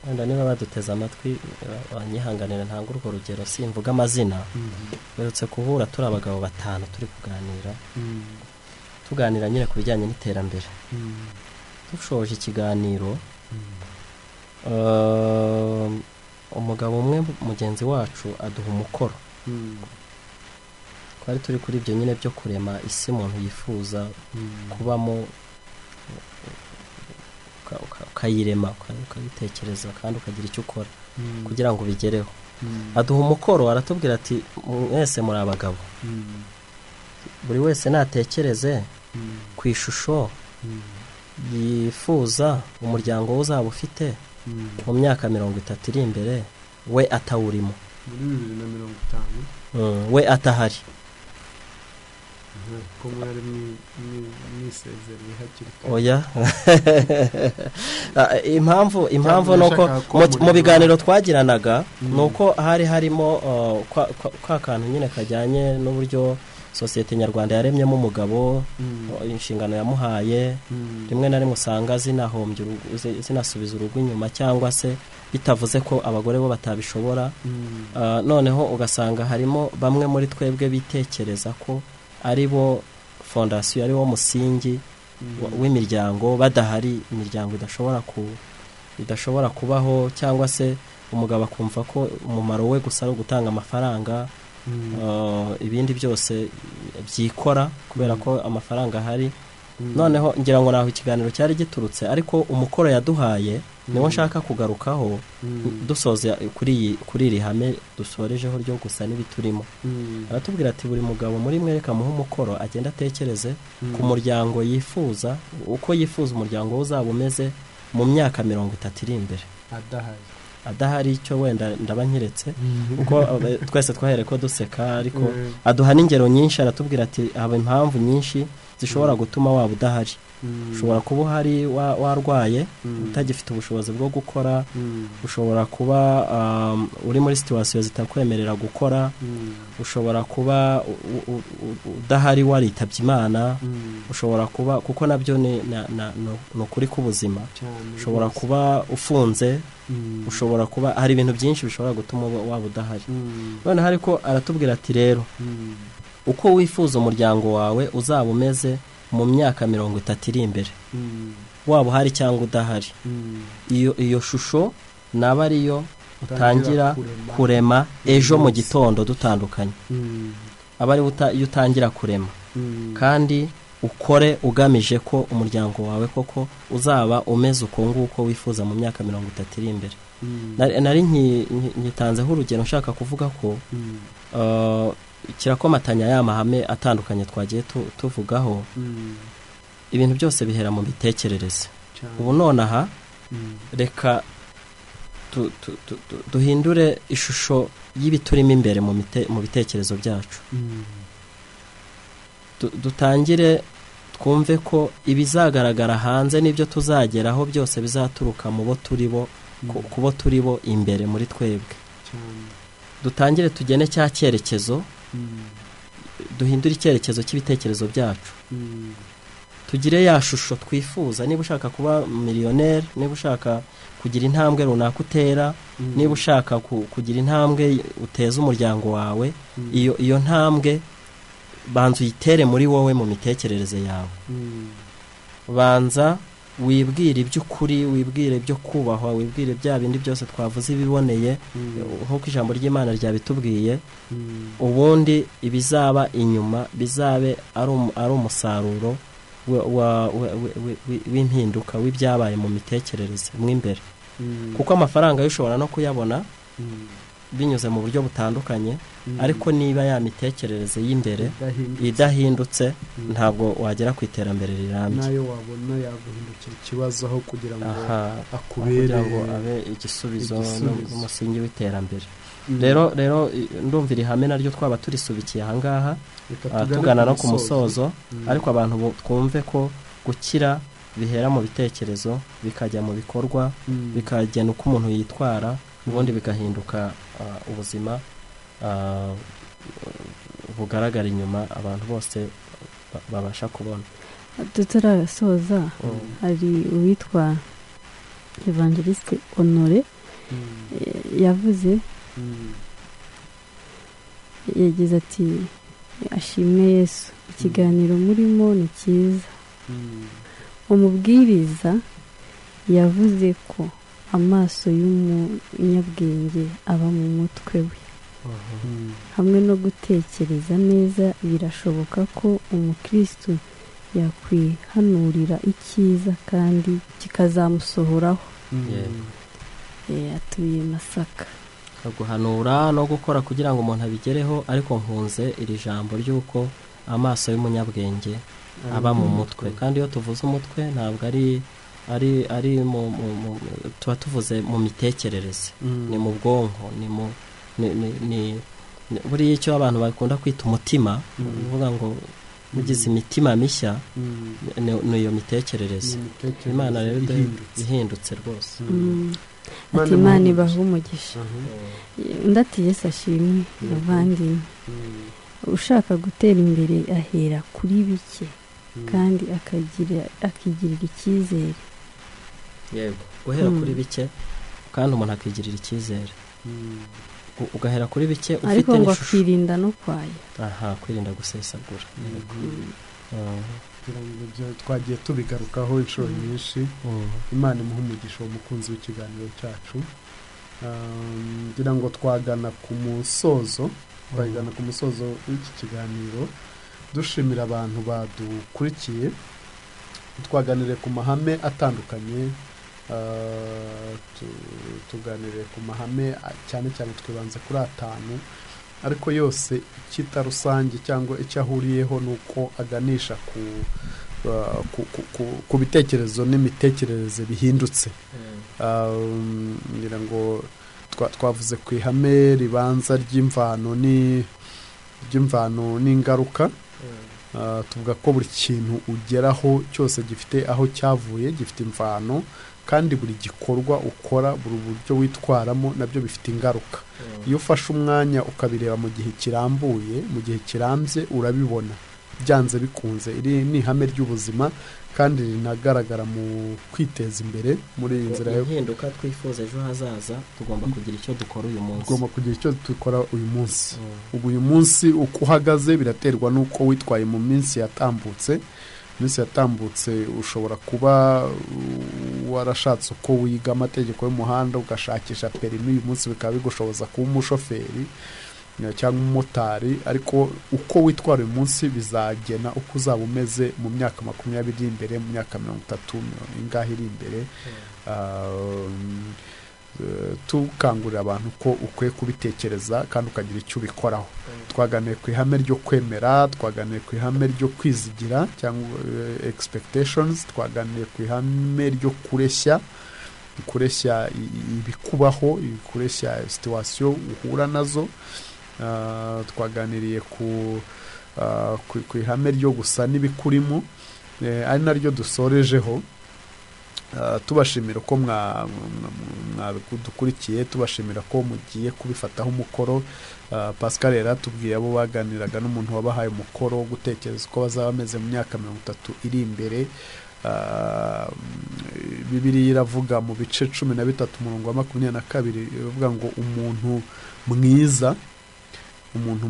wenda niba baduteze amatwi banyihanganira ntabwo urwo rugero simvuga amazina, berutse kuhura turi abagabo 5 turi kuganira, tuganira nyine ku bijyanye n'iterambere. Dushoje ikiganiro Umugabo umwe mugenzi wacu aduha umukoro. Twari turi kuri ibyo nyine byo kurema isi umuntu yifuza kubamo, ukayirema, ukabitekereza kandi ukagira icyo ukora kugira ngo ubigereho. Aduha umukoro aratubwira ati mwese muri abagabo, buri wese natekereze ku ishusho yifuza umuryango we uzaba ufite mu myaka 30 iri imbere, we atawurimo, muri 2050 we atahari. Ko mwari mwisezereye hakiri kare. Oya. Impamvu nuko mu biganiro twagiranaga nuko hari harimo kwa kantu nyine kajyanye n'uburyo sosiyete nyarwanda yaremyemo umugabo, inshingano yamuhaye, rimwe na rimwe usanga zinahombye, zinasubiza urugo inyuma, cyangwa se bitavuze ko abagore bo batabishobora. Noneho ugasanga harimo bamwe muri twebwe bitekereza ko ari bo fondasiyo, ari wo musingi w'imiryango, badahari imiryango idashobora kubaho, cyangwa se umugabo akumva ko umumaro we gusa ari ugutanga amafaranga, ibindi byose byikora kubera ko amafaranga ahari. Noneho ngira ngo naho ikiganiro cyari giturutse, ariko umukoro yaduhaye niwo nshaka kugarukaho dusoza kuri iri hame dusorejeho ryo gusa n'ibiturimo. Aratubwira ati buri mugabo muri mwe reka muhe umukoro, agenda atekereze ku muryango yifuza, uko yifuza umuryango we uzaba umeze mu myaka 30 iri imbere, adahari. Icyo wenda ndaba nkiretse kuko twese twahere ko duseka, ariko aduha n'ingero nyinshi, aratubwira ati haba impamvu nyinshi zishobora gutuma waba udahari. Ushobora kuba uhari warwaye, utagifite ubushobozi bwo gukora, ushobora kuba uri muri situwasiyo zitakwemerera gukora, ushobora kuba udahari waritabye Imana, ushobora kuba, kuko nabyo ni ukuri k'ubuzima, ushobora kuba ufunze, ushobora kuba hari ibintu byinshi bishobora gutuma waba udahari. Noneho ariko aratubwira ati rero uko wifuza umuryango wawe uzaba umeze mu myaka 30 iri imbere, waba uhari cyangwa udahari, iyo shusho naba ariyo utangira kurema ejo mu gitondo dutandukanye, aba ari iyo utangira kurema, kandi ukore ugamije ko umuryango wawe koko uzaba umeze uko nguko wifuza mu myaka 30 iri imbere. Nari nyitanzeho urugero nshaka kuvuga ko kirakomatanya ya mahame atandukanye twagiye tuvugaho. Ibintu byose bihera mu mitekerereze. Ubu nonaha reka duhindure ishusho y'ibiturimo imbere mu bitekerezo byacu. Dutangire twumve ko ibizagaragara hanze n'ibyo tuzageraho byose bizaturuka mu bo turi bo, ku bo turi bo imbere muri twebwe. Dutangire tugene cya cyerekezo, duhindure icyerekezo cy'ibitekerezo byacu, tugire ya shusho twifuza. Niba ushaka kuba miliyoneri, niba ushaka kugira intambwe runaka utera, niba ushaka kugira intambwe uteza umuryango wawe, iyo ntambwe banza uyitere muri wowe mu mitekerereze yawe. Banza wibwire iby'ukuri, wibwire ibyo kubahwa, wibwire bya bindi byose twavuze ibiboneye nk'uko ijambo ry'Imana ryabitubwiye. Ubundi ibizaba inyuma bizabe ari umusaruro w'impinduka w'ibyabaye mu mitekerereze mw'imbere. Kuko amafaranga ushobora no kuyabona binyuze mu buryo butandukanye, ariko niba ya mitekerereze y'imbere idahindutse ntabwo wagera ku iterambere rirambye. Nayo wabona yaguhindukira ikibazo aho kugira ngo akubere, kugira ngo abe igisubizo n'umusingi w'iterambere. Rero ndumva iri hame naryo twaba turisubikiye aha ngaha, tugana no ku musozo, ariko abantu twumve ko gukira bihera mu bitekerezo bikajya mu bikorwa, bikagena uko umuntu yitwara, ubundi bigahinduka ubuzima bugaragara inyuma abantu bose babasha kubona. Tutarasoza, hari uwitwa Evangeliste Honore yavuze, yagize ati ashimwe Yesu, ikiganiro murimo ni cyiza. Umubwiriza yavuze ko Amaso y'umunyabwenge aba mu mutwe we. Hamwe no gutekereza neza birashoboka ko umukristo yakwihanurira icyiza kandi kikazamusohoraho. Atuye Masaka. Guhanura no gukora kugira ngo umuntu abigereho, ariko nkunze iri jambo ry'uko amaso y'umunyabwenge aba mu mutwe. Kandi iyo tuvuze umutwe ntabwo ari ari tuba tuvuze mu mitekerereze, ni mu bwonko, ni mu ni buriya icyo abantu bakunda kwita umutima, uvuga ngo mugize imitima mishya, ni iyo mitekerereze. Imana rero ihindutse rwose. Ati Imana ibahe umugisha. Undi ati Yesu ashimwe bavandimwe. Ushaka gutera imbere ahera kuri bike kandi akigirira icyizere. Yego, guhera kuri bike kandi umuntu akigirira icyizere. Ugahera kuri bike ufite ariko ngo akirinda no kwaya. Aha, kwirinda gusesagura. Twagiye tubigarukaho inshuro nyinshi. Imana imuhe umugisha uwo mukunzi w'ikiganiro cyacu. Ngira ngo twagana ku musozo, w'iki kiganiro, dushimira abantu badukurikiye. Twaganiriye ku mahame atandukanye, tuganiriye ku mahame cyane cyane twibanze kuri 5, ariko yose icyita rusange cyangwa icyo ahuriyeho ni uko aganisha ku bitekerezo n'imitekerereze bihindutse. Ngira ngo twavuze ku ihame ribanza ry'imvano n'ingaruka. Tuvuga ko buri kintu ugeraho cyose gifite aho cyavuye, gifite imvano, kandi buri gikorwa ukora, buri buryo witwaramo nabyo bifite ingaruka. Iyo ufashe umwanya ukabireba mu gihe kirambuye, mu gihe kirambye, urabibona byanze bikunze. Iri ni ihame ry'ubuzima kandi rinagaragara mu kwiteza imbere muri iyi nzira yo impinduka twifuza ejo hazaza. Tugomba kugira icyo dukora uyu munsi. Tugomba kugira icyo dukora uyu munsi. Ubu uyu munsi uko uhagaze biraterwa n'uko witwaye mu minsi yatambutse. Minsi yatambutse ushobora kuba warashatse uko wiga amategeko y'umuhanda, ugashakisha perimi, uyu munsi bikaba bigushoboza kuba umushoferi cyangwa umumotari, ariko uko witwara uyu munsi bizagena uko uzaba umeze mu myaka 20 iri imbere, mu myaka 30 ingahe iri imbere. Tukangurira abantu ko ukwiye kubitekereza kandi ukagira icyo ubikoraho. Twaganiye ku ihame ryo kwemera, twaganiye ku ihame ryo kwizigira cyangwa expectations, twaganiye ku ihame ryo kureshya ibikubaho, kureshya situation uhura nazo. Twaganiriye ku ihame ryo gusa n'ibikurimo, ari naryo dusorejeho. Tubashimira ko mwadukurikiye, tubashimira ko mugiye kubifataho umukoro. Pascal yaratubwiye abo baganiraga n'umuntu wabahaye umukoro wo gutekereza uko bazaba bameze mu myaka 30 iri imbere. Bibiliya iravuga mu bice 13 umurongo wa 22, iravuga ngo umuntu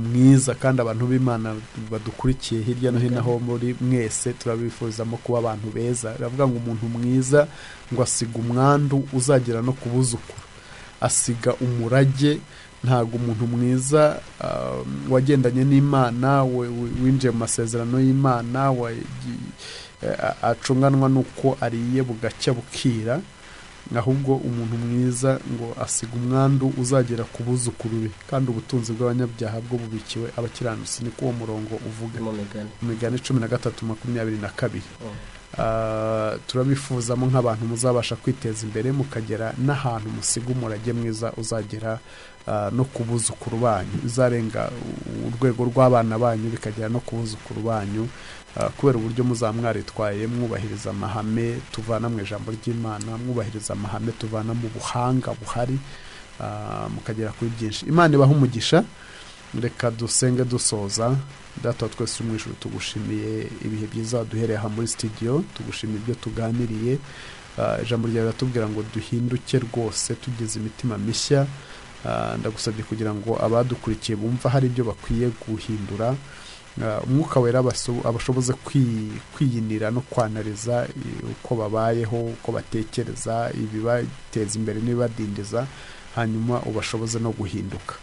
mwiza, kandi abantu b'Imana badukurikiye hirya no hino aho muri mwese turabifuzamo kuba abantu beza. Iravuga ngo umuntu mwiza ngo asiga umwandu uzagera no kubuzukuru, asiga umurage. Ntago umuntu mwiza wagendanye n'Imana, winjiye mu masezerano y'Imana, acunganwa nuko ariye bugacya bukira, ahubwo umuntu mwiza ngo asiga umwandu uzagera ku buzukuru be, kandi ubutunzi bw'abanyabyaha bwo bubikiwe abakiranutsi. Niko uwo murongo uvuga mu Migani 13:22. Turabifuzamo nk'abantu muzabasha kwiteza imbere, mukagera n'ahantu musiga umurage mwiza uzagera no ku buzukuru banyu, uzarenga urwego rw'abana banyu bikagera no ku buzukuru banyu, kubera uburyo muzamwaritwaye mwubahiriza amahame tuvana mu ijambo ry'Imana, mwubahiriza amahame tuvana mu buhanga buhari, mukagera kuri byinshi. Imana ibahe umugisha. Reka dusenge dusoza. Data twese uri mu ijuru, tugushimiye ibihe byiza duhereye aha muri studio, tugushimiye ibyo tuganiriye. Ijambo ryawe riratubwira ngo duhinduke rwose tugize imitima mishya. Ndagusabye kugira ngo abadukurikiye bumva hari ibyo bakwiye guhindura, Umwuka wera abashoboze kwiyinira no kwanariza uko babayeho, uko batekereza, ibibateza imbere n'ibibadindiza, hanyuma ubashoboze no guhinduka.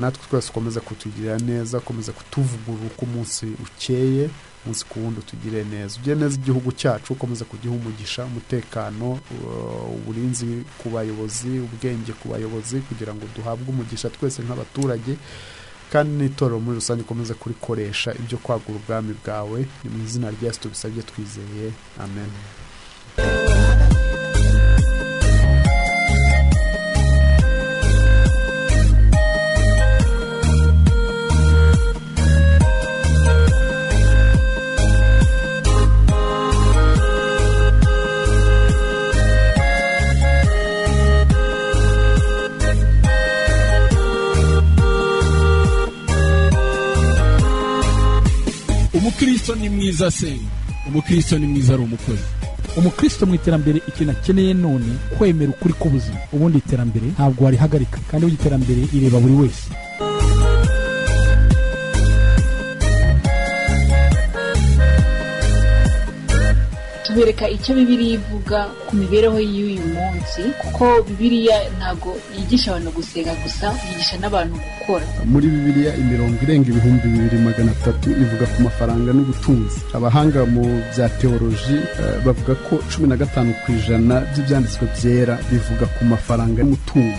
Natwe twese ukomeze kutugirira neza, ukomeze kutuvugurura uko umunsi ukeye, umunsi ku wundi utugire neza, ugire neza igihugu cyacu, ukomeze kugiha umugisha, umutekano, uburinzi ku bayobozi, ubwenge ku bayobozi, kugira ngo duhabwe umugisha twese nk'abaturage, kandi n'itorero muri rusange ukomeze kurikoresha ibyo kwagura ubwami bwawe. Ni mu izina rya Yesu tubisabye twizeye, amen. Umukristo ni mwiza asenga, umukristo ni mwiza ari umukozi. Umukristo mu iterambere ikintu akeneye none kwemera ukuri k'ubuzima. Ubundi iterambere ntabwo warihagarika, kandi burya iterambere ireba buri wese. Tubereka icyo Bibiliya ivuga ku mibereho y'uyu munsi, kuko Bibiliya ntabwo yigisha abantu gusenga gusa, yigisha n'abantu gukora. Muri Bibiliya imirongo irenga 2300 ivuga ku mafaranga n'ubutunzi. Abahanga mu bya teoloji bavuga ko 15% by'ibyanditswe byera bivuga ku mafaranga n'umutungo.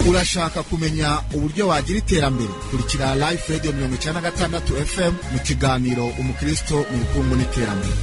Urashaka kumenya uburyo wagira iterambere? Kurikira Life Radio 96 FM mu kiganiro Umukristo mu bukungu n'iterambere.